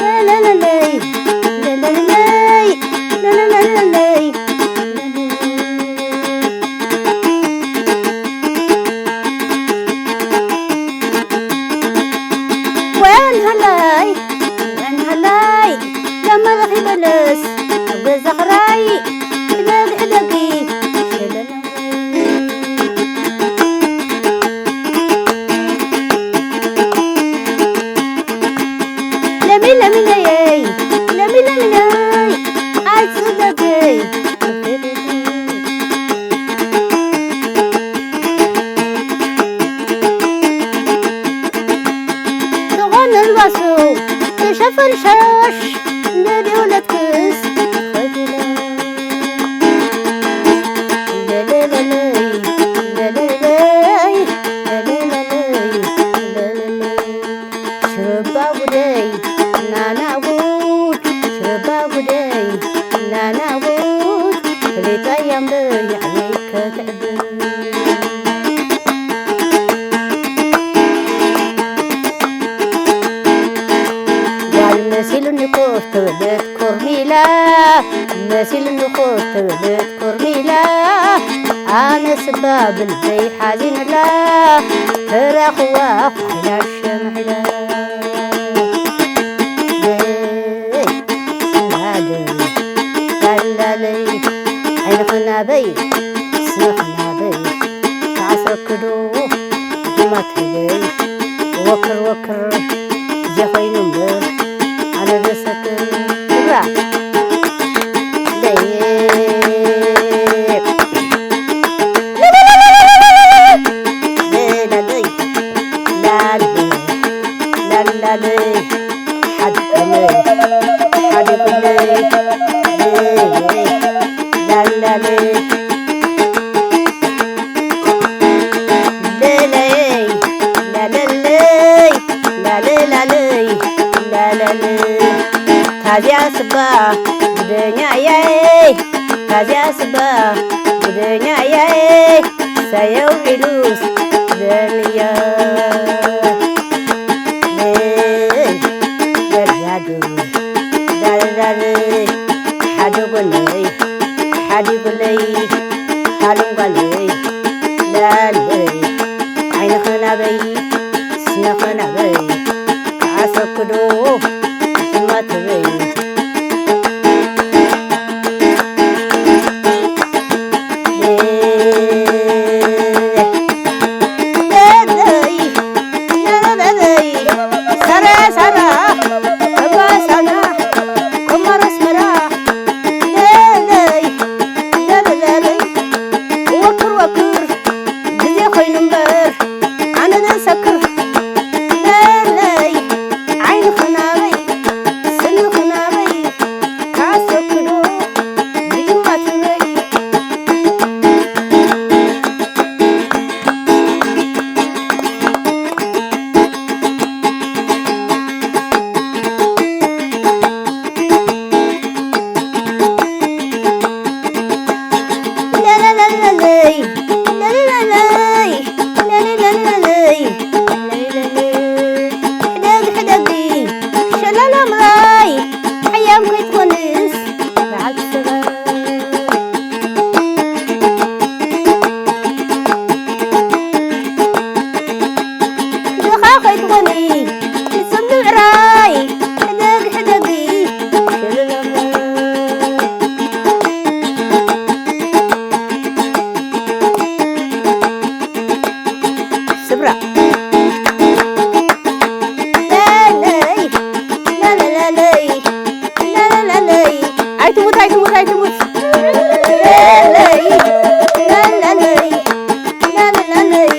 ለለለለይ፣ ለለለለይ፣ ለለለለይ። ወንሃላይ፣ ወንሃላይ፣ ለመረኺ በለስ ኣብ ገዛ ኽራይ፣ እደግ፣ እደጊ፣ ሸለለለይ። ለሚ ለሚነየይ፣ ለሚ ለሚነይ፣ ኣይትስደደይ። ዝኾነ ኣልባሱ ተሸፈን ሻሽ፣ እንደ ዲውለትክስ ኸይነ። ለለለለይ፣ ለለለይ፣ ለለለለይ፣ ለለለይ። ሽርባ ጉደይ ናና ጉድ፣ ሽርባ ጉደይ ናና ጉድ፣ ፍሊጠያ እምበር ዓይነይ ከትዕብን። ጓል መሲሉኒ ኮፍ ተበለት ኮርሚላ፣ መሲሉኒ ኮፍ ተበለት ኮርሚላ፣ ኣነ ስባ ብልበይ ሓዚንላ፣ ተራኽዋ ፋሒላ ሸምዒላ። ለይ፣ ላለይ፣ ላላለይ፣ ዓይንኺ ናበይ፣ ስንኺ ናበይ፣ ተዓሰክዶ ጅማት ህበይ፣ ወክር ወክር፣ ጀኸይኑ እምበር ኣነ ዘሰክር። ክብራ። ለይ፣ ላላለይ፣ ላላለይ፣ ላላለይ፣ ሓድጉለይ፣ ሓድጉለይ፣ ላላለይ፣ ለለይ፣ ላለለይ፣ ላለላለይ፣ ላለለይ። ታዚያ ስባ ጉደኛየይ፣ ታዚያ ስባ ጉደኛየይ፣ ሳየው ኢሉስ ደንያ። ለይ፣ ለያዱ፣ ዳርዳር፣ ሓደ ጎነይ፣ ሓደ ጎለይ፣ ሃሉንጓለይ፣ ላለይ፣ ዓይንኸ ናበይ፣ ስነኸ ናበይ፣ ከዓሰክዶ ትማትበይ። ኣይትሙት ኣይትሙት ኣይትሙት። ለለይ ለለለይ ለለለይ፣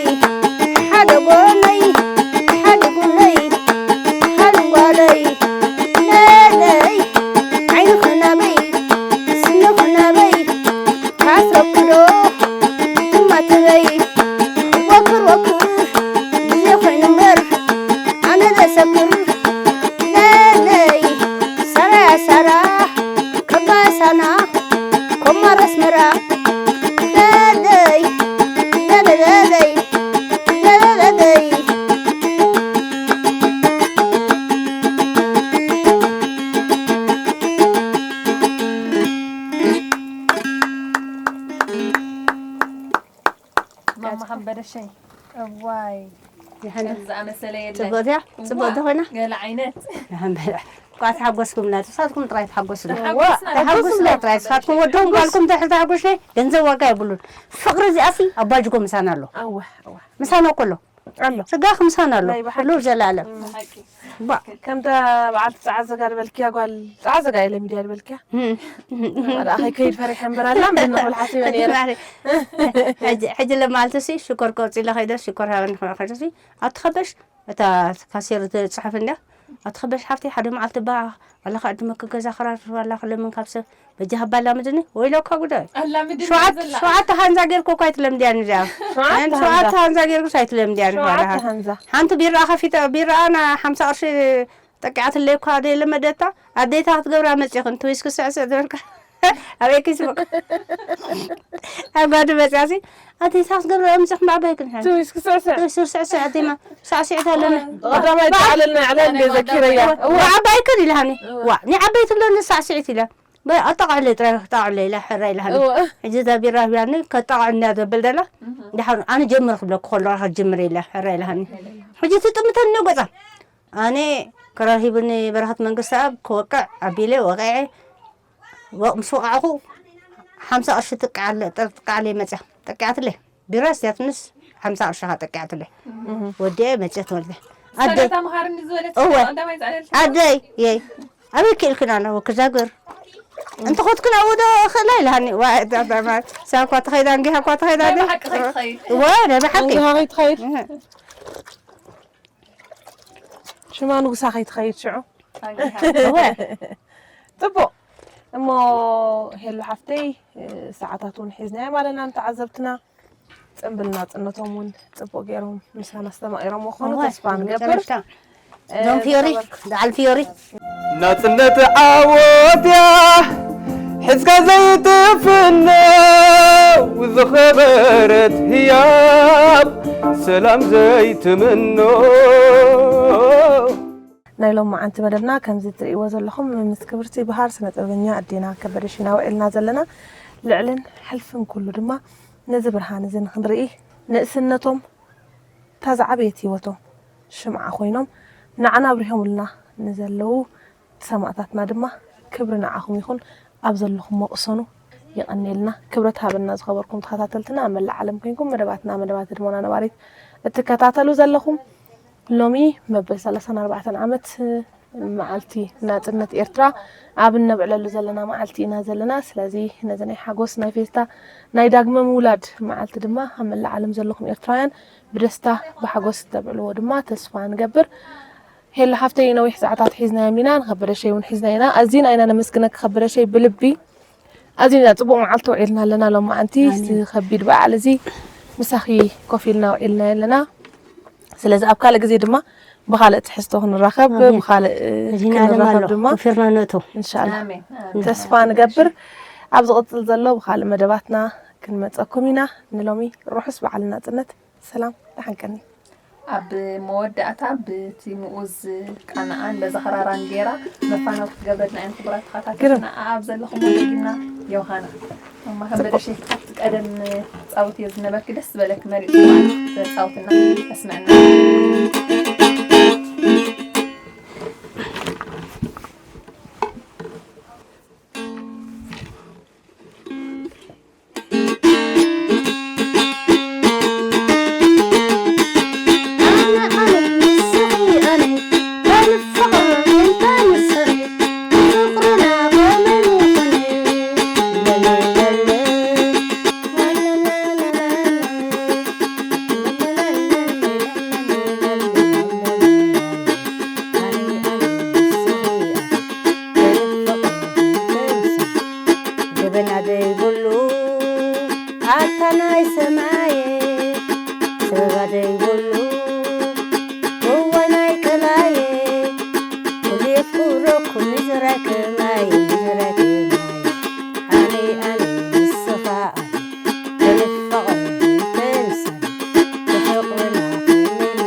ሓደ ጎነይ ሓደ ጎነይ፣ ሓደ ጓለይ። ለለይ ዓይንኺ ናበይ ስንኺ ናበይ፣ ካስረክዶ ድማ ትበይ። ወክር ወክር ግዜ ኮይኑ እምበር፣ ኣነ ዘሰክር። ለለይ ሳራ ሳራ ከባ ሳና ኮማር ኣስመራ። ለለይ ለለለይ ለለለይ። ማማ ሓምበደሸይ። እዋይ። ይሃና። ከም ዝኣመሰለ የለን። ጽብቕቲ እያ? እዋ፣ ጽብቕቲ ኮይና? ገለ ዓይነት። ይሃና። እኳ ተሓጎስኩም፣ ናቱ ንሳትኩም ጥራይ ተሓጎስሉ። ተሓጎስና። ተሓጎስና ጥራይ። ንሳትኩም ወድኹም ጓልኩም እንድሕር ተሓጎስለ፣ ገንዘብ ዋጋ የብሉን። ፍቕሪ እዚኣሲ ኣብ ባጅጎ ምሳና ኣሎ። እዋ፣ እዋ። ምሳና እኮ ኣሎ። ኣሎ። ስጋኽ ምሳና ኣሎ። ናይ ብሓቂ። ኩሉ ዘላለም። ብሓቂ። ባ። ከምታ በዓልቲ ጸዓዘጋ ዝበልክያ ጓል፣ ጸዓዘጋ ኢለ ሚድያ ዝበልክያ። እም። ኣረ፣ ኣኸይ ከይድ ፈሪሐ እምበር ኣላ፣ ምንድን ነው ክብል ሓሲበ ነይረ። ሕጂ፣ ሕጂ ለማልትሲ ሽኮር ቆጺለ ከይደ፣ ሽኮር ሃበኒ ክብል ከይደሲ፣ ኣትኸበሽ፣ እታ ካሴር ትጽሕፍ እንድያ፣ ኣትኸበሽ ሓፍተይ፣ ሓደ መዓልቲ ባ፣ ኣላ ከዕድመኪ ገዛ ክራር፣ ኣላ ክለምን ካብ ሰብ፣ በጃ ሃባ ኣላምድኒ፣ ወይለካ ጉዳይ። ኣላምድኒ ሸውዓተ፣ ዘላ። ሸውዓተ ሃንዛ ጌርኩ እኮ ኣይትለምድያን እዚኣ። ሸውዓተ ኣን ሸውዓተ ሃንዛ። ሃንዛ ጌርኩስ ኣይትለምድያን እኮ ሸውዓተ ኣላ። ሃንዛ። ሓንቲ ቢራ ከፊተ፣ ቢራ ኣና ሓምሳ ቅርሺ ጠቂዓትለይ እኳ ደይ ለመደታ፣ ኣዴታ ክትገብራ መጺኽን፣ ትዊስክ ስዕስዕ ዝበልካ። ኣበይ ክስብቕ? ኣብ ጓዱ መጺኣሲ፣ ኣዴታ ክትገብራ መጺኽን ብዓባይ ክንሕን። ትዊስክ ስዕስዕ። ትዊስክ ስዕስዕ ኣዴማ፣ ሳዕስዒት ኣለና። ቀዳማይ ጣዕለልና ዕለ እንደ ዘኪረያ። ዋ፣ ዓባይ ክን ኢላሃኒ። ዋ፣ ኒ ዓበይቲ ኣለኒ ሳዕስዒት ኢላ። በይ፣ ኣጣቕዕለይ ጥራይ፣ ኣጣቕዕለይ ኢላ፣ ሕራይ ኢላሃኒ። እወ። ሕጂ እዛ ቢራ ሂባኒ፣ ከጣቕዕ እንድያ ዘብል ደላ። እህ። ደሓን፣ ኣነ ጀምር ክብለኪ ከሎ፣ ክትጅምሪ ኢላ፣ ሕራይ ኢላሃኒ። ሕጂ ትጥምተኒ ገጻ። ኣነ ክራር ሂብኒ በረኸት መንግስተኣብ ክወቅዕ ኣቢለ ወቒዐ። ወ-፣ ምስ ወቓዕኹ፣ ሓምሳ ቅርሺ ትጥቅዓለ-፣ ትጥቅዓለይ መጽያ። ጠቂዓትለይ። ቢራ ኣስትያትንስ ሓምሳ ቅርሺ ኸኣ ጠቂዓትለይ። እህ። ወዲኤ መጽየ ትወልደ። ኣደ-፣ ሰላታ መሃርኒ ዝበለት እወ። ቀዳማይ ዝኣለልሽ። ኣደይ፣ የይ። ኣበይ ክኢልክን ኣነ ክዛግር? እንተ ኾትክን ኣብኡ ዶ እኽእላ ኢላኒ። ዋ፣ እዛ፣ እዛ፣ እዛ፣ እዛ እኳ ተኸይዳ፣ እንጊሃ እኳ ተኸይዳ ናይ ዶ? ብሓቂ ከይትኸይድ። እወ፣ ናይ ብሓቂ። እንጊሃ ከይትኸይድ። እህ። ሽማ ንጉሳ ከይትኸይድ ሽዑ። ኣንጊሃ። እወ። ጽቡቕ። እሞ ሄሉ ሓፍተይ፣ ሰዓታት እውን ሒዝናዮ ማለና ንተዓዘብትና። ጽምብል ናጽነቶም እውን ጽቡቕ ገይሮም ምሳና ኣስተማቒሮም ምዃኑ እወ፣ ተስፋ ንገብር። መጨረሽታ። እ፣ ዞም ፊዮሪ፣ ዝኸበርኩ በዓል ፊዮሪ። ናጽነት ዓወት እያ፣ ሒዝካ ዘይትፍኖ፣ ዝኸበረት ህያብ፣ ሰላም ዘይትምኖ። ናይ ሎማዓንቲ መደብና ከምዚ እትርእይዎ ዘለኹም ምስ ክብርቲ በሃር ስነ ጥበበኛ ኣዴና ከበደ ሽና ውዒልና ዘለና። ልዕልን ሕልፍን ኩሉ ድማ ነዚ ብርሃን እዚ ንኽንርኢ ንእስነቶም እታ ዝዓበየት ህይወቶም ሽምዓ ኮይኖም ንዓና ኣብሪሆምልና ንዘለዉ ሰማእታትና ድማ ክብሪ ንዓኹም ይኹን። ኣብ ዘለኹሞ ቅሰኑ። የቐንየልና። ክብረት ሃበና ዝኸበርኩም ተኸታተልትና ኣብ መላእ ዓለም ኮይንኩም መደባትና መደባት ህድሞና ነባሪት እትከታተሉ ዘለኹም ሎሚ መበል ሰላሳን ኣርባዕተን ዓመት መዓልቲ ናጽነት ኤርትራ ኣብ እነብዕለሉ ዘለና መዓልቲ ኢና ዘለና። ስለዚ ነዚ ናይ ሓጎስ ናይ ፌስታ ናይ ዳግመ ምውላድ መዓልቲ ድማ ኣብ መላእ ዓለም ዘለኹም ኤርትራውያን ብደስታ ብሓጎስ ተብዕልዎ ድማ ተስፋ ንገብር። ሄሎ ሓፍተይ ነዊሕ ሰዓታት ሒዝናዮም ኢና፣ ንኸበደ ሸይ እውን ሒዝና ኢና። ኣዚና ኢና ነመስግነኪ ከበደ ሸይ ብልቢ። ኣዚና ጽቡቕ መዓልቲ ውዒልና ኣለና ሎማዓንቲ። ኣሜን። እዚ ከቢድ በዓል እዚ ምሳኺ ኮፍ ኢልና ውዒልና ኣለና። ስለዚ ኣብ ካልእ ግዜ ድማ ብኻልእ ትሕዝቶ ክንራኸብ፣ ኣሜን። ብኻልእ፣ እ፣ እዚና ዓለም ክንራኸብ ኣሎ፣ ድማ ኮፍ ኢልና ንእቶ። ኢንሻኣላህ ኣሜን፣ ኣሜን። ተስፋ ንገብር። ኣብ ዝቕጽል ዘሎ ብኻልእ መደባትና ክንመጸኩም ኢና። ንሎሚ ርሑስ በዓል ናጽነት። ሰላም፣ ደሓን ቀኒ። ኣብ መወዳእታ ብቲ ምኡዝ ቃናኣን በዚ ኸራራን ጌራ መፋነው ክትገብረልና እየን። ክቡራት ተኸታተልትና፣ ግርም። ኣብ ዘለኹም ደጊምና ዮሃና። እማ ከም ጽቡቅ። በደሸ ኣብቲ ቀደም ጻውት እየ ዝነበርኪ፣ ደስ ዝበለኪ መሪጽ ተጻውትና ኣስምዕና። ናይ ሰማየ ሰባ ዘይብሉ እዋይ ናይ ቀላየ ኩሉ የፍቅረኩም ይዝራይ ከማየ ይዝራይ ከማየ ኣነ ኣነ ንስኻ ኣነ ክንፋቐር ተንሳን ብፍቕርና ክንንከን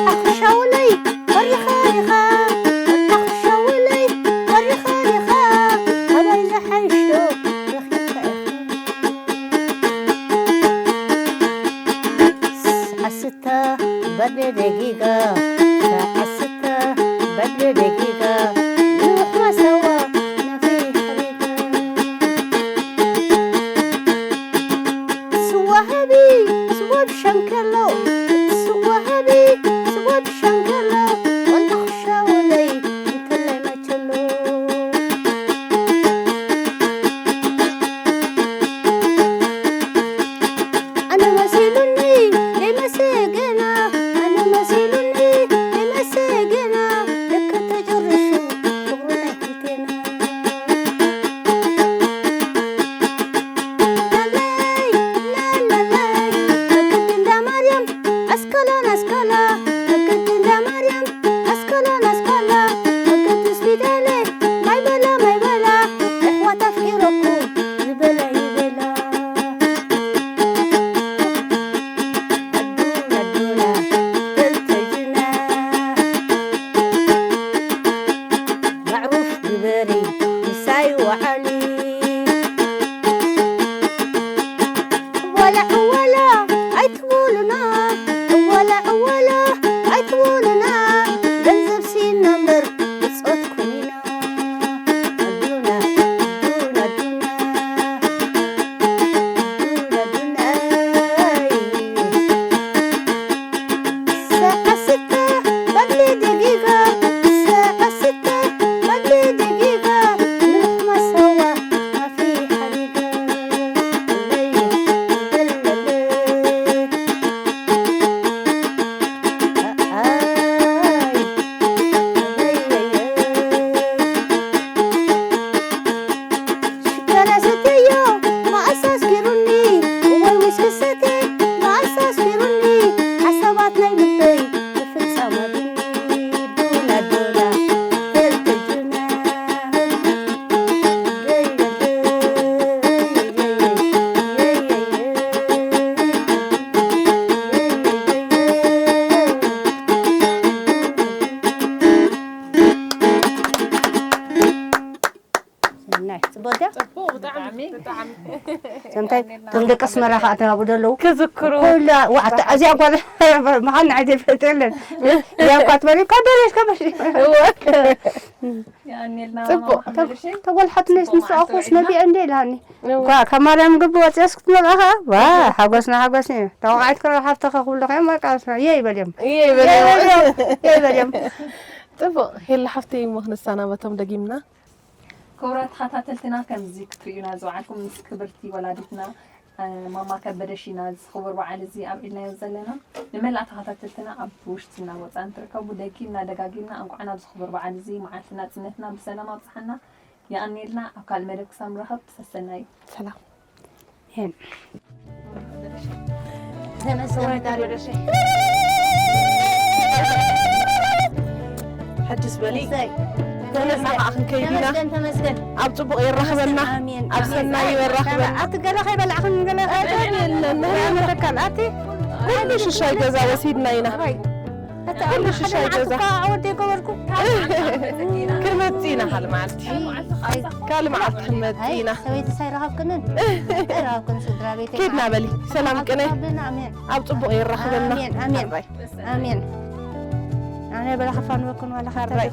ኣኽሻውለይ ወሪኻ ዲኻ? ኣኽሻውለይ ወሪኻ ዲኻ? ኣበይ ዝሓይሾ ረኺብካ ኢኻ? ኣስተ በድሪ ደጊጋ፣ ኣስተ በድሪ ደጊጋ፣ ንውሕ ማሰዋ ናኺ ሓሪጋ። ስዋ ሃቢ፣ ስዋ ብሸንከሎ፣ ስዋ ሃቢ፣ ስዋ ብሸንከሎ፣ ወላ ክሻወለይ እንተላይ መቸሎ። ኣነ መሲሉኒ ደይመሰገና፣ ኣነ መሲሉኒ ደይመሰገና፣ ልክዕ ተጨርሹ ፍቕሩ ናይ ክልቴና። ላላይ ላላላይ፣ መገዲ እንዳ ማርያም ኣስካላ ናስካላ፣ መገዲ እንዳ ማርያም ኣስካላ ናስካላ፣ መገዲ ስፒታለ ማይ በላ ማይ በላ፣ ኣሕዋት ኣፍቂረኩም ዝበላ ይበላ። ኣዱና ኣዱና ተልተጅና መዕሩፍ ግበሪ ምሳይ ወዓሊ። ወላ ወላ ኣይትበሉና፣ ወላ ወላ ኣይትበሉና፣ ገንዘብ ሲና እምበር ብጾት ኩኒና። ኣዱና ኣዱና ኣዱና ኣዱና ኣዱናይ። ሰዓስተ በሊ ደጊጋ፣ ሰዓስተ በሊ ደጊጋ፣ ንመሰዋ ኣፊ ሓዲጋ። ለይ ለለለ። ኣይ። ለይ ለለ። ሽኮር ኣሰትዮ መኣስ ኣስኪሩኒ፣ እዋይ ዊስኪ ሰትየ መኣስ ኣስኪሩኒ፣ ሓሳባት ናይ ልበይ ክፍጸም ኣቢኒ፣ ዱና ዱና ተልተጅና። ሰናይ፣ ጽቡቕ ድያ? ጽቡቕ፣ ብጣዕሚ፣ ብጣዕሚ። ሰምታይ፣ እቶም ደቂ ኣስመራ ከኣ ተጋቡ ዘለዉ። ክዝክሩ። ኩላ፣ ዋ፣ ኣታ፣ እዚኣ ጓል መኻን ንዓይ ዘይፈልጥ የለን። እዚኣ እኳ ትበሊ፣ ካብ ደረሽ፣ ካብ ደረሽ። እወ። ያኔልና ጽቡቕ። ማማ ተብ-፣ ሓመድሽ። ተጓል ሓትነሽ ጽቡቕ ንስኻ መዓልቲ ኮስ ውዒልና። ነቢዐ እንደ ኢልሃኒ። እወ። እኳ ካብ ማርያም ግቢ ወፂኣስ ክትመጣ ኸዓ፣ ዋ፣ ሓጎስና ሓጎስ እዩ። ተወቃዒት ከሎ ሓፍተኸ ክብሉ ኸዮም በቃ፣ እየ ይበል እዮም። እየ ይበል እዮም። እየ ይበል እዮም። እየ ይበል እዮም። ጽቡቕ። ሄላ ሓፍተይ እሞ ክንሰናበቶም ደጊምና። ክቡራት ተኸታተልትና፣ ከምዚ ክትርእዩና ዝወዓልኩም ምስ ክብርቲ ወላዲትና፣ እ፣ ማማ ከበደሽ ኢና እዚ ክቡር በዓል እዚ ኣብዒልናዮ ዘለና። ንመላእ ተኸታተልትና ኣብ ውሽጥን ኣብ ወጻእን ትርከቡ፣ ደጊምና ደጋጊምና እንኳዕ ናብዚ ክቡር በዓል እዚ፣ መዓልቲ ናጽነትና ብሰላም ኣብጽሓና። የቐንየልና። ኣብ ካልእ መደብ ክሳብ ንራኸብ ሰሰናዩ። ሰላም። ሄን። ተመስገን ፈጣሪ። ሕጅስ በሊ። እሰይ። ገለና ኸዓ ክንከይድ ኢና። ተመስገን፣ ተመስገን። ኣብ ጽቡቕ የራኽበና። ኣሜን፣ ኣብ ኣሜን። ሰናይ የራኽበና። ኣቲ ገለ ከይበላዕኽን ገለ ኣቲ የለን። መተካል ኣቲ ኩሉ ሽሻይ ገዛ ወሲድና ኢና። ኣባይ። ኣቲ ኩሉ ኣነ ሽሻይ ሓደ ገዛ። መዓልቲ እኳ ወደይ ገበርኩ። ክንመጽእ ኢና ካልእ መዓልቲ። ኣይ፣ ካልእ መዓልቲ ክንመጽእ ኣይ፣ ኢና። ሰበይቲ ሳይረኸብክንን? ኣይረኸብክን ስድራ ቤተይ ኬድና መዓልቲ። በሊ። ሰላም መዓልቲ ቅነ። ካብና፣ ኣሜን። ኣብ ጽቡቕ የራኽበና። ኣሜን፣ ኣሜን። ኣባይ። ኣሜን። ኣነ በላ ከፋንወክን ዋላ ሓራይ።